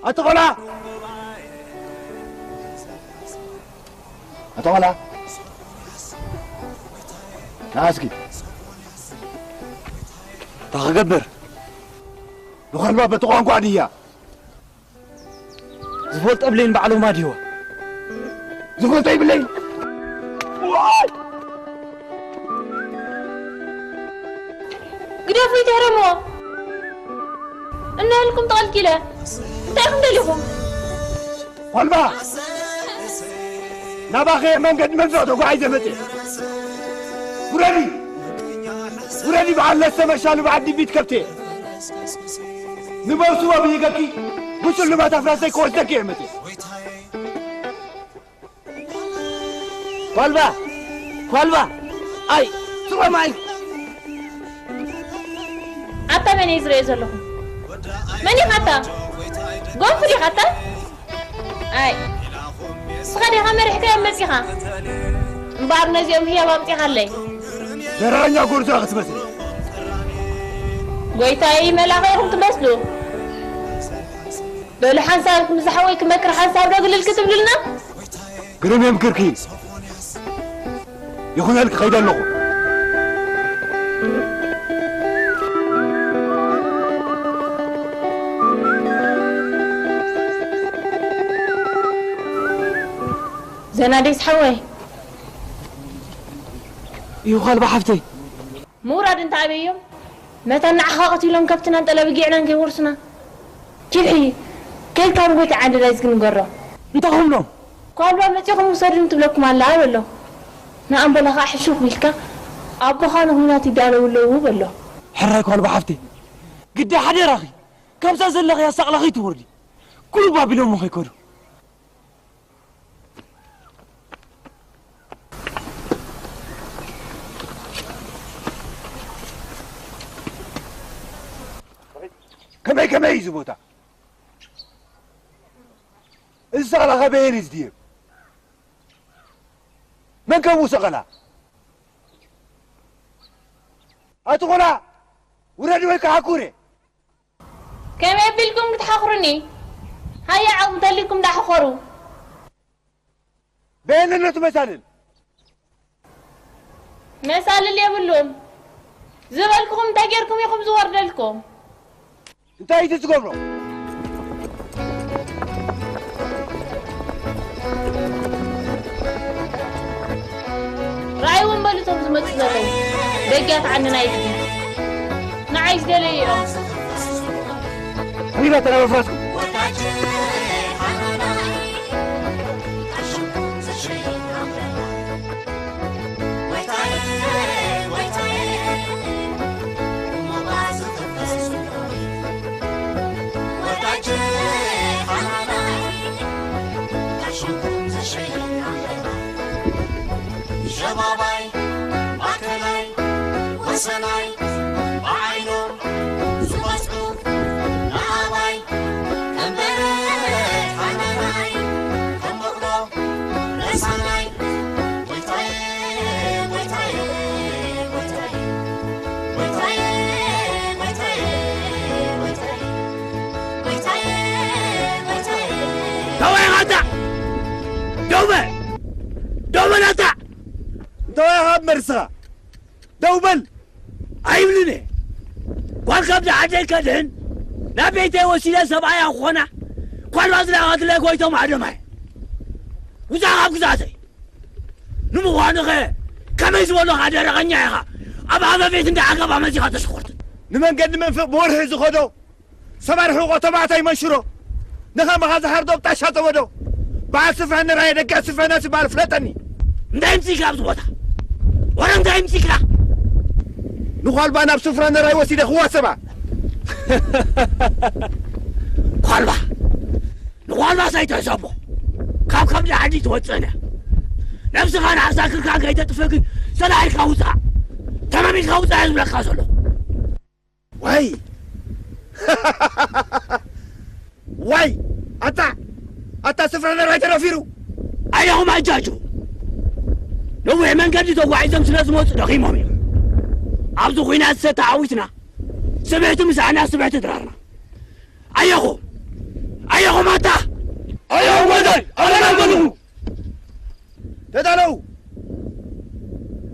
ኣቶ ቆላ! ኣቶ ቆላ! ንዓ እስኪ። እንታይ ክገብር? ንኸልባ በቲ ቋንቋ ድያ? ዝፈልጦ የብለይን፣ ባዕሎም ኣድህዋ። ዝፈልጦ የብለይን። ዋይ! ግደፉ፣ ይትሕረምዎ። እናልኩም ተቐልቂለ። እንታይ ኢኹም ደሊኹም? ኳልባ! ናባኸ መንገዲ መንፈቕ ተጓዒዘ መፅእ። ውረዲ! ውረዲ! በዓል ለሰ መሻሉ በዓል ድቢት ከብቴ። ንመውስቦ ብሂገኪ ብሽልማት ኣፍራሰይ ክወስደኪ እየ መፅእ። ኳልባ! ኳልባ! ኣይ! ስቆም ኣይ! ኣታ መን እየ ዝርእዮ ዘለኹ? መን ኢኻ ኣታ? ጎንፉ ዲኻ ኣታ? ኣይ! ንስኻ ዲኻ መሪሕካዮም መጺኻ? እምበኣር ነዚኦም ህያብ ኣምጺኻለይ። ዘረኛ ጎርዞ ክትመስል። ጎይታይ መላኸ ኢኹም ትመስሉ። በሉ ሓንሳብ ምስ ዝሓወይ ክመክር ሓንሳብ ዶ ግልል ክትብሉልና? ግርም የምክርኪ። ይኹነልኪ፣ ከይደ ኣለኹ። ዘናደይስ ሓወይ። እዩ ኳልባ ሓፍተይ። ምውራድ እንተ ኣበዮም፣ መታን ንዓኻ ቀቲሎም ከብትናን ጠለብ ጊዕናን ከይወርሱና። ኪድ ሕይ፣ ከይድካ ንጎይታ ዓንደዳይ ዝግንገሮ። እንታይ ክብሎም? ኳልባ መጺኹም ውሰዱኒ ትብለኩም ኣላ በሎ። ንኣምበላ ኸኣ ሕሹኽ ኢልካ፣ ኣቦኻ ንኹናት ይዳለዉ ኣለዉ በሎ። ሕራይ ኳልባ ሓፍተይ፣ ግዳ ሓደራኺ፣ ካብዛ ዘለኽያ ሳቕላ ከይትወርዲ። ኩሉ ባቢሎን ከይከዱ። ከመይ ከመይ እዩ እዚ ቦታ? እዚ ሰቐላ ከበየን እዩ ዝድየብ? መን ከምኡ ሰቐላ? ኣቲ ቆልዓ ውረድ ወይ ከዓ ኩሬ። ከመይ ኣቢልኩም ክትሓኽሩኒ? ሃያ ዓቕሚ ተልዩኩም ዳሕኸሩ። በየነነቱ መሳልል? መሳልል የብሉን። ዝበልኩኹም እንታይ ጌርኩም ኢኹም ዝወርደልኩም? እንታይ እዩ ትገብሮ? ርኣይዎም በሉ እቶም መጽእ ዘለዉ ደጊያት ዓንና ይድግም ንዓይ ዝደለዩ እዮም። ሪባ ተናበ ፍራስኩም። ሸባባይ ማእከላይ ወሰናይ ብዓይኖም ዝቐጽዑ ንኣባይ ከም በረድ ሓመናይ ከም በቕሎ ረሳናይ ጎይታየ ጎይታየ ጎይታየ ጎይታየ ጎይታየ ጎይታየ ጎይታየ ጎይታየ ደው በል ኣታ! ደው በል! ደው በል ኣታ! እንታይ ኢኻ ኣብ መርስኻ? ደው በል! ኣይብልን እየ። ጓል ካብዛ ዓደይ ከድሕን ናብ ቤተይ ወሲደ ሰብኣያ ክኾና፣ ኳልባ ዝለኣኸትለይ ጎይቶም ኣደማይ። ውጻእ ካብ ግዛተይ። ንምዃኑኸ ከመይ ዝበሉኻ ደረቐኛ ኢኻ? ኣብ ሃገር ቤት እንዳ ዓጋባ መጺኻ ተሸኮርትን። ንመንገዲ መንፍቕ ብወርሒ ዝኸዶ ሰብ ኣርሒቖ ተባዕታይ መንሽሮ ንኸምኻ ዝሃርዶ ብጣሻ ጠወዶ በዓል ስፍሕኒ ራየ ደቂ ስፍሕነ ዝበሃል ፍለጠኒ። እንታይ ምጽኢካ ኣብዚ ቦታ? ወረ እንታይ ምጽኢካ? ንኳልባ ናብ ስፍሕኒ ራይ ወሲደ ክዋሰባ። ኳልባ ንኳልባ ሳይትሕሰቦ ካብ ከብዲ ዓዲ ትወጽእነ ነብስኻ ንዓሳክርካ ከይተጥፍእ ግን ሰላኢልካ ውጻእ ተመሚልካ ውጻእ እየ ዝብለካ ዘሎ። ዋይ ዋይ ኣታ ኣታ ስፍራ ነራይ ተረፊሩ ኣያኹም ኣጃጁ ነዊሕ መንገዲ ተጓዒዞም ስለ ዝመፁ ደኺሞም እዮም። ኣብዚ ኹናት ሰተ ዓዊትና ስብሕቲ ምሳዕና ስብሕቲ ድራርና ኣያኹም ኣያኹም ኣታ ኣያኹም ኣታ ኣበና በልኹ ተዳለዉ!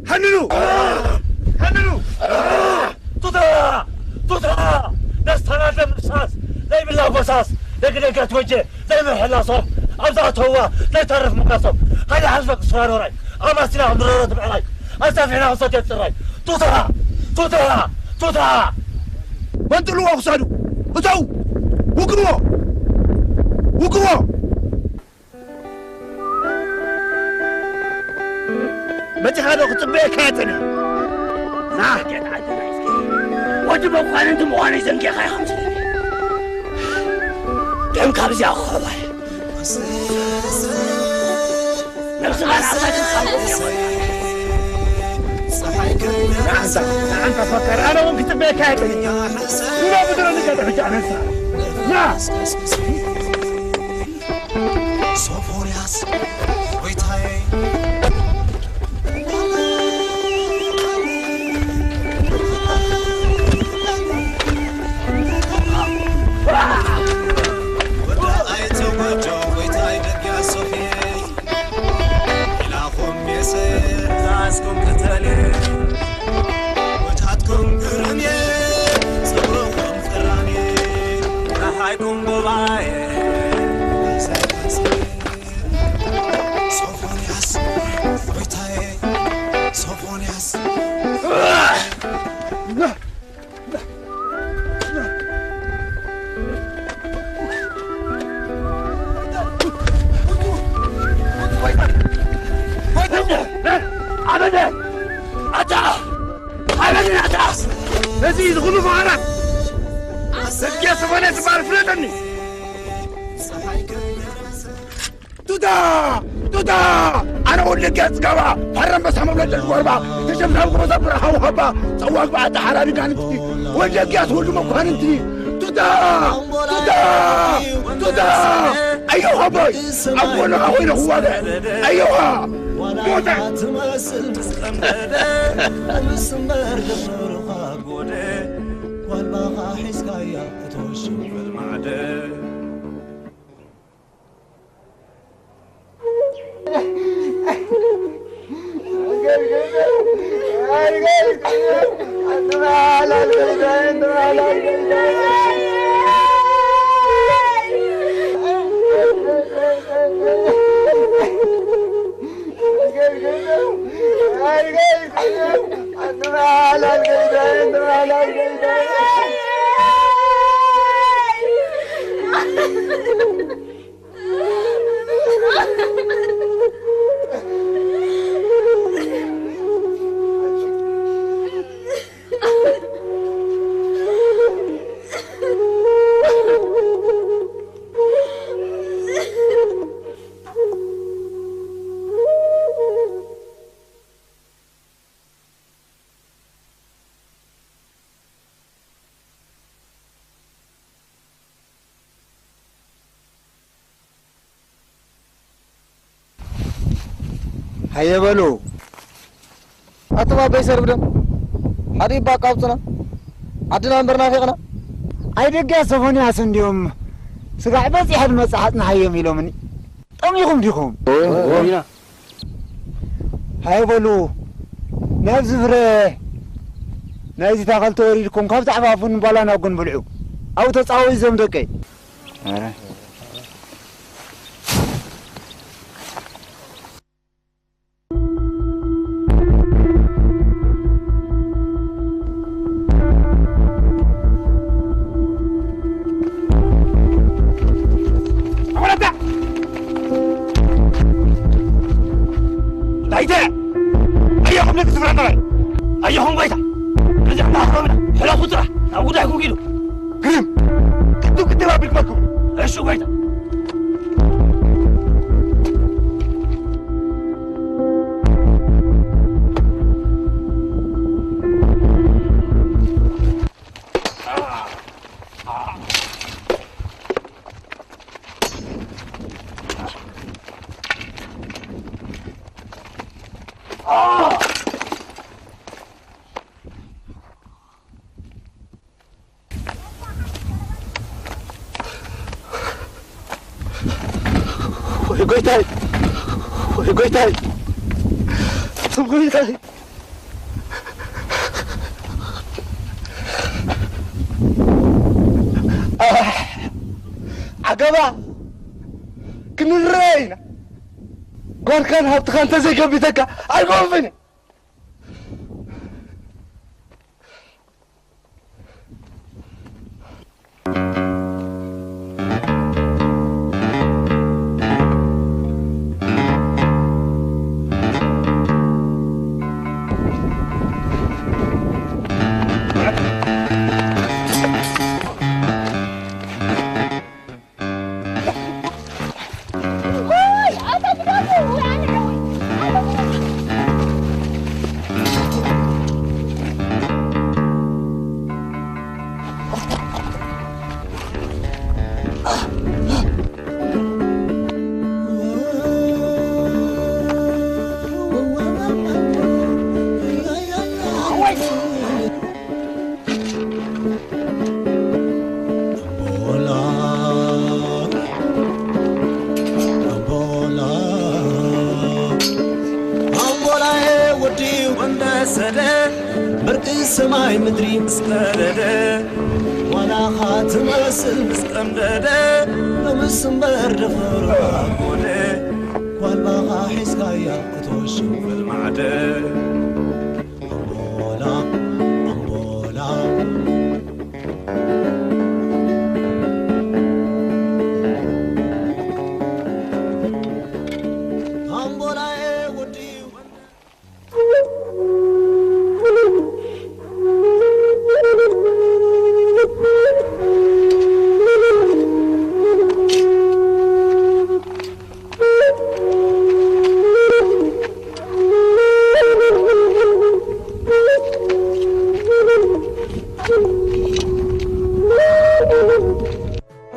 ሃንኑ! ሃንኑ! ቱታ! ቱታ! ደስታና ደም ምፍሳስ ዘይብላ ፈሳስ ደቂ ደገት ወጀ ዘይምሕላሶም ኣብዛ ኣተዋ ዘይተርፍ ምቃሶም ሃይለ ሓዝበ ክስራሮራይ ኣማሲና ክንድረሮ ትብዕራይ ኣሳፊሕና ክንሰትዮ ትፅራይ ቱታ! ቱታ! ቱታ! መንጥልዎ ክሳዱ! እተው! ውግዎ! ውግዎ! መጺኻ ዶ ክጽበየካ እየ ጸኒሐ? ና። ወዲ መኳንንቲ ምዃነይ ዘንጊኻ ኢኻ መስለኒ። ደም ካብዚኣ ክኸባል። ነብስኻ ንዓኻ ትንሳእ። ንዓንታ፣ ንዓንታ ፈከር፣ ኣነ እውን ክጽበየካ እየ ጸኒሐ። ኑሮ ብድሮ ንገዶ ሕጂ ኣነሳ። ና። ሶፎንያስ ጎይታዬ ወደ ኣይተጓጆ ጎይታይ ደጊያ ሶፍየይ ኢላኹም የሰር ዛዝኩም ቅተል ወጃትኩም ግርም ጸጉርኹም ፈራን ፀሓይኩም ጉባኤ ሶፎንያስ ጎይታዬ ሶፎንያስ ኣበደ ኣታ ኣበደ ኣታ ነዚ ዝኹሉ መሃራት ደስጌ ሶፎንያስ ዝበሃል ፍለጠኒ ቱታ ቱታ ኣነ ወልደ ገጽ ጋባ ፋራ ኣንበሳ መብለጭ ጎርባ ተሸምሳም ጎበዛ ብርሃው ሃባ ጸዋግ በዓቲ ሓራዲ ጋንንቲ ወልደ ገያስ ወልዱ መኳንንቲ ቱታ ቱታ ቱታ ኣዮ ሃቦይ ኣብ ጎንኻ ኮይነ ክዋግዕ ኣዮኻ ሞተ ጓልባኻ ሒዝካያ ክትወሽብ ማዕደ ሃየ በሉ ኣቱም ኣበይ ሰርብደም ሓደ ይባቃውፅና ዓድና እምበር ናፊቕና። ኣይ ደጋ ሶፎንያስ እንዲዮም ስጋዕ በፂሐ ዝመፅእ ሓፅንሓዮም ኢሎምኒ። ጠሚኹም ዲኹም? ኢና። ሃየ በሉ ናብዚ ፍረ ናይዚ ታኸል ተወሪድኩም ካብ ዛዕባፉን ባላ ናብ ጎን ብልዑ። ኣብኡ ተፃወዩ እዞም ደቀይ። ኣወላታ! ዳይተ! ኣየኹም ነቲ ስፍራ ጥራይ! ኣየኹም ጎይታ! ነዚኦም ናኽረምና! ሕለፉ ጥራሕ! ናብ ጉዳይኩም ኪዱ! ግርም! ቅድም ቅድም ኣቢልኩም ኣክቡ! እሺ ጎይታ! ወይ ጎይታይ! ወይ ጎይታይ! ጎይታይ! ኣሕ! ዓገባ! ክንረኣይ ኢና! ጓልካን ሃብትኻን እንተዘይገቢተካ ኣይኮንፍን እዩ! ኣምቦላየ ወዲ ወንደሰደ ብርቂ ሰማይ ምድሪ ምስ ቀደደ ዋላኻ ትመስል ምስ ቀምደደ ሎምስ እምበር ደፈሩ ኣቦደ ጓልባኻ ሒዝካያ ክትወሽም ፈልማዕደ ኣምቦላ ኣምቦላ ኣምቦላየ ወዲ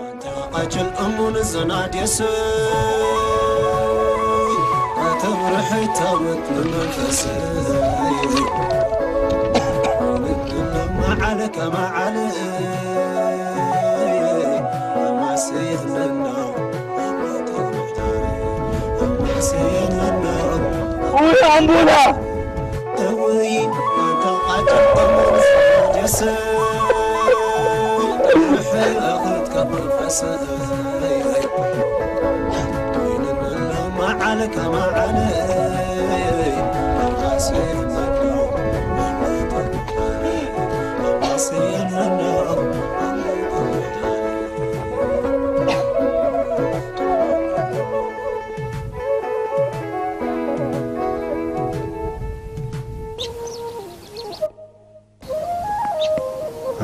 ኣንታ ኣጀል እሙን ዘናድየሰይ ኣተብርሐይ ታወት ንመንፈሰይ መዓለ ከመዓለ ኣማሰየለና ኣማሰየለና ውይ ኣምቡላ እውይ ኣንታ ኣጀል እሙን ዘናድየሰይ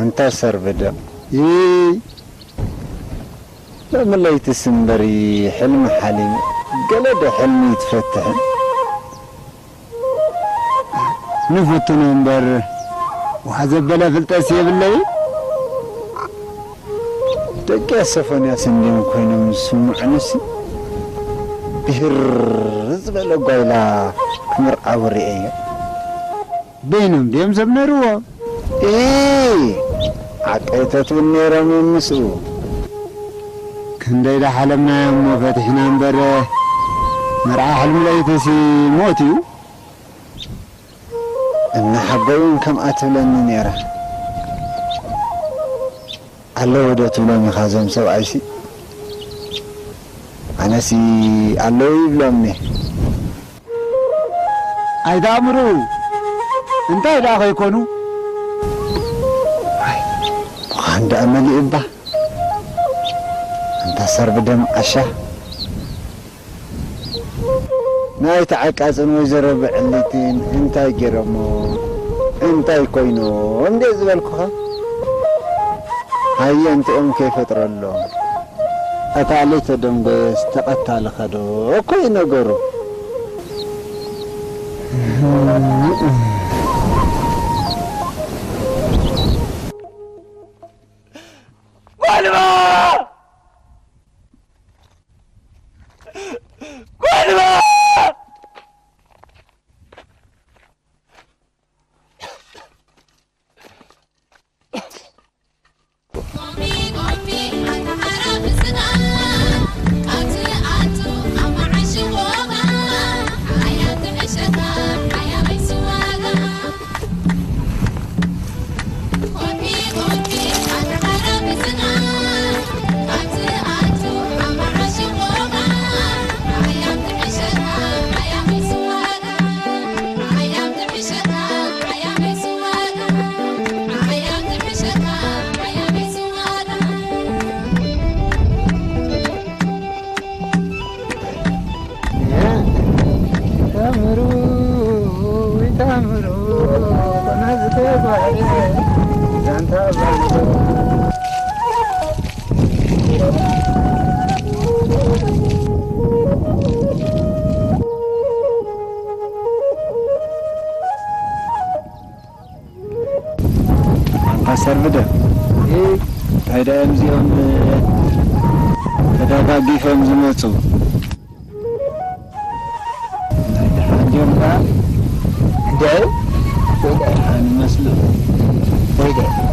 ኣንታ ሰርብደ ይይ ሎሚ ለይትስ እምበሪ ሕልሚ ሓሊመ ገለ ዶ ሕልሚ ይትፈትሕን ንፍትኖ እምበር ዋሕ ዘበለ ፍልጠት የብለይ ደቂ ሶፎንያስ እንድዮም ኮይኖም ዝስምዑንሲ ብህር ዝበለ ጓይላ ክምርዓው ርእየዮ። በይኖም ድዮም ዘምነርዎ? እይ፣ ዓቀይተት እውን ነይሮም እዮም ምስኡ። ክንደይ ደሓለምናዮ እሞ ፈቲሕና እምበር፣ መርዓ ሕልሚ ለይትሲ ሞት እዩ። እና ሓጎይ እውን ከምኣ ትብለኒ ነይራ። ኣለዎ ዶ ትብሎም ኢኻ እዞም ሰብኣይሲ? ኣነሲ ኣለዉ ይብሎም እየ። ኣይተኣምሩ፣ እንታይ ደኣ ከይኮኑ? ኣይ፣ ምዃን ደኣ መሊኡ እባ። ኣንታ ሰርቢ ደም ዓሻ። ናይ ተዓቃጽን ወይዘሮ ብዕሊትን እንታይ ገይሮሞ? እንታይ ኮይኖም እንዴ ዝበልኩኻ? ሃየ እንቲኦም ከይፈጥረሎም። ኣታ ለይተደንጎየስ ተቐታሊ ኸዶ እኮ እዩ ነገሩ። ጓልባ! ጓልባ! ታምሩ፣ ወይ ታምሩ፣ ቆናዝተ ጓል ዛንታ ባይቶ። ኣንታ ሰርብደ፣ እንታይ ደኣ እዮም እዚኦም ተደጋጊፎም ዝመጹ? ናይ ደሓን ድዮም ደኣ? እንደ ወይ ደሓን ይመስሉ። ወይ ደሓን።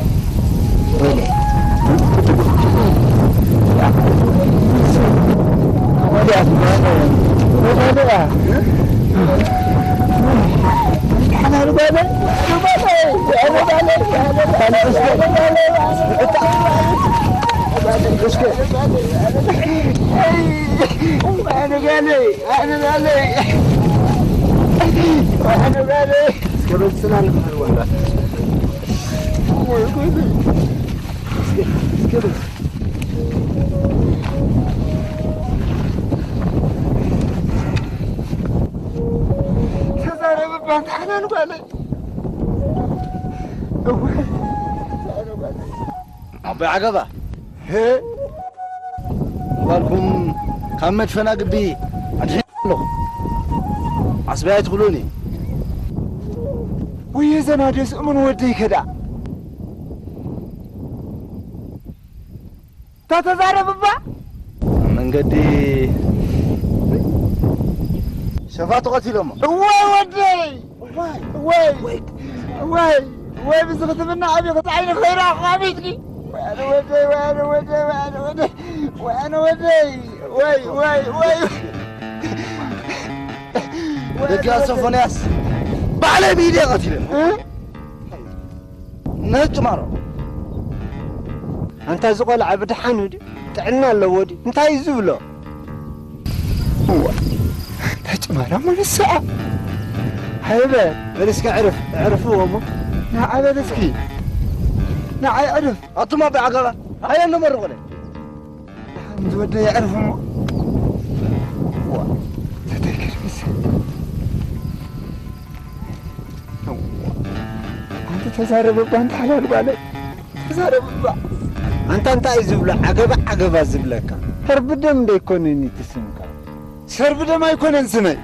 ተዛረብ እባ፣ ኣንታ ሓላል ጓለይ። እወ፣ ተዛረብ ጓለይ። ኣቦይ ዓገባ፣ ህ? ጓልኩም ካብ መድፈና ግቢ ኣድሒነ ኣለኹ። ዓስቢ ኣይትኽእሉኒ። ወይ ዘናደስ እሙን ወደይ ከዳ። ተተዛረብ እባ። መንገዲ ሸፋቱ ቀቲሎሞ። እዋይ ወደይ! እዋይ! እዋይ! ወይ! እዋይ! ወይ ብዚ ክትምና ዓቢ ክትዓይኒ ኸይራ ኻቢትኒ። ወይ ኣነ ወደይ! ወይ ኣነ ወደይ! ወይ ኣነ ወደይ! ወይ ኣነ ወደይ! ወይ! ወይ! ወይ! ደጋ ሶፎንያስ ባዕለይ ብኢደይ ቀቲለ። እ? ነጭ ማሮ። ኣንታ እዚ ቆልዓ ብደሓን ድዩ? ጥዕና ኣለዎ ድዩ? እንታይ እዩ ዝብሎ? እዋ፣ ነጭ ማራ ሞ ንስኣ? ሃይበ፣ በል እስኪ ዕርፍ፣ ዕርፍዎ እሞ። ንዓ በል እስኪ። ንዓ ዕርፍ። ኣቱም ኣቦይ ዓገባ፣ ሃየ ንመርቑለይ። ደሓን ዝወደ የዕርፍ እሞ። ዋ፣ ተተይ ክርብስ። ኣንቲ ተዛረብ እባ፣ ኣንቲ ሓላል ጓለይ። ተዛረብ እባ። ኣንታ እንታይ እዩ ዝብሎ? ዓገባ ዓገባ ዝብለካ። ሰርቢ ደም ዶ ኣይኮነን እቲ ስምካ? ሰርቢ ደም ኣይኮነን ስመይ።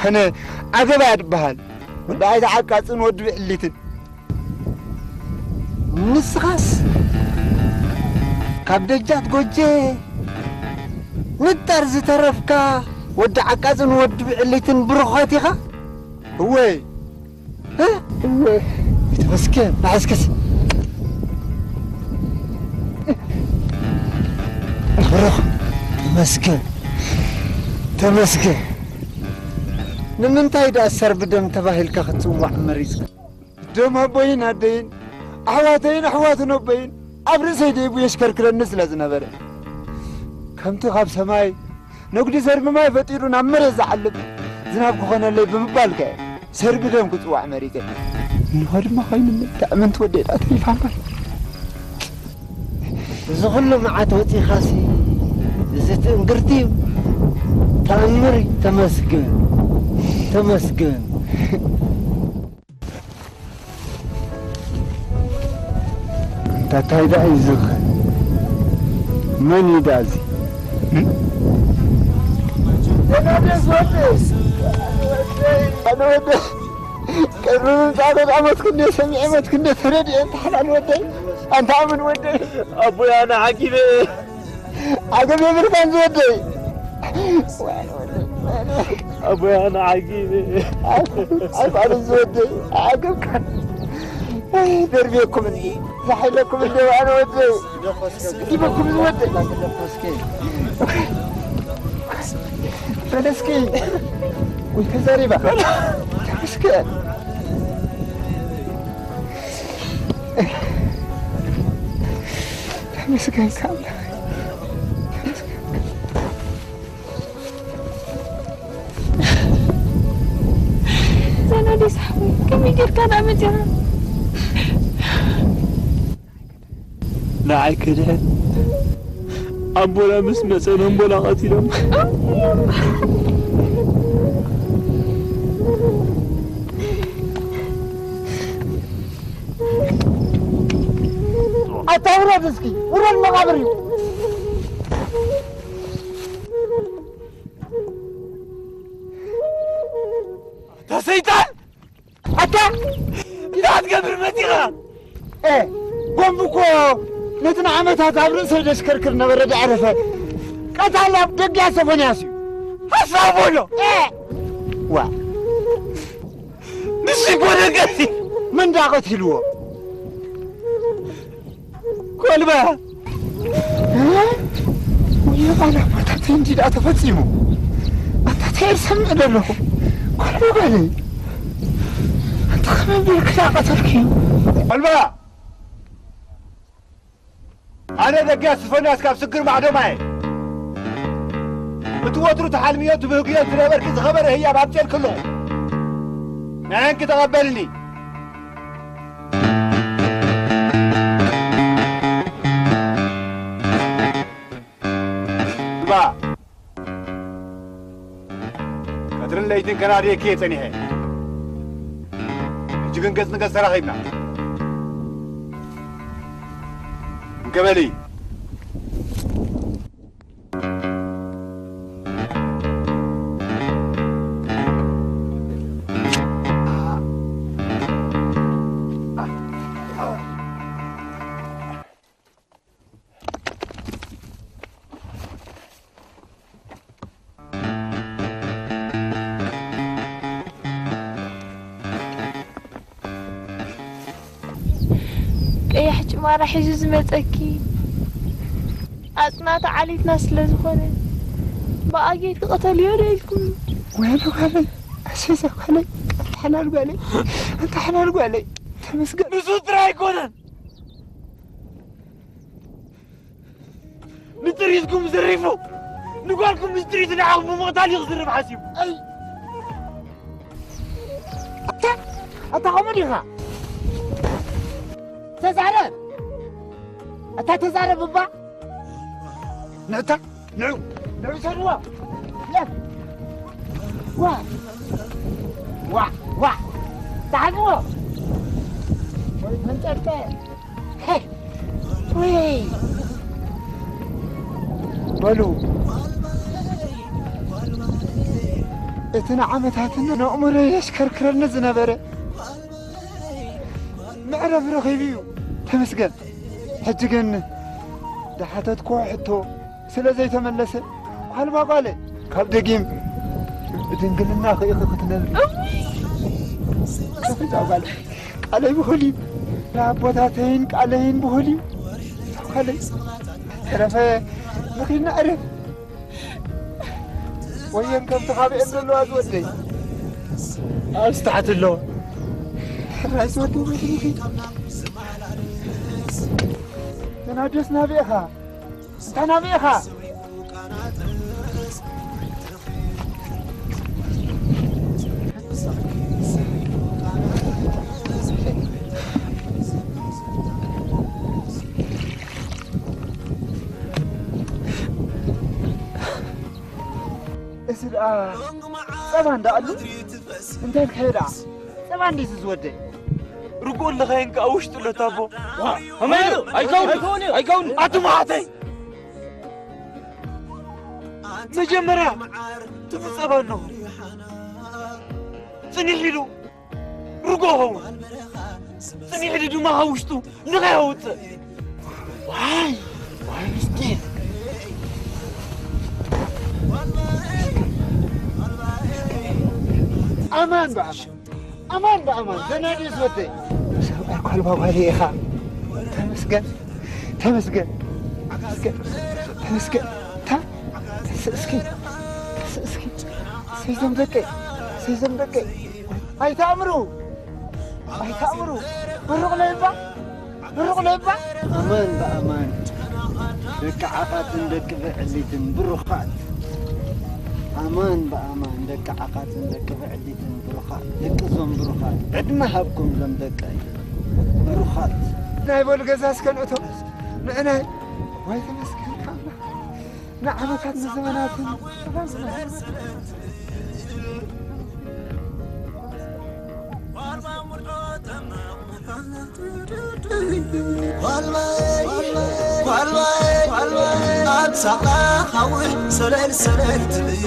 ኣነ ዓገባ እያ ትበሃል። ወዲ ኣይትዓቃጽን ወዲ ብዕሊትን። ንስኻስ ካብ ደጃት ጎጄ ንጣር ዝተረፍካ ወዲ ዓቃጽን ወዲ ብዕሊትን ብሩኻት ኢኻ። እወይ፣ እ? እወይ፣ ተመስገን። ንዓስከስ ብሩኽ፣ ተመስገን፣ ተመስገን። ንምንታይ ደኣ ሰርቢ ደም ተባሂልካ ክትጽዋዕ መሪጽካ? ደም ኣቦይን ኣደይን፣ ኣሕዋተይን ኣሕዋትን ኣቦይን ኣብ ርእሰይ ደይቡ የሽከርክረኒ ስለ ዝነበረ፣ ከምቲ ካብ ሰማይ ነጉዲ ሰርቢ ማይ ፈጢሩ ናብ መሬት ዝዓልብ ዝናብ ክኾነለይ ብምባልከ ሰርቢ ደም ክጽዋዕ መሪጸ። እንሆ ድማ ኮይኑ፣ እታ እምንቲ ወደይ ደኣ ተሪፋ እምበር። እዚ ኩሉ መዓት ወጺኻሲ፣ እዚ ትእንግርቲ እዩ። ተኣምር እዩ። ተመስገን፣ ተመስገን። እንታታይ ደኣ እዩ ዝኸ? መን እዩ ደኣ እዚ? ኣነ ወደ፣ ቅድሚ ምምጻእካ ደኣ ሞትክ እንደ ሰሚዐ፣ ሞትክ እንደ ተረድኤ፣ ኣንታ ሓላል ወደይ፣ ኣንታ ኣምን ወደይ። ኣቦይ፣ ኣነ ዓጊበ። ዓገብ የብልካን ዝወደይ። ኣቦይ፣ ኣነ ዓጊበ። ኣይፋልን ዝወደይ፣ ዓገብካ። ደርብየኩም እንዲ፣ ዛሒለኩም እንዲ፣ ኣነ ወደይ። ዲበኩም ዝወደይ። በለስኪ፣ ወይ ተዛሪባ። ተመስገን። ተመስገንካ ኣምላኽ። ዘናዲ ሳሕበይ፣ ከመይ ጌርካ ደኣ መጺኻ? ንዓይ ክድሕን ኣቦና ምስ መጸ ነንቦላ ቀቲሎም። ኣታ ውረድ እስኪ፣ ውረድ መቓብር እዩ። ኣታ ሰይጣን! ኣታ እንታይ ክትገብር መጺኻ? ኤ፣ ቦምብ እኮ ነቲ ንዓመታት ኣብ ርእሰይ ዘሽከርክር ነበረ፣ ደኣረፈ። ቀታሊ ኣብ ደጊያ ሶፎንያስ እዩ። ሓሳብ በሎ። ኤ! ዋ። ንሱ እኮ ደገሲ። መን ደኣ ቀቲልዎ? ኮልባ። እ? ወዮ፣ ቃል ኣቦታተይ እንዲ ደኣ ተፈጺሙ። ኣታ እንታይ እየ ዝሰምዕ ዘለኹ? ኮልባ ጓለይ። ኣታ ከመይ ቢልኪ ደኣ ቀተልክዮ? ኮልባ። ኣነ ደጊያ ሶፎንያስ ካብ ስግር ማዕዶማ እየ። እቲ ወትሩ ትሓልምዮ ትብህግዮ ዝነበርኪ ዝኸበረ ህያብ ኣምፅኤልኪ ኣለኹ። ንዕንኪ ተቐበልኒ። እባ፣ ቀትርን ለይትን ከናድየኪ እየ ጸኒሐ። ሕጂ ግን ገጽ ንገጽ ተራኺብና። እንከ በሊ። ቀያሕ ጭማራ ሒዙ ዝመጸኪ ኣጽናተ ዓሌትና ስለ ዝኾነ፣ ብኣጌት ክቐተልዮ ዶ ኢልኩም? ወይለ ጓለይ፣ ኣሰይዛ ጓለይ፣ ኣንታ ሓላል ጓለይ፣ ኣንታ ሓላል ጓለይ፣ ተመስገን። ንሱ ጥራይ ኣይኮነን፣ ንጥሪትኩም ዘሪፉ፣ ንጓልኩም ምስ ጥሪት ንዓኹም ብምቕታል እዩ ክዝርብ ሓሲቡ። ኣይ! ኣታ፣ ኣታ ከምኡ ዲኻ? ተዛረብ! ኣታ ተዛረብ እባ! ንእታ፣ ንዑ፣ ንዑ ሰድዎ! ዋ! ዋ! ዋ! ተሓዝዎ! ወይ መንጨርጨር! ሄ! ውይ! በሉ፣ እቲ ንዓመታትን ነእምሮይ የሽከርክረኒ ዝነበረ መዕረፊ ረኺቡ እዩ። ተመስገን። ሕጂ ግን ዝሓተትክዎ ሕቶ ስለ ዘይተመለሰ፣ ጓል ጓል፣ ካብ ደጊም ብድንግልና ኽኢኺ ክትነብሪ። እውይ! ተፈታ ጓል፣ ቃለይ ብኹል እዩ። ንኣቦታተይን ቃለይን ብኹል እዩ። ጓለይ፣ ተረፈ ንኺድ ነዕርፍ። ወየን ከምቲ ካበኤን ዘለዋ ዝወደይ። ኣብዚ ታሕቲ ኣሎ። ሕራይ ዝወደይ ወይንኺ። ተናደስ ናበይ ኢኻ? እንታ ናበይ ኢኻ? እዚ ደኣ ጸባ እንዳ ኣሉ እንታይ ኢልካዮ ደኣ? ጸባ እንዲዚ ዝወደይ? ርግኦ ኣለኻየን ከኣ ውሽጡ ኣሎ ታቦ። ዋ፣ ከመይ ኢሉ? ኣይከውን፣ ኣይከውን፣ ኣይከውን። ኣቱም ኣሓተይ! መጀመርያ ትፍጸባ ኣለኹ። ጽኒሕ ኢሉ ርጎ ኸውን። ጽኒሕ ኢሉ ድማ ካብ ውሽጡ ንኸይ ኣውጽእ። ዋይ፣ ዋይ ምስኪን። ኣማን በኣማን። ኣማን ብኣማን ዘናድስ ወደይ። ሰብኣይ ኳልባ ጓለይ ኢኻ። ተመስገን፣ ተመስገን፣ ተመስገን፣ ተመስገን። ታ-፣ ተስእ እስኪ፣ ተስእ እስኪ። ሰይዞም ደቀይ፣ ሰይዞም ደቀይ። ኣይተኣምሩ፣ ኣይተኣምሩ። ብሩቕ ለይባ። ብሩቕ ለባ። ኣማን ብኣማን ደቂ ዓቓትን ደቂ ብዕሊትን ብሩኻት። ኣማን ብኣማን ደቂ ዓቓትን ደቂ ብዕሊትን ብሩኻት። ደቂ ዞም ብሩኻት። ዕድመ ሃብኩም ዞም ደቀይ ብሩኻት። ናይ በሉ ገዛ እስከ ንእቶ ንዕናይ። ወይ ተመስገን ኣምላኽ። ንዓመታት ንዘመናትን ጓልባይ፣ ጓልባይ፣ ጓልባይ፣ ኣብ ሳቓ ሓዊ ሰለል ሰለል ትብል።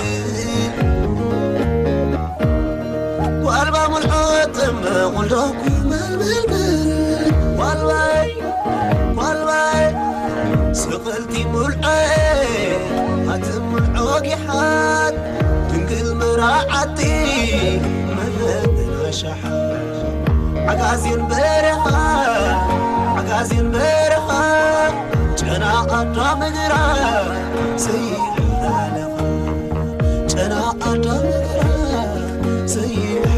ጓልባ ሙልዖ ጥመ ቁልዶ ኩመልመልመል። ጓልባይ፣ ጓልባይ፣ ስቕልቲ ሙልዐ፣ ኣቲ ሙልዖ ጊሓት፣ ድንግል መራዓቲ፣ መለመና ሸሓ። ዓጋዜን በረኻ፣ ዓጋዜን በረኻ፣ ጨና ኣዳም እግራ ዘይሓላለኻ። ጨና ኣዳም እግራ ዘይሓ-፣